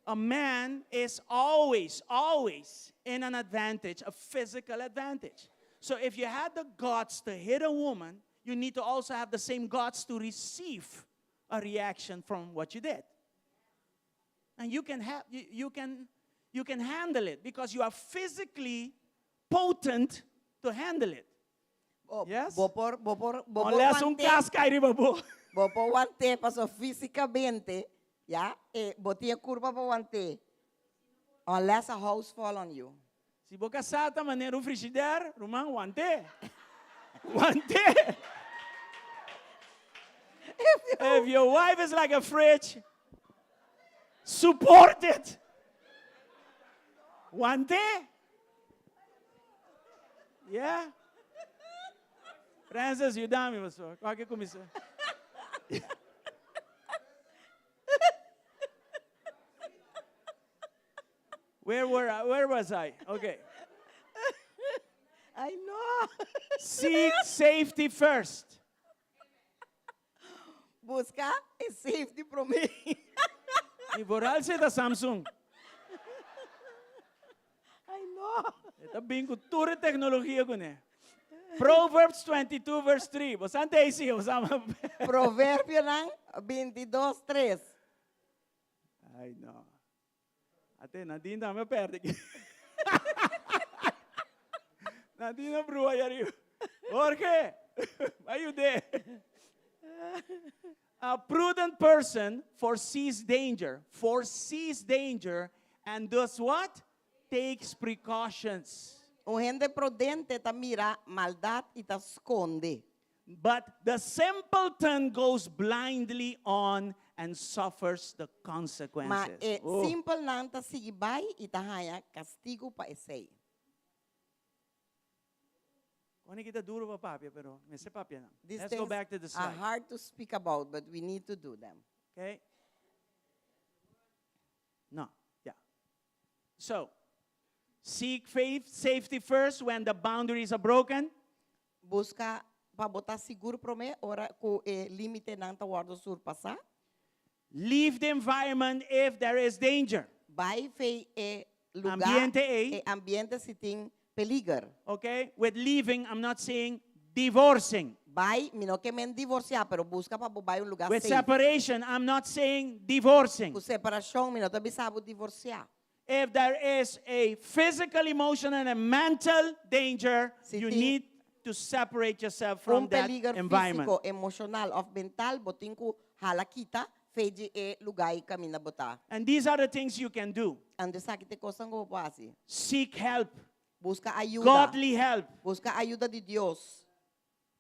a man is always, always in an advantage, a physical advantage. So if you had the guts to hit a woman, you need to also have the same guts to receive a reaction from what you did. And you can have you, you can you can handle it because you are physically potent to handle it. Bo, Yes? bo por, bo por, bo por Unless un want'é. kas kai riba bo. Bo por want'é paso físikamente, ya, e bo tin e kurpa pa want'é. Unless a house fall on you. Si bo kasá ta manera un frishider, ruman, want'é. Want'é. If your wife is like a fridge, support it. Want'é. Yeah. Francis, yuda mi, pastor. Kua ke kuminsá? Where were I? Where was I? Okay. Ay no. Seek safety first. Buska e safety promé. I vooral si e ta Samsung. Ay no. E ta bin ku tur e teknologia kuné. Proverbs 22 verse 3. Bo sa ante si, bo sa. Proverbionan 22, 3. Ay no. Ate, Nadine tambe a perde aki. Nadine a brua ahí arriba. Jorge, ayud'é. A prudent person foresees danger, foresees danger and does what? Takes precautions. Un hende prudente ta mira maldat i ta skonde. But the simpleton goes blindly on and suffers the Ma consequences. e Oh. simpelnan ta sigui bai i ta haña kastigu pa esei. Koni ki ta duro pa papia, pero mester papia nan. These Let's go things back to the are slide. hard to speak about, but we need to do them. Okay? No, yeah. So, seek faith, safety first when the boundaries are broken. Buska pa bo ta sigur promé ora ku e límitenan ta wòrdu surpasá. Leave the environment if there is danger. Bai fei e lugá, Ambiente ei. e ambiente si tin peliger. Okay? With leaving, I'm not saying divorcing. Bai, mi no ke men divorsiá, pero buska pa bo bai un lugá With safe. separation, I'm not saying divorcing. Ku separashon, mi no ta bisa bo divorsiá. If there is a physical, emotional, and mental danger, Si you tin need to separate yourself from un that peliger environment. físiko, emoshonal òf mental, bo tin ku hala kita fe di e lugá ei kaminda bo ta. And these are the things you can do. Anto esaki ta e kosnan ku bo por hasi. Seek help, Buska ayuda. godly help. Buska ayuda di Dios.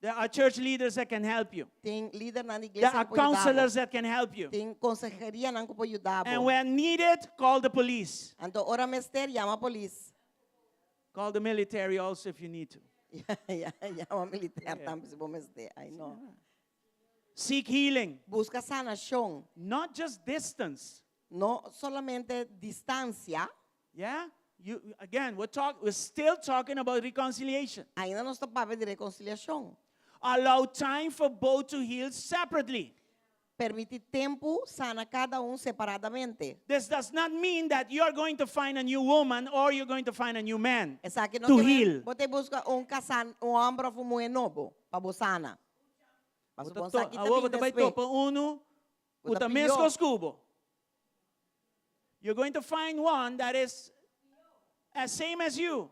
There are church leaders that can help you. Tin lidernan di There iglesia are ku por yuda bo. counselors that can help you. Tin konseherianan ku por yuda And bo. when needed, call the police. Anto ora mester, yama polis. Call the military also if you need to. Yama militar tambe si bo mester. Ay no. Seek healing, Buska sanashon. not just distance. No solamente distansia. Yeah? You, again, we're, talk, we're still talking about reconciliation. Ainda nos ta papia di rekonsiliashon. Allow time for both to heal separately. Permití tempu sana kada un separadamente. This does not mean that you are going to find a new woman or you're going to find a new man Esaki no to ke men heal. bo ta buska un kasá, un hòmber òf un muhé nobo pa bo sana. Pasobra Bo bo ta sa to- ki ta Awor bo bin ta bai despues. topa unu Bo ku ta ta pió. meskos ku bo. You're going to find one that is as same as you.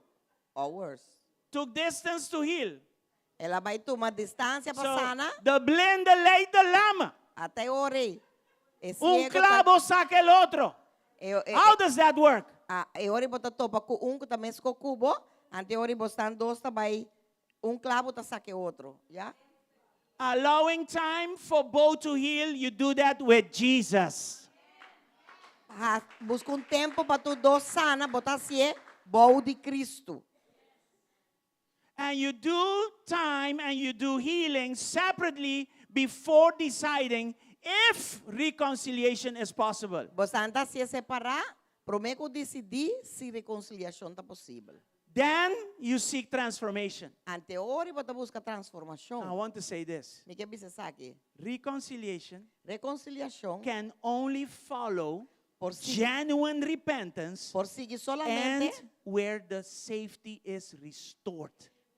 Or worse. Took distance to heal. El a bai tuma distansia pa So sana. the blinde leidt de lam. Ata e ora ei. E Un siegu ta- clavo saca el otro. E, e, How does that work? a, e ora bo ta topa ku un ku ta meskos ku bo, anto e ora bosnan dos ta bai un klabu ta saka otro, ya? Allowing time for both to heal, you do that with Jesus. Ha, buska un tempu pa tur dos sana, bo ta hasié bou di Kristu. And you do time and you do healing separately before deciding if reconciliation is possible. Bosnan ta hasié separá, promé ku disidí si rekonsiliashon ta posibel. Then you seek transformation. Anto e ora bo ta buska I transformashon. want to say this Mi ke bisa esaki. reconciliation Rekonsiliashon can only follow por sigui, genuine repentance por sigui and solamente where the safety is restored.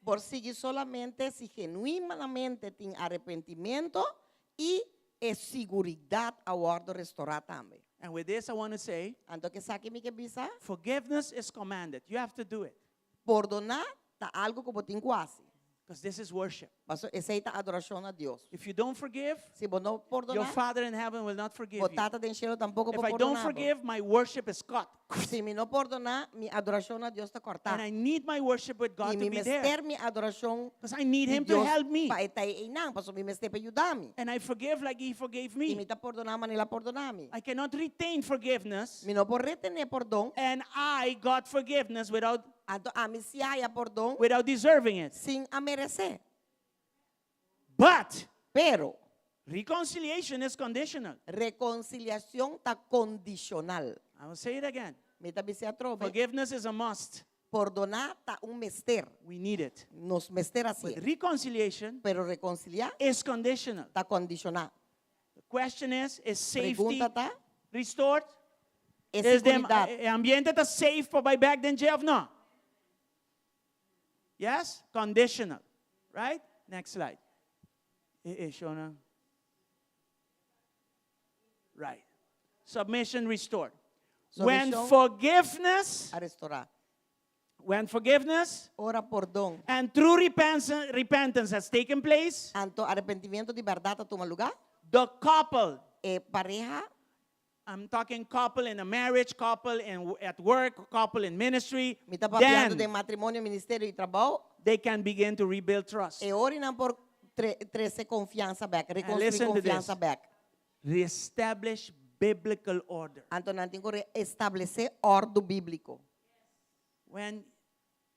por sigui solamente si genuinamente tin arepentimentu i e seguridat a wòrdu restourá tambe. And with this, I want to say Anto ku esaki mi ke bisa, forgiveness is commanded. You have to do it pordoná ta algu ku bo tin ku hasi. because this is worship. Paso esei ta adorashon na Dios. If you don't forgive, Si bo no your pordoná, Father in heaven will not forgive bo you. Tata den shelu tampoko If por I don't pordoná. forgive, my worship is cut. Si mi no pordoná, mi adorashon na Dios ta kòrtá. And I need my worship with God I to mi be there mester mi adorashon because I need di Him to Dios help me. pa e ta einan, paso mi mester pa e yuda mi. And I forgive like He forgave I mi me. ta pordoná manera el a pordoná mi. I cannot retain forgiveness. Mi no por retené pordon, And I got forgiveness without, anto ami sí a haña pordon without deserving it. sin a meresé. But Pero reconciliation is conditional. rekonsiliashon ta kondishonal. I will say it again. Mi ta bis'é atrobe. Forgiveness is a must. Pordoná ta un mester. We need it. Nos mester But hasié. reconciliation Pero rekonsiliá is conditional. ta kondishoná. The question is, is safety Pregunta ta, restored? e Is the seguridat. ambiente ta safe pa bai bèk den dje òf no? Yes? Conditional. Right? Next slide. Eh, eh, Shona. Right. Submission restored. When Submission. forgiveness, A restourá. when forgiveness Ora pordon. and true repentance, repentance has taken place, Anto arepentimentu di bèrdat a tuma lugá. the couple, E pareha, I'm talking couple in a marriage, couple in, at work, couple in ministry, mi ta papiando then di matrimonio, ministerio i trabou. they can begin to rebuild trust. E ora nan por tre, trese konfiansa bèk, rekonstruí listen to this. konfiansa bèk. Reestablish biblical order. Anto nan tin ku reestablesé òrdu bíbliko. When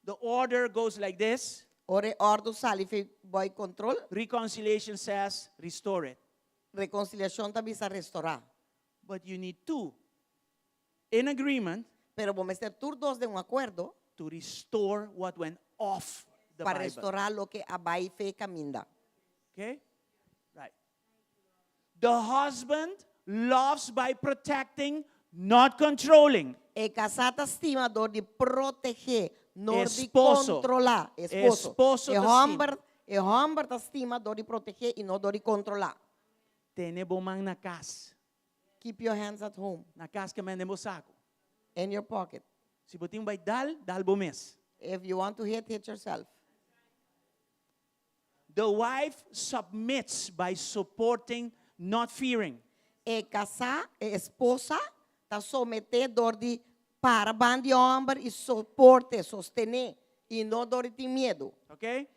the order goes like this, Ora e òrdu sali for di kontrol, reconciliation says restore it. rekonsiliashon ta bisa restourá. But you need two in agreement Pero bo mester tur dos den un akuerdo to restore what went off the pa Bible. restourá loke a bai fo'i kaminda. Okay? Right. The husband loves by protecting, not controlling. E kasá ta stima dor di protegé, no di Esposo. kontrolá. Esposo. Esposo E ta stima. hòmber, e hòmber ta stima dor di protegé i no dor di kontrolá. Tene bo man na kas. Keep your hands at home, Na kas ke men den bo saku. in your pocket. Si bo tin bai dal, dal bo mes. If you want to hit, hit yourself. The wife submits by supporting, not fearing. E kasá, e esposa, ta someté dor di para band'i hòmber i soporte, sostené, i no dor di tin miedu. Okay?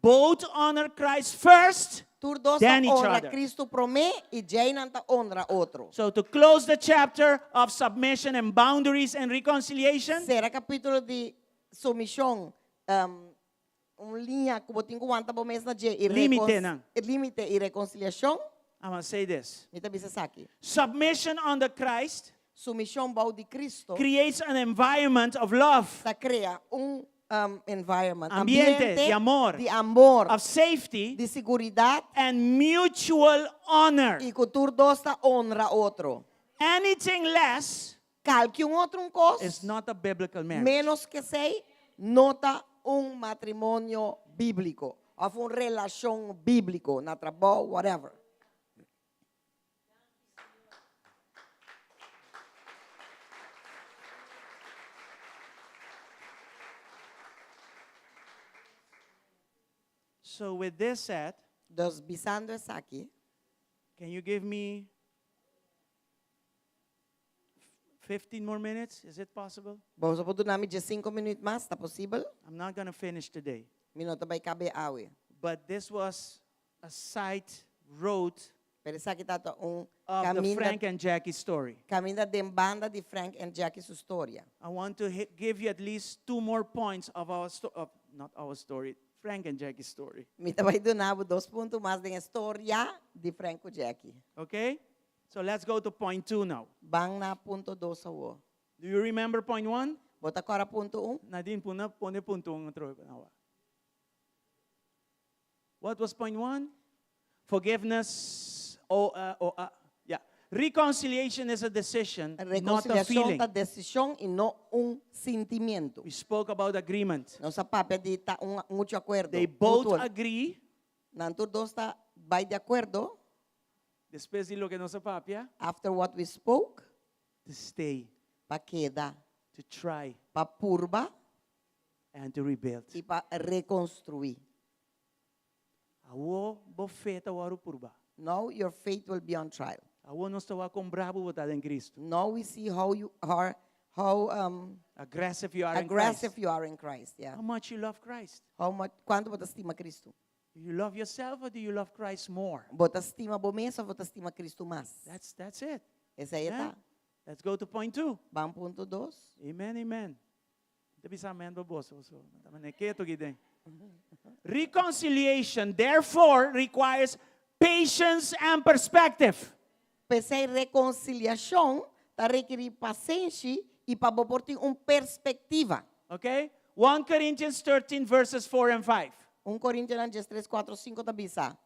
Both honor Christ first. Tur dos ta Then each honra other. Kristu promé i djei nan ta honra otro. So to close the chapter of submission and boundaries and reconciliation, Sera kapítulo di sumishon, um, un liña ku bo tin ku wanta bo mes na dje i Límite nan. límite i rekonsiliashon, I'm going to say this. mi ta bisa esaki. Submission under Christ Sumishon bou di Kristu creates an environment of love, ta krea un um, environment, Ambiente di amor. di amor, of safety, di seguridat and mutual honor. i ku tur dos ta honra otro. Anything less Kualke un otro un kos, is not a biblical marriage. ménos ku esei, no ta un matrimonio bíbliko òf un relashon bíbliko, na trabou, whatever. So with this said, Dus bisando esaki, can you give me 15 more minutes? Is it possible? Bo por duna mi 5 minüt mas, ta posibel? I'm not going to finish today. Mi no ta bai kaba awe. But this was a side road Pero esaki ta un of the kaminda, Frank and Jackie story. kaminda di banda di Frank and Jackie su storia. I want to give you at least two more points of our story, not our story, Frank and Jackie's story. Mi ta bai duna dos punto mas di storia di Frank i Jackie. Okay? So let's go to point two now. Ban na punto 2 awo. Do you remember point one? Bo ta kòrda punto 1. Nadine, pone, pone punto un otro. What was point one? Forgiveness. Oh, yeah. Reconciliation is a decision, not a Rekonsiliashon feeling. ta desishon i no un sentimentu. We spoke about agreement. Nos a papia di ta un mutuo akuerdo. They both Mutuo. agree, Nan tur dos ta bai di akuerdo despues di loke nos a papia, after what we spoke to stay, pa keda, to try, pa purba and to rebuild. i pa rekonstruí. Awo bo fe ta wòrdu purba. Now your faith will be on trial. Awo nos ta wak kon brabu bo ta den Kristu. Now we see how you are, how Aggressive you are in aggressive Christ. you are in Christ. Yeah. How much you love Christ. How much, kuantu bo ta stima Kristu? Do you love yourself or do you love Christ more? Bo ta stima bo mes òf bo ta stima Kristu mas? That's it. Esei Yeah? ta. Let's go to point two. Ban punto 2. Amen, amen. Debe sa amen ba boso? So, ketu aki den. Reconciliation, therefore, requires patience and perspective. P'esei rekonsiliashon ta rekerí pasenshi i pa bo por tin un perspektiva. Okay? 1 Corinthians 13, verses 4 and 5. 1 Korintionan 3, 4, 5 ta bisa.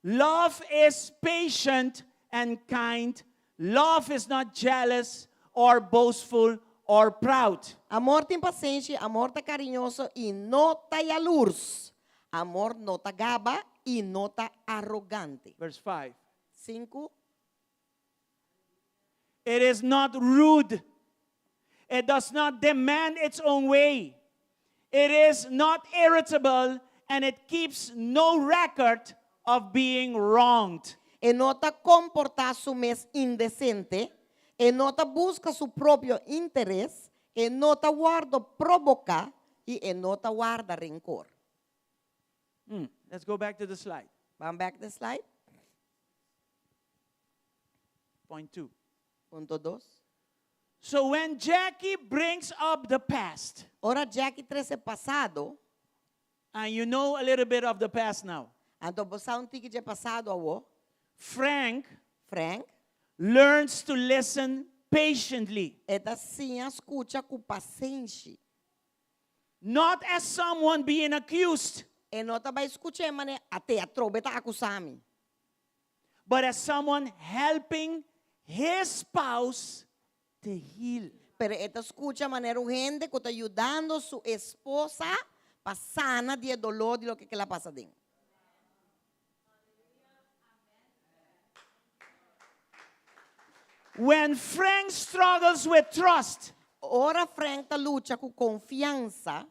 Love is patient and kind. Love is not jealous or boastful or proud. Amor tin pasenshi, amor ta kariñoso i no ta yalurs. Amor no ta gaba i no ta arogante. Verse 5. 5. It is not rude. It does not demand its own way. It is not irritable and it keeps no record of being wronged. E no ta komportá su mes indesente, e no ta buska su propio interes, e no ta wòrdu provoká i e no ta warda renkor. Let's go back to the slide. Ban back the slide. Point two. Punto 2. So when Jackie brings up the past, Ora Jackie trese pasado, and you know a little bit of the past now, anto bo sa un tiki di pasado awo, Frank Frank, learns to listen patiently, e ta siña skucha ku pasenshi. not as someone being accused, E no ta bai skucha manera at'é atrobe ta akusá mi. but as someone helping his spouse to heal. Pero e ta skucha manera un hende ku ta yudando su esposa pa sana di doló di loke el a pasa aden. When Frank struggles with trust, Ora Frank ta lucha ku konfiansa,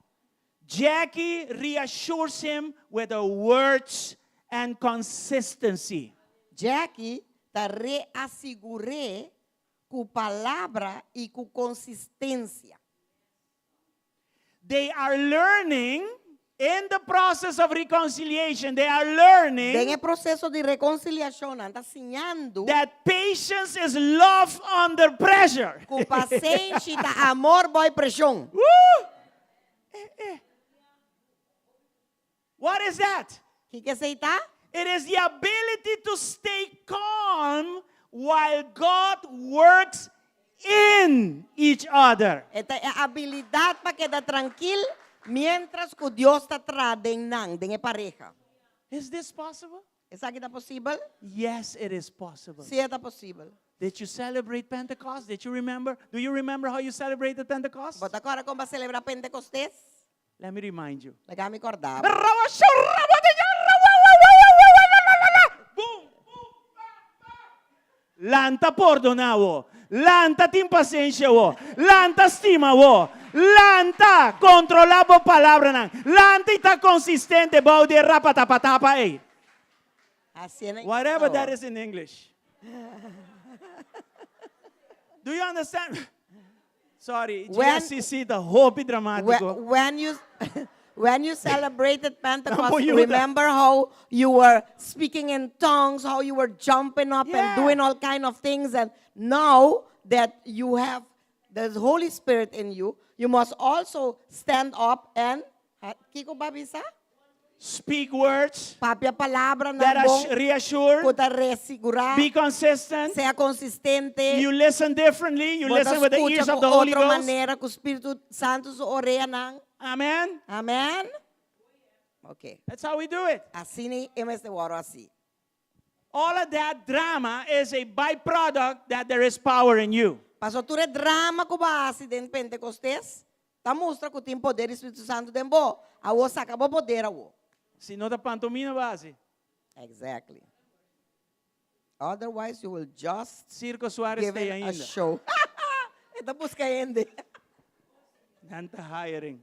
Jackie reassures him with her words and consistency. Jackie ta reasegur'é ku palabra i ku konsistensia. They are learning in the process of reconciliation, they are learning Den e proseso di rekonsiliashon, nan ta siñando that patience is love under pressure. ku pasenshi ta amor bou preshon. Woo! What is that? Kiko esei ta? It is the ability to stay calm while God works in each other. E ta e abilidat pa keda trankil mientras ku Dios ta traha den nan, den e pareha. Is this possible? Esaki ta posibel? Yes, it is possible. Si, ta posibel. Did you celebrate Pentecost? Did you remember? Do you remember how you celebrated Pentecost? Bo ta kòrda kon b'a selebrá Pentekostes? Let me remind you. Laga mi kòrda. Boom, boom, bam, bam. Lanta pordoná wo. Lanta tin pasenshi wo. Lanta stima wo. Lanta, kontrolá bo palabranan. Lanta i ta konsistente bou di e rapatapatapa ei. Whatever that is in English. Do you understand? Sorry, GSCC ta hopi dramátiko. When you, when you celebrated Pentecost, Tampo yuda. remember how you were speaking in tongues, how you were jumping up Yeah. and doing all kind of things. And now that you have the Holy Spirit in you, you must also stand up and Kiko b'a bisa? Speak words Papia palabra that nan are bon, reassure, ku ta resigurá, be consistent. sea konsistente. You listen differently. You Bo ta listen with the skucha ears of ku the Holy otro Ghost. manera ku Spiritu Santu su oreanan. Amen. Amen. Ok. That's how we do it. Asina e mester wòrdu hasí. All of that drama is a byproduct that there is power in you. Paso tur e drama ku bo a hasi den Pentekostes, ta mustra ku tin poder di Spiritu Santu den bo. Awor saka bo poder awor. Si no ta pantomina bo a hasi. Exactly. Otherwise you will just Circo Suarez give ta ei it a ainda. show. E ta buska hende. Nan ta hiring.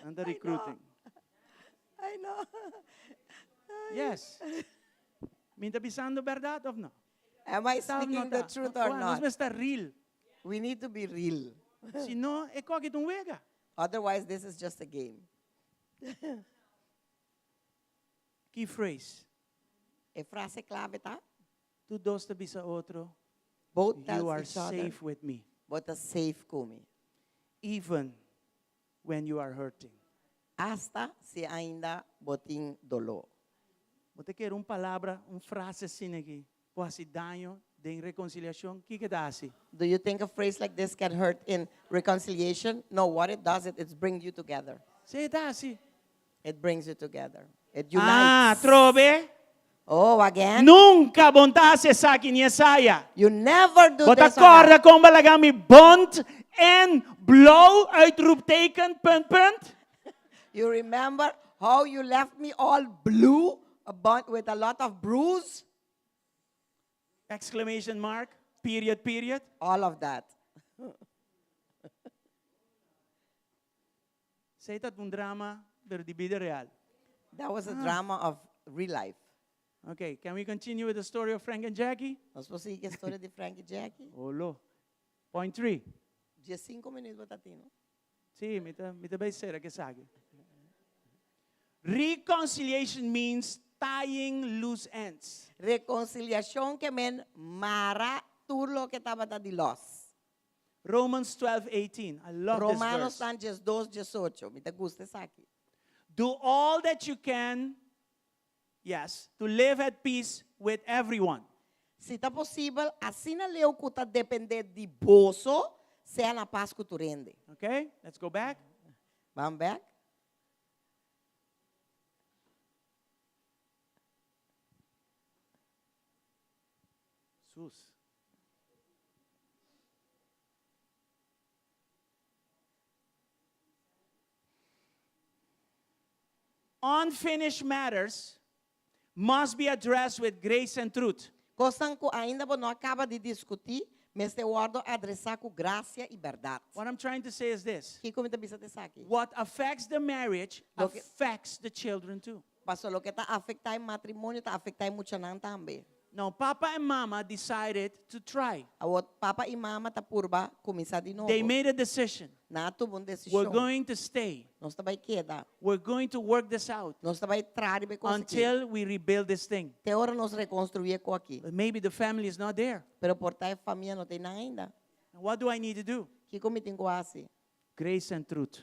Nan ta recruiting. I know. Yes. Mi ta bisando berdad of no? Am I Ta of speaking no the ta? truth or Nos not? mester real. We need to be real. Si no, e kos aki ta un wega. Otherwise, this is just a game. Key phrase. E frase klave ta? Tur dos ta bisa otro. Both You tells are each other. safe with me. Bo ta safe ku mi. Even when you are hurting. Asta si ainda bo tin doló. Bo ta kere un palabra, un frase asina aki por hasi daño den rekonsiliashon? Kiko ta hasi? Do you think a phrase like this can hurt in reconciliation? No, what it does, it, it's bring you together. Si, e ta hasi. It brings you together. It Ah, unites. trobe. Oh, again? Nunka bo n' ta hasi esaki ni esaya. You never do Bo ta this or that. kòrda kon bo a laga mi bont en blou uitroepteken punt punt? You remember how you left me all blue a bun- with a lot of bruise? Exclamation mark, period, period. All of that. Esei ta un drama pero di bida real. That was a drama of real life. Okay, can we continue with the story of Frank and Jackie? Nos por sigui ku e storia di Frank i Jackie? Olo. Point 3. 15 minüt bo ta tin, no? Sí, mi ta, mi ta bai sera ku esaki. Reconciliation means tying loose ends. Rekonsiliashon ke men mara tur loke tabata di lòs. Romans 12, 18. I love this Romanos verse. tan 12, 18. Mi ta gusta esaki. Do all that you can, yes, to live at peace with everyone. Si ta posibel, asina leu ku ta dependé di boso, sea na pas ku tur hende. Okay, let's go back. Ban bèk. Sus. Unfinished matters must be addressed with grace and truth. Kosnan ku ainda bo no a kaba di diskutí, mester wòrdu adresá ku grasia i bèrdat. What I'm trying to say is this. Kiko mi ta bisa ta esaki? What affects the marriage Loke- affects the children too. Paso loke ta afektá e matrimonio ta afektá e muchanan tambe. Now, Papa and Mama decided to try. Awor papa i mama ta purba kuminsá di nobo. They made a decision. Nan a tuma un We're desishon. going to stay. Nos ta bai keda. We're going to work this out Nos ta bai traha riba e kos aki. until we rebuild this thing. Te ora nos rekonstruí e kos aki. But maybe the family is not there. Pero por ta e famia no ta einan ainda. And what do I need to do? Kiko mi tin ku hasi? Grace and truth.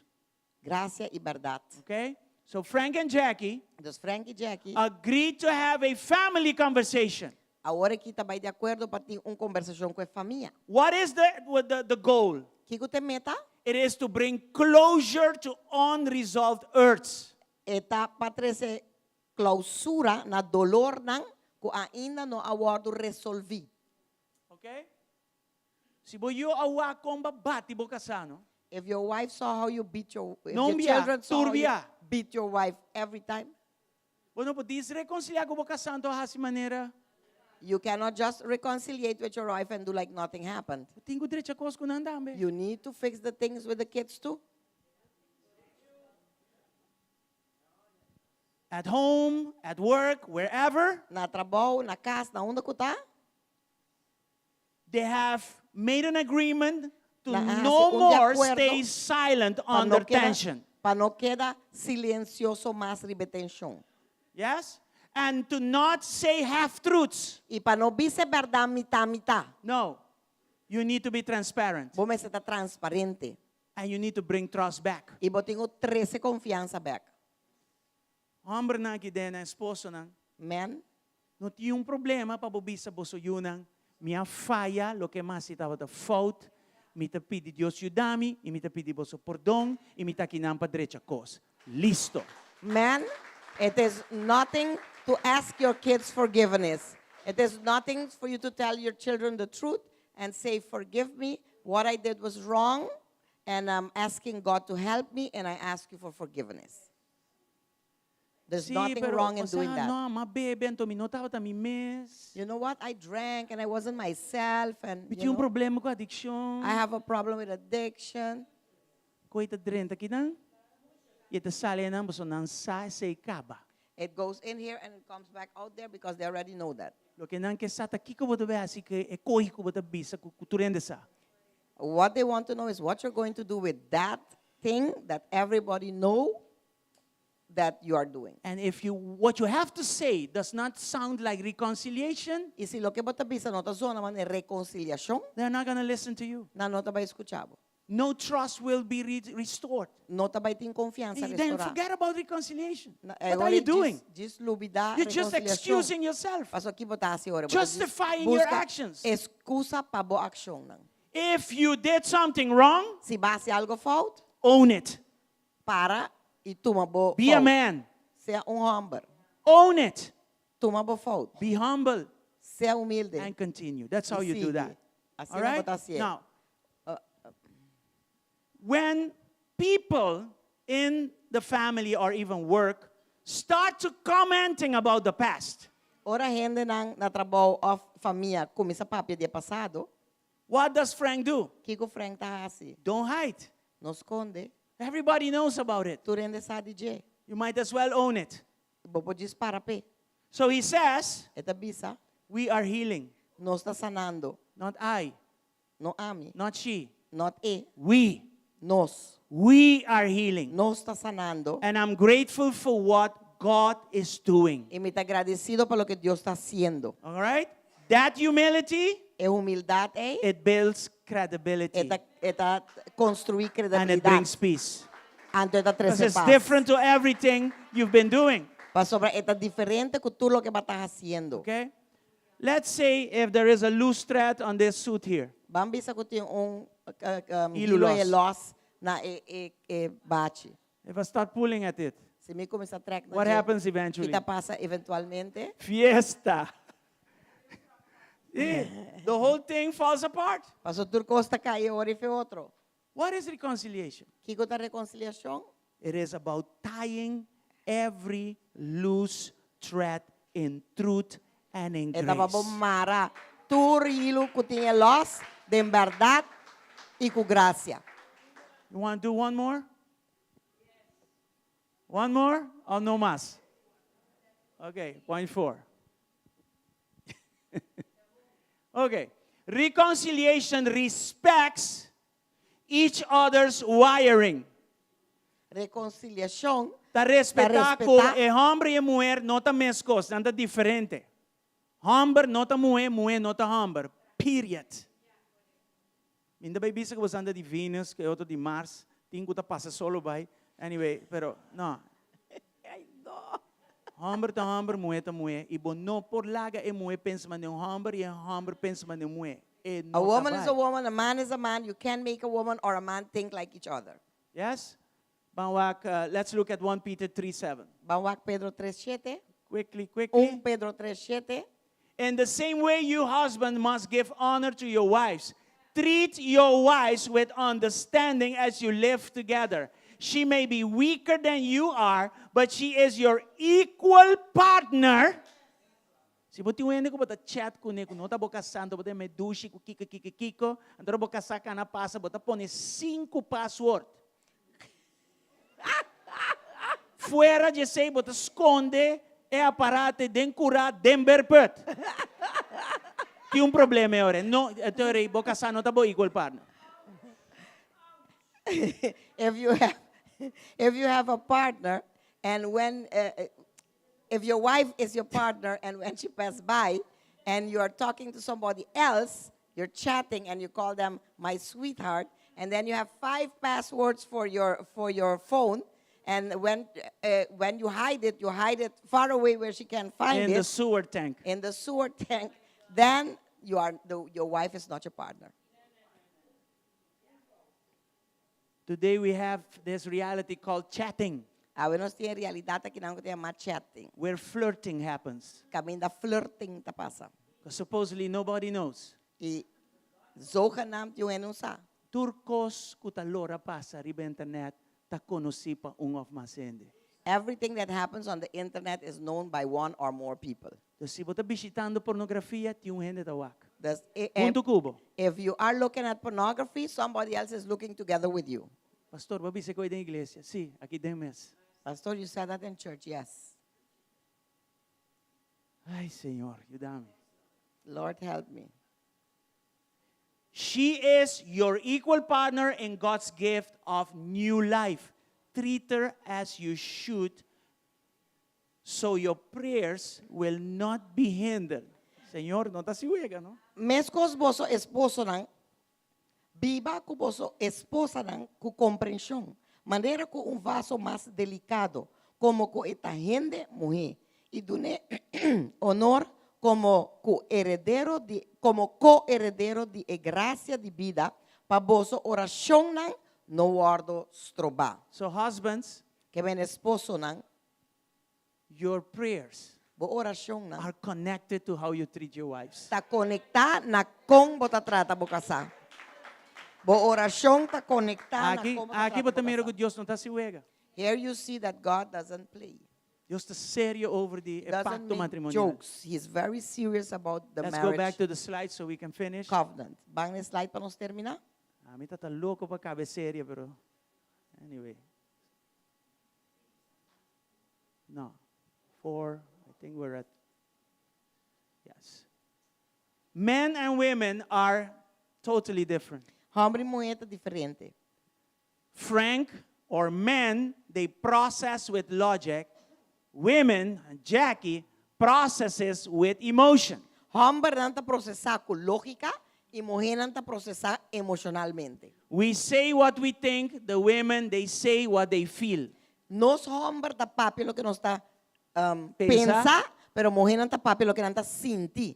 Grasia i bèrdat. Okay? So Frank and Jackie Dus Frank i Jackie agreed to have a family conversation. awor aki ta bai di akuerdo pa tin un kombersashon ku e famia. What is the, what the, the goal? Kiko ta e meta? It is to bring closure to unresolved hurts. E ta pa trese klousura na dolornan ku ainda no a wòrdu resolví. Okay? Si bo yu a wak kon bo a bati bo kasá, no? If your wife saw how you beat your if No your bia, children saw how you tur bia. beat your wife every time. Bo no por dis rekonsiliá ku bo kasá anto hasi manera. You cannot just reconciliate with your wife and do like nothing happened. Tin ku drecha kos ku nan tambe. You need to fix the things with the kids too. At home, at work, wherever, Na trabou, na kas, na unda ku ta. they have made an agreement to Nan a hasi no un more akuerdo stay silent pa under no keda, tension. pa no keda silensioso mas riba tenshon. Yes? And to not say half truths. I pa no bisa bèrdat mitá mitá. No. You need to be transparent. Bo mester ta transparente. And you need to bring trust back. I bo tin ku trese konfiansa bèk. Hòmbernan aki den, esposonan. Men. No tin un problema pa bo bisa boso yunan, Mi a faya, loke m'a hasi tabata fout, mi ta pidi Dios yuda mi i mi ta pidi boso pordon i mi ta akinan pa drecha kos. Listo. Men, it is nothing to ask your kids forgiveness. It is nothing for you to tell your children the truth and say, Forgive me, what I did was wrong, and I'm asking God to help me, and I ask you for forgiveness. There's Sí, nothing pero, wrong in o sea, doing that. no, m'a bebe, anto mi no tabata mi mes. You know what? I drank and I wasn't myself, and Mi you tin un know, problema ku adikshon. I have a problem with addiction. Koi ta drenta akinan, i e ta sali einan, pasobra nan sa esei kaba. It goes in here and it comes back out there because they already know that. Loke nan ke sa ta kiko bo ta bai hasi ku e koi ku bo ta bisa ku tur hende sa. What they want to know is what you're going to do with that thing that everybody know that you are doing. And if you what you have to say does not sound like reconciliation, I si loke bo ta bisa no ta zona manera rekonsiliashon, they're not going to listen to you. nan no ta bai skucha bo. No trust will be re- restored. No ta bai tin konfiansa Then restorá. forget about reconciliation. Na- eh, What are you ora doing? Djis, djis lubidá You're just rekonsiliashon. excusing yourself. Paso ki bo ta hasi ora? Bo ta djis Justifying your buska actions. Excusa pa bo akshonnan. If you did something wrong, Si b'a hasi algu fout, own it. para i tuma bo Be a fout. man. Sea un hòmber. Own it. Tuma bo fout. Be humble Sea humilde. and continue. That's how I you do sigui. that. Asina All right? bo ta hasié. Now, when people in the family or even work start to commenting about the past, Ora hendenan na trabou òf famia kuminsá papia di e pasado, what does Frank do? kiko Frank ta hasi? Don't hide. No skonde. Everybody knows about it. Tur hende sa di dje. You might as well own it. Bo por djis para p'e. So he says, E ta bisa, We are healing. Nos ta sanando. Not I, No ami, not she. not e, We. nos. We are healing. Nos ta sanando. And I'm grateful for what God is doing. I mi ta agradesido pa loke Dios ta hasiendo. All right? That humility, E humildat ei, it builds credibility e ta, e ta konstruí and it kredibilidat. brings peace. Anto e ta Because trese it's pas. different to everything you've been doing. Pasobra e ta diferente ku tur loke bo ta hasiendo. Okay? Let's say if there is a loose thread on this suit here. Ban bisa ku tin un Hilo hilo e los. los na e, e, e bachi. If I start pulling at it, Si mi kuminsá trèk na what dje, happens eventually? Ki ta pasa eventualmente? Fiesta. Yeah, the whole thing falls apart. Paso tur kos ta kai ora i otro. What is reconciliation? Kiko ta rekonsiliashon? It is about tying every loose thread in truth and in E ta pa bo grace. mara tur hilu ku tin e lòs den bèrdat i ku grasia. You want to do one more? One more or no más? Okay, point four. okay. Reconciliation respects each other's wiring. Rekonsiliashon Ta respetá Ta ku respetá. e hòmber i e muhé no ta meskos, nan ta diferente. Hòmber no ta muhé, muhé no ta hòmber. Period. Mi n' ta bai bisa ku boso ta di Venus, ku e otro di Mars, tin ku ta pasa solo bai. Anyway, pero no. Hòmber ta hòmber, muhé ta muhé. I bo no por laga e muhé pensa manera un hòmber i e hòmber pensa manera un muhé. E no A woman is ta a bai. woman, a man is a man. You can't make a woman or a man think like each other. Yes? Ban wak, let's look at 1 Peter 3 7. Ban wak Pedro 3 shete. Quickly, quickly. 1 Pedro 3 shete. In the same way, you husband must give honor to your wives. Treat your wives with understanding as you live together. She may be weaker than you are, but she is your equal partner. Si bo tin un hende ku bo ta chat kuné ku no ta bo kasá, anto bo ta yam'é dushi ku kiko kiko kiko, anto ora bo kasá kana pasa bo ta pone sinku password. Fuera di esei bo ta skonde e aparate den kurá den berpùt. Tin un problema e ora ei. No, e ora ei bo kasá no ta bo equal partner. If you have if you have a partner and when if your wife is your partner and when she pass by and you are talking to somebody else, you're chatting and you call them my sweetheart, and then you have five passwords for your for your phone, and when uh, when you hide it, you hide it far away where she can't find In it the sewer tank. in the sewer tank, then you are the, your wife is not your partner. Today we have this reality called chatting, Awe nos tin realidat aki nan ku ta yama chatting. where flirting happens. Kaminda flirting ta pasa. Because supposedly nobody knows. I zogenaamd niun hende no sa. Tur kos ku ta lora pasa riba internet ta konosí pa un òf mas hende. Everything that happens on the internet is known by one or more people. Dus si bo ta bishitando pornografia, tin un hende ta wak. Dus Huntu ku bo. if you are looking at pornography, somebody else is looking together with you. Pastor, bo a bisa ku ei den iglesia? Sí, aki den mes. Pastor, you said that in church, yes. Ai, Señor, yuda mi. Lord, help me. She is your equal partner in God's gift of new life. Treat her as you should, so your prayers will not be hindered. Señor, no ta hasi wega, no? Meskos boso esposonan, biba ku boso esposanan ku komprenshon, manera ku un vaso mas delikado, komo ku e ta hende muhé, i dun'é onor komo ku heredero di komo ko-heredero di e grasia di bida, pa boso orashonnan no wòrdu strobá. So husbands, Ke men esposonan, your prayers bo orashonnan are connected to how you treat your wives. ta konektá na kon bo ta trata bo kasá. Bo orashon ta konektá na Aki, kon bo ta aki trata bo ta bo mira kasá. ku Dios no ta hasi wega. Here you see that God doesn't play. Dios ta serio over di e Doesn't pacto make matrimonial. jokes. He is very serious about the Let's go back marriage to the slide so we can finish. covenant. Ban na slide pa nos termina. Ami ta ta loco pa caba e serie, pero anyway. No, four, I think we're at, yes. Men and women are totally different. Homber y muher ta diferente. Frank or men, they process with logic. Women, Jackie, processes with emotion. Hombernan ta procesa cu logica y muhernan ta procesa emocionalmente. We say what we think, the women, they say what they feel. Nos homber ta papia loke nos ta Pensa. pensa, pero muhernan ta papia loke nan ta sinti.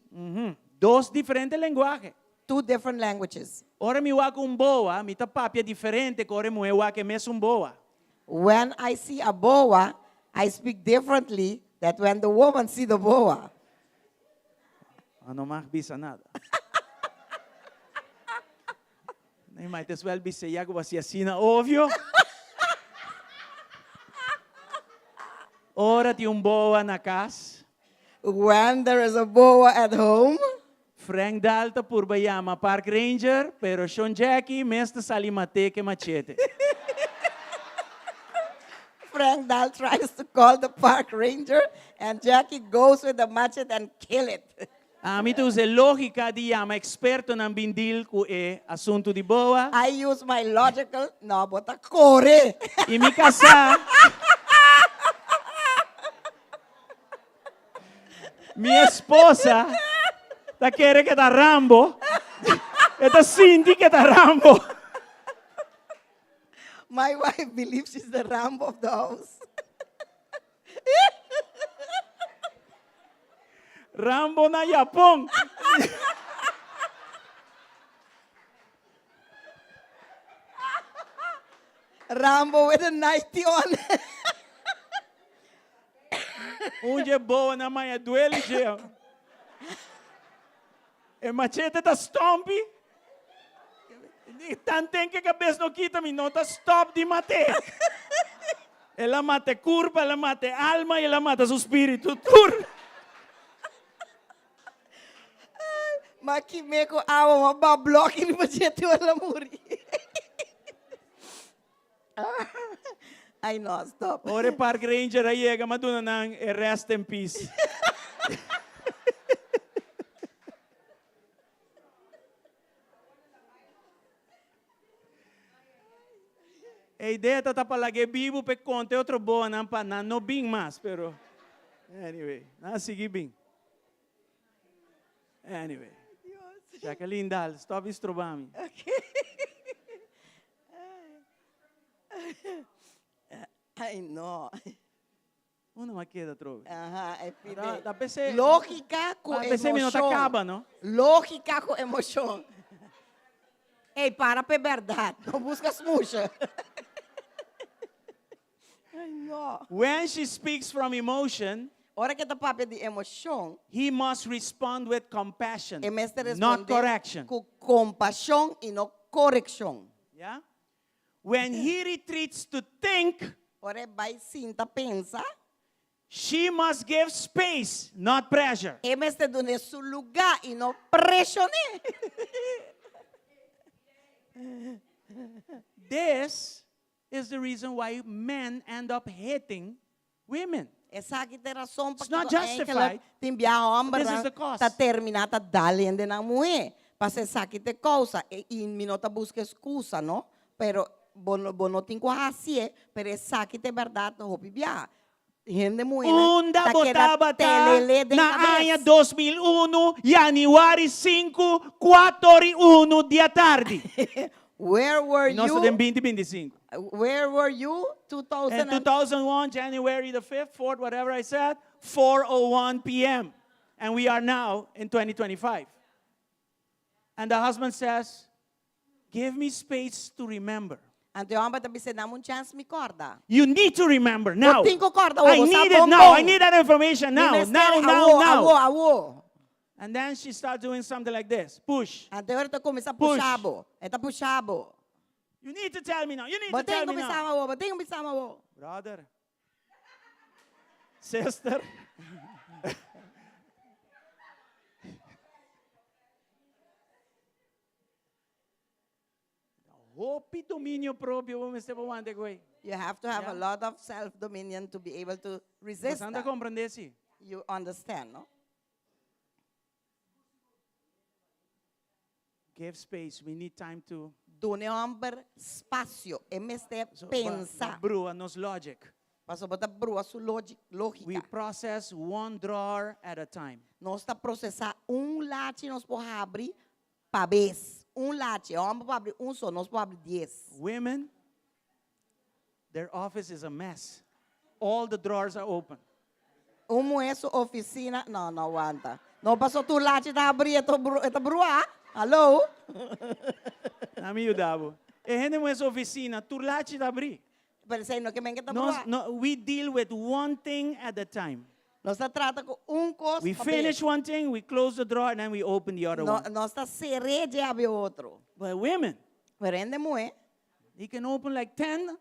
Dos diferente lenguahe. Two different languages. Ora mi wak un boa, mi ta papia diferente ku ora e muhé wak e mesun boa. When I see a boa, I speak differently that when the woman see the boa. A no mag bisa nada. Nee, might as well bisa ya ku bo hasi asina obvio. Ora tin un boa na kas. When there is a boa at home. Frank Dahl ta purba yama Park Ranger, pero Shon Jackie mes ta sali mat'é ke machete. Frank Dahl tries to call the park ranger and Jackie goes with the machete and kill it. Ami ta usa e lógika di yama ekspertonan bin deal ku e asuntu di boa. I use my logical, no, bo ta kore. I mi kasá. Mi esposa ta kere ke ta Rambo. E ta sinti ke ta Rambo. My wife believes she's the Rambo of the house. Rambo na Japon. Rambo with a nightie on. Un dje boa na maya duele dje. E machete ta stompi. Tanten ke kabes no kita mi no ta stop di mate. El a mata e kurpa, el a mata e alma i el a mata su spiritu tur. M'a kim'é ku awa, m'a ba blòki riba dje te ora el a muri. Ai no, stop. Ora e park ranger a yega, m'a duna nan e rest in peace. E idea ta ta pa lag'é bibu p'e konta e otro boanan pa nan no bin mas, pero anyway, nan a sigui bin. Anyway, Jacqueline dal, stop di stroba mi. Ay no. Unda m'a keda atrobe? Aha, e pide. Da, da p'esei. Lógica ku Da p'esei mi no ta emoshon. kaba, no? Lógica ku emoshon. Ey, para p'e bèrdat. No buska smusha. Ay, no. When she speaks from emotion, Ora ku e ta papia di emoshon, he must respond with compassion, e mester not respondé correction. ku kompashon i no korekshon. Yeah? When he retreats to think, Ora e bai sinta pensa, she must give space, not pressure. e mester dun'é su lugá i no preshon'é. This is the reason why men end up hitting women. Esaki ta e rason It's not pakiko eigenlijk justified. tin biaha This is hombernan the cost. ta termina ta dal hende nan muhé. Pasobra esaki ta e kousa. E i mi no ta buska eskusa no, pero bo no bo no tin ku hasié, pero esaki ta e bèrdat hopi biaha. Hende muhénan Unda ta bo keda tabata telelé den na kabes. aña 2001, yanüari sinku, kuator i unu di atardi? Where were I nos ta you? den binti binti sinku. Where were you 2000 In 2001, January the 5th, 4th, whatever I said, 4:01 p.m. And we are now in 2025. And the husband says, Give me space to remember. Anto e hòmber ta bisa, Dame un chèns mi kòrda. You need to remember now. Bo tin ku kòrda I awor, bo sa need it bon now. I bon. need that information Mi now. mester Now, now, awor, now. awor, awor. And then she start doing something like this. Push. Anto e ora ta kuminsá Push. pusha bo. E ta pusha bo. You need to tell me now. You need Bo to tell tin ku me bisa now. mi awor, bo tin ku bisa mi awor. Brother. Sister. Hopi dominio propio bo mester por wanta ku ei. You have to have Yeah. a lot of self-dominion to be able to resist Bosan ta that. komprendé si? You understand, no? Give space, we need time to Duna e hòmber spasio, e mester So, pensa. Bo brua nos logic. Pasobra bo ta brua su We lógika. process one drawer at a time. Nos ta prosesá un lachi nos por habri pa bes. Un lachi, e hòmber por habri un so, nos por habri dies. Women, their office is a mess. All the drawers are open. Un muhé su oficina, no, no wanta. No paso tur lachi ta habri, e ta bruá. Hallo? Na mi yuda bo. E hende muhé su oficina, tur lachi ta habri. Pero esei no ke men ke ta Nos, bruá. no, we deal with one thing at a time. Nos ta trata ku un kos We pa finish bes. one thing, we close the drawer, and then we open the other No, one. nos ta ser'é dje habri otro. But women, Pero hende muhé, they can open like 10,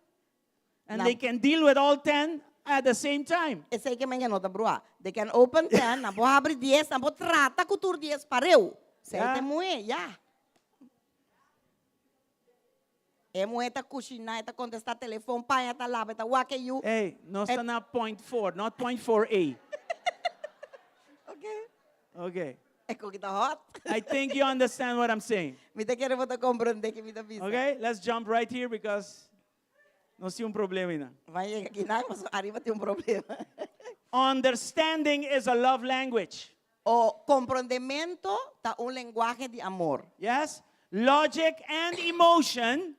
and Na- they can deal with all 10 at the same time. Esei ke men ke no ta bruá. They can open ten, nan por habri dies, nan por trata ku tur dies pareu. Esei Ya. ta e muhé, ya. E muhé ta kushiná, e ta kontestá telefon, paña ta laba, e ta wak e yu. Ey, nos E ta na point four, not point four A. Ok. Ok. E koki ta hot. I think you understand what I'm saying. Mi ta kere bo ta komprendé ke mi ta bisa. Ok, let's jump right here because nos tin un problema einan. Ban yega kinan, pasobra ariba tin un problema. Understanding is a love language. O Komprondemento ta un lenguahe di amor. Yes? Logic and emotion,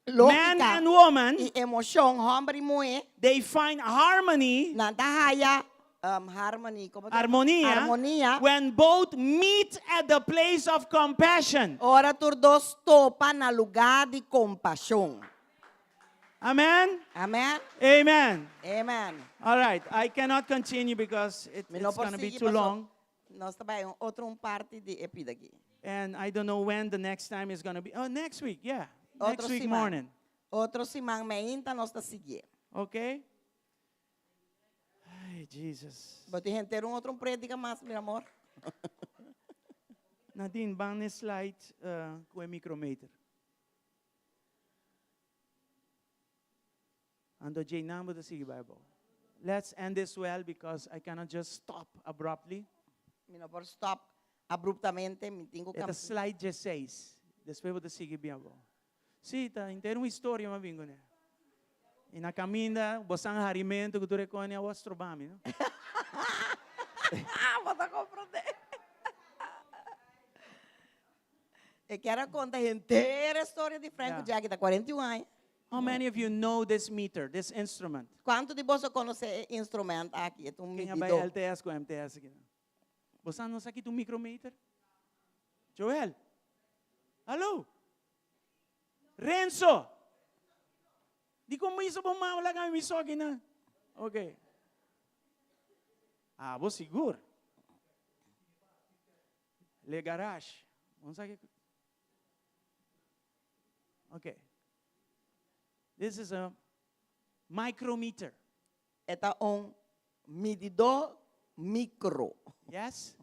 man Lógika and woman, i emoshon, hòmber i muhé, they find harmony, nan ta haya um, harmony, komo ta? armonia, Armonia. when both meet at the place of compassion. Ora tur dos topa na lugá di kompashon. Amen? Amen? Amen. Amen. All right, I cannot continue because it, Mi no it's por going to be sigui too paso long. Nos ta bai un otro un parti di e pida aki. And I don't know when the next time is going to be. Oh, next week, yeah. Otro Next week siman. morning. Otro siman meinta nos ta sigui. Okay? Ay, Jesus. Bo tin henter un otro un predica mas, mi amor. Nadine, ban e slide ku e micrometer. Anto djei nan bo ta sigui bai abou. Let's end this well because I cannot just stop abruptly. Mi no por stop abruptamente, mi tin ku E ta slide 16. Despues bo ta sigui bin abou. Sí, ta henter un historia mi a bin kuné. I na kaminda bo san harimentu ku tur e kos a stroba mi, no? Bo ta komprondé. E kier a konta henter e storia di Frank ku Jackie ta 41 aña. How many of you know this meter, this instrument? Kuantu di boso konosé e instrument aki? E ta un Ken a bai mididó. LTS ku MTS aki? Bo sa no sa ki ta un micrometer? Joel? Hallo? Renzo? Dikon bo hizo bo mama laga mi so aki nan? Ok. Ah, bo sigur. Le garage. Bo sa ki Ok. This is a micrometer. E ta un mididó micro. Yes?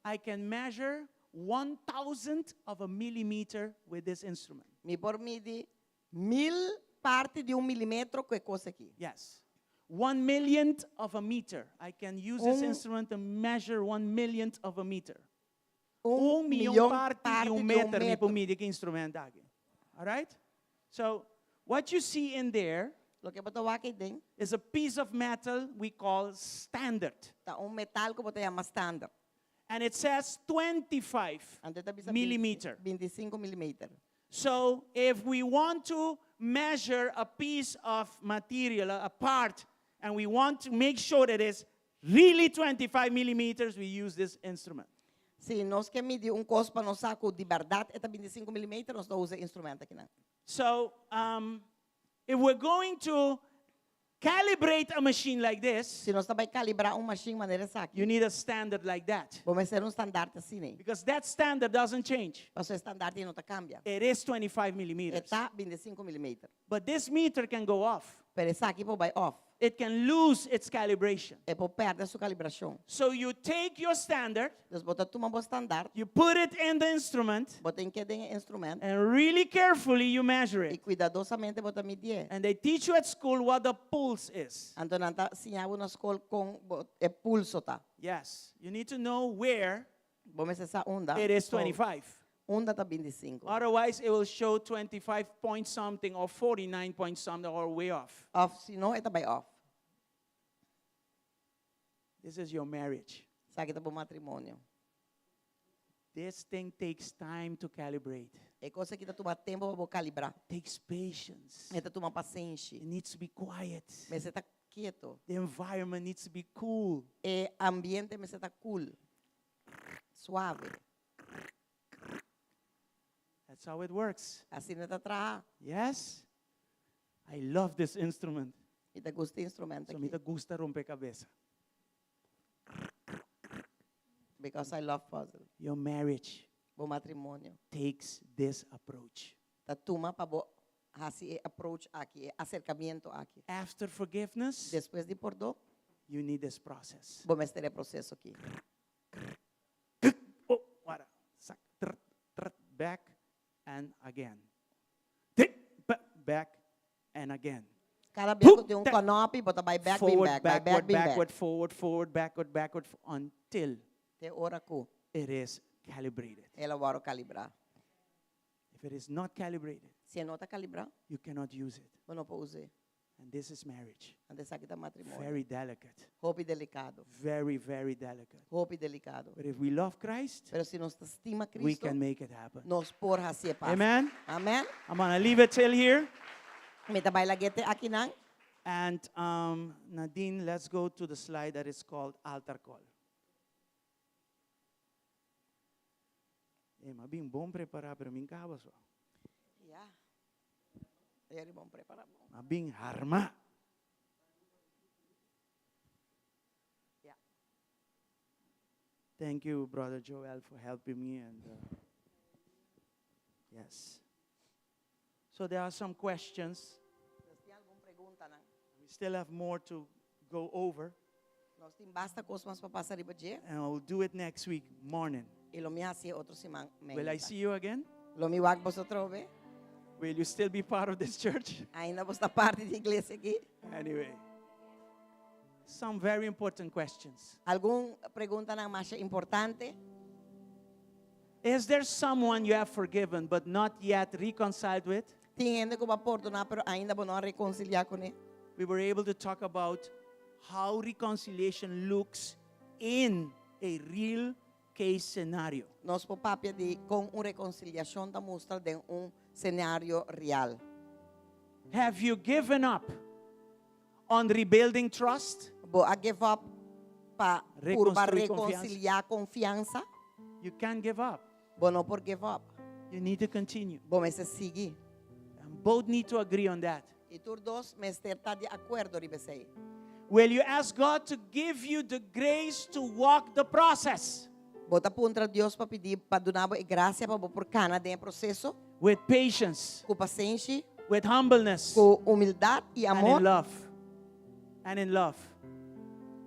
I can measure 1,000th of a millimeter with this instrument. Mi por midi 1000 parti di un milimetro ku e kos aki. Yes. One millionth of a meter. I can use this Un instrument to measure one millionth of a meter. Un Un mion mion parti parti di un di un meter mi por metro. midi ku instrument aki. All right? So, what you see in there Loke bo ta wak eiden is a piece of metal we call standard. ta un metal ku bo ta yama standard. And it says 25 Anto e ta bisa millimeter. 25 milimeter. So if we want to measure a piece of material, a part, and we want to make sure that it's really 25 millimeters, we use this instrument. Si nos ke midi un kos pa nos sa ku di bèrdat e ta 25 milimeter, nos ta usa e instrumènt akinan. So um, if we're going to calibrate a machine like this, Si nos ta bai kalibrá un mashin manera esaki, you need a standard like that. bo mester un standart asina. Because that standard doesn't change. Pasobra e standart ei no ta kambia. It is 25 E millimeters. ta 25 milimeter. But this meter can go off. Pero esaki por bai off. It can lose its calibration. E por pèrdè su kalibrashon. So you take your standard, Dus bo ta tuma bo standart, you put it in the instrument, bo ta hink'é den e instrument and really carefully you measure i it. kuidadosamente bo ta midié. And they teach you at school what the pulse is. Anto nan ta siña bo na skol kon bo e pulso ta. Yes, you need to know where Bo mester sa unda. it is So, 25. Unda ta 25. Otherwise, it will show 25 point something or 49 point something or way off. Of si no, e ta bai off. This is your marriage. Esaki ta bo matrimonio. This thing takes time to calibrate. E kos aki ta tuma tempu pa bo kalibrá. It takes patience. E ta tuma pasenshi. It needs to be quiet. Mester ta ketu. The environment needs to be cool. E ambiente mester ta cool. Suave. That's how it works. Asina e ta traha. Yes? I love this instrument. Mi ta gusta e instrumento So mi aki. ta gusta rompecabezas. Because I love puzzle. Your marriage Bo matrimonio. takes this approach. Ta tuma pa bo hasi e approach aki, e aserkamentu aki. After forgiveness, Despues di pordon, you need this process. bo mester e proseso aki. Oh, wara, sak, tr, tr, back and again. Tik, back and again. Kada bes ku tin un Tek. kònòpi, bo ta bai bèk, bin Forward, bèk, bai bèk, backward, bin bèk. backward, forward, forward, backward, backward, until Te ora ku it is calibrated. el a wòrdu kalibrá. If it is not calibrated, Si e no ta kalibrá, you cannot use it. bo no por us'é. And this is marriage. Anto esaki ta matrimonio. Very delicate. Hopi delikado. Very, very delicate. Hopi delikado. But if we love Christ, Pero si nos ta stima we Cristo, can make it happen. nos por hasié pasa. Amen. Amen. I'm going to leave it till here. Mi ta bai lag'é te akinan. And um, Nadine, let's go to the slide that is called altar call. Eh, m'a bin bon prepará, pero mi'n kaba so. Ya. Eri bon prepará bon. M'a bin harmá. Ya. Thank you, Brother Joel, for helping me. And uh, yes. So there are some questions. Nos tin algun preguntanan. We still have more to go over. Nos tin basta kos mas pa pasa riba dje. And I will do it next week morning. I lo mi hasi otro siman. Will I see you again? Lo mi wak boso trobe. Will you still be part of this church? Ainda bo ta parti di e iglesia aki. Anyway, some very important questions. Algun preguntanan masha importante. Is there someone you have forgiven but not yet reconciled with? Tin hende ku bo a pordoná, pero ainda bo no a rekonsiliá kuné. We were able to talk about how reconciliation looks in a real case scenario. Nos por papia di kon un rekonsiliashon ta mustra den un senario real. Have you given up on rebuilding trust? Bo a give up pa purba Rekonstruí konfiansa. rekonsiliá konfiansa? You can't give up. Bo no por give up. You need to continue. Bo mester sigui. And both need to agree on that. I tur dos mester ta di akuerdo riba esei. Will you ask God to give you the grace to walk the process Bo ta puntra Dios pa pidi pa duna bo e grasia pa bo por kana den e proseso with patience, ku pasenshi, with humbleness, ku humildat i and in amor? love? And in love.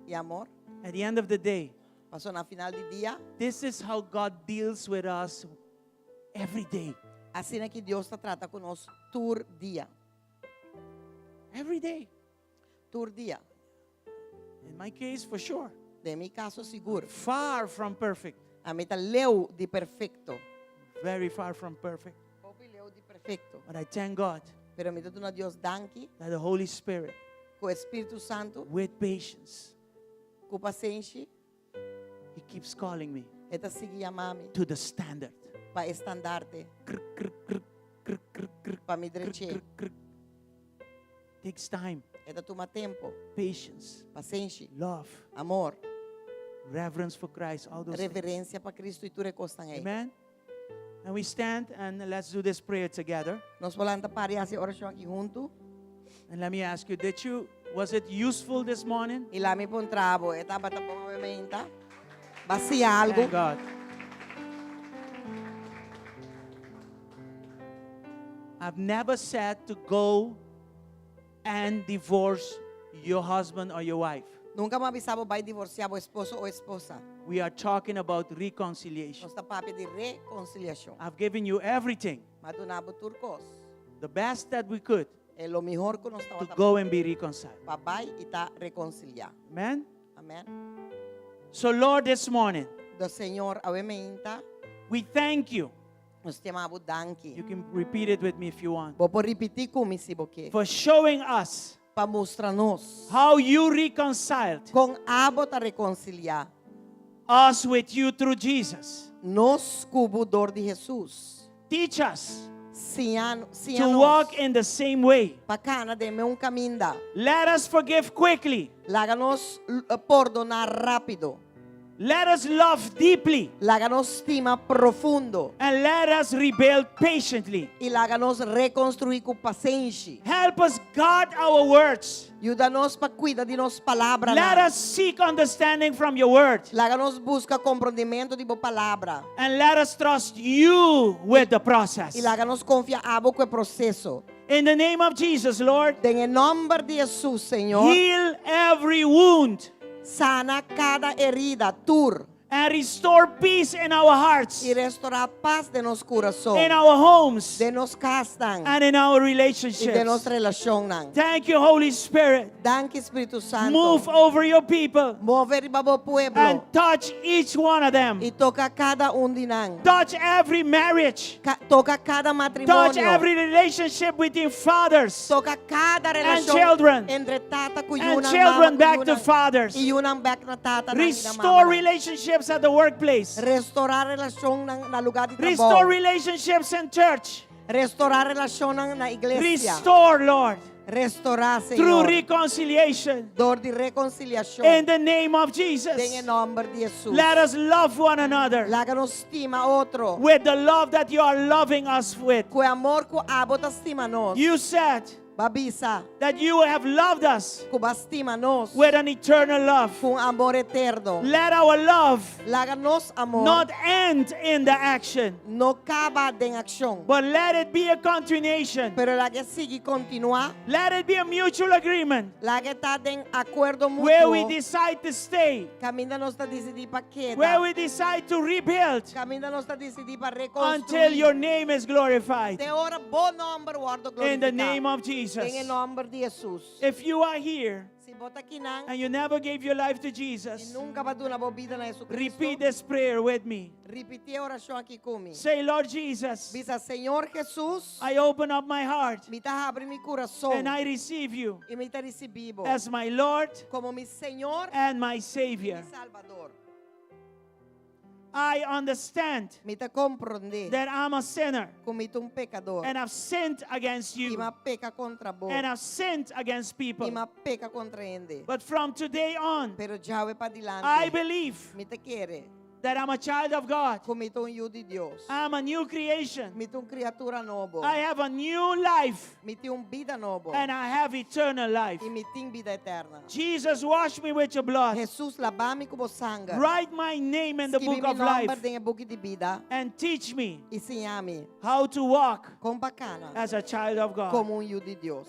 I amor. At the end of the day, Paso na final di dia, this is how God deals with us every day. asina ku Dios ta trata ku nos tur dia. Every day. Tur dia. In my case, for sure. Den mi kaso, sigur. Far from perfect. Ami ta leu di perfekto. Very far from perfect. Hopi leu di perfekto. But I thank God Pero mi ta duna Dios danki that the Holy Spirit, ku Spiritu Santu, with patience, ku pasenshi, He keeps calling me E ta sigui yama mi to the standard. pa estandarte, Krr, krr, krr, krr, krr, krr, pa mi krr, drech'é. krr, krr. Takes time, E ta tuma tempu, patience, pasenshi, love, amor, reverence for Christ, all those things. reverensia pa Kristu i tur e kosnan ei. Amen. And we stand and let's do this prayer together. Nos por lanta para i hasi e orashon aki huntu. And let me ask you, did you was it useful this morning? I laga mi puntra bo, e tabata bon awe mainta? Bo a siña algu? Thank God. I've never said to go and divorce your husband or your wife. Nunka m'a bisa bo bai divorsiá bo esposo òf esposa. We are talking about reconciliation. Nos ta papia di rekonsiliashon. I've given you everything, M'a duna bo tur kos. the best that we could, E lo mihó ku nos to tabata go and be reconciled. pa bai i ta rekonsiliá. Amen. Amèn. So, Lord, this morning, Dus Señor, awe mainta, we thank you. nos ta yama bo danki. You can repeat it with me if you want. Bo por ripití ku mi si bo ke. For showing us Pa mustra nos. how you reconciled Kon abo ta rekonsiliá us with you through Jesus. nos ku bo dor di Jesus. Teach us Siña, siña to nos. walk in the same way. Pa kana den mesun kaminda. Let us forgive quickly. Laga nos pordoná rápido. Let us love deeply. Laga nos stima profundo. And let us rebuild patiently. I laga nos rekonstruí ku pasenshi. Help us guard our words. Yuda nos pa kuida di nos palabra. Let us seek understanding from your word. Laga nos buska komprondementu di bo palabra. And let us trust you with the process. I laga nos konfia abo ku e proseso. In the name of Jesus, Lord, Den nòmber di Jesus, Señor. heal every wound Sana kada herida, tur. and restore peace in our hearts, I restourá pas den nos kurason. in our homes, Den nos kasnan. and in our I den nos relationships. relashonnan. Thank you, Holy Spirit. Danki, Spiritu Santu. Move over your people Move riba bo pueblo. and touch each one of them. I toka kada un di nan. Touch every marriage. Ka toka kada Touch matrimonio. every relationship between fathers Toka kada relashon children. entre tata ku and yunan, children mama ku back to yunan, fathers. I yunan bèk na tata nan i na Restore mama. relationships at the workplace. Restourá relashonnan na lugá di Restore trabou. relationships in church. Restourá relashonnan na iglesia. Restore, Lord, Restourá, through Señor. reconciliation. Dor di rekonsiliashon. In the name of Den Jesus. nòmber di Jesus. Let us love one another Laga nos stima otro. with the love that you are loving us with. Ku amor ku abo ta stima nos. You said Bo a bisa that you have loved us ku bo a stima nos with an eternal love. ku un amor eterno. Let our love Laga nos amor not end in the action, no kaba den akshon, but let it be a continuation. pero lag'é sigui kontinuá. Let it be a mutual agreement Lag'é ta den akuerdo where we mutuo. decide to stay, Kaminda nos ta disidí pa where keda. we decide to rebuild Kaminda nos ta disidí pa until your rekonstruí. name is glorified. Te ora bo nòmber wòrdu In the name glorifiká. of Jesus. Den e nòmber di Hesus. If you are here Si bo ta akinan and you never gave your life to i Jesus, nunka bo a duna bo bida na Hesukristu, repeat this prayer with me. ripití e orashon aki ku mi. Say, Lord Jesus, Bisa, Señor Hesus, I open up my heart mi ta habri mi kurason and I receive you i mi ta risibí bo as my Lord komo mi Señor and my i Savior. Salbador. I understand Mi ta komprondé that I'm a sinner ku mi ta un pekadó and I've sinned against i you m'a peka kontra bo and I've sinned against i people. m'a peka kontra hende. But from today on, Pero djawe pa I dilanti believe mi ta kere that I'm a child of God. ku mi ta un yu di Dios. I'm a new creation. Mi ta un kriatura nobo. I have a new life Mi tin un bida nobo and I have eternal life. i mi tin bida eterno. Jesus, wash me with your blood. Hesus, laba mi ku bo sanger. Write my name in the Skirbi book mi of nòmber life den e buki di bida and teach me i siña mi how to walk kon pa kana as a child of God. komo un yu di Dios.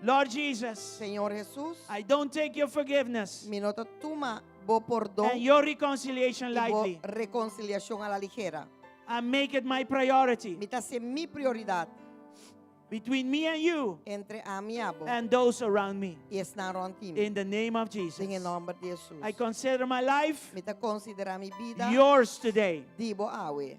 Lord Jesus, Señor Hesus, I don't take your forgiveness mi no ta tuma bo pordon and your reconciliation i bo lightly. rekonsiliashon a la ligera. I make it my priority Mi ta hasié mi prioridat between me and you entre ami i abo and those around me. i esnan rònt di mi. In the name of Jesus. Den e nòmber di Hesus. I consider my life Mi ta konsiderá mi bida yours today. di bo awe.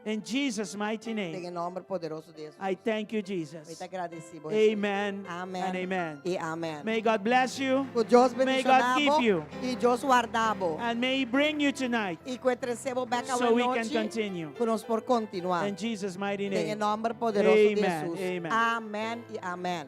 In Jesus' mighty Den name. e nòmber poderoso di Hesus. I thank you, Mi Jesus. ta gradisí bo, Hesus. Amen Amen. and amen. I amen. May God bless you Ku Dios May God bendishoná keep bo you. i Dios warda bo. and may He bring you tonight I ku E trese bo bèk so we can anochi continue. ku nos por kontinuá. In Jesus' mighty Den e name. nòmber poderoso di Amen. Hesus. Amen. Amen i amen.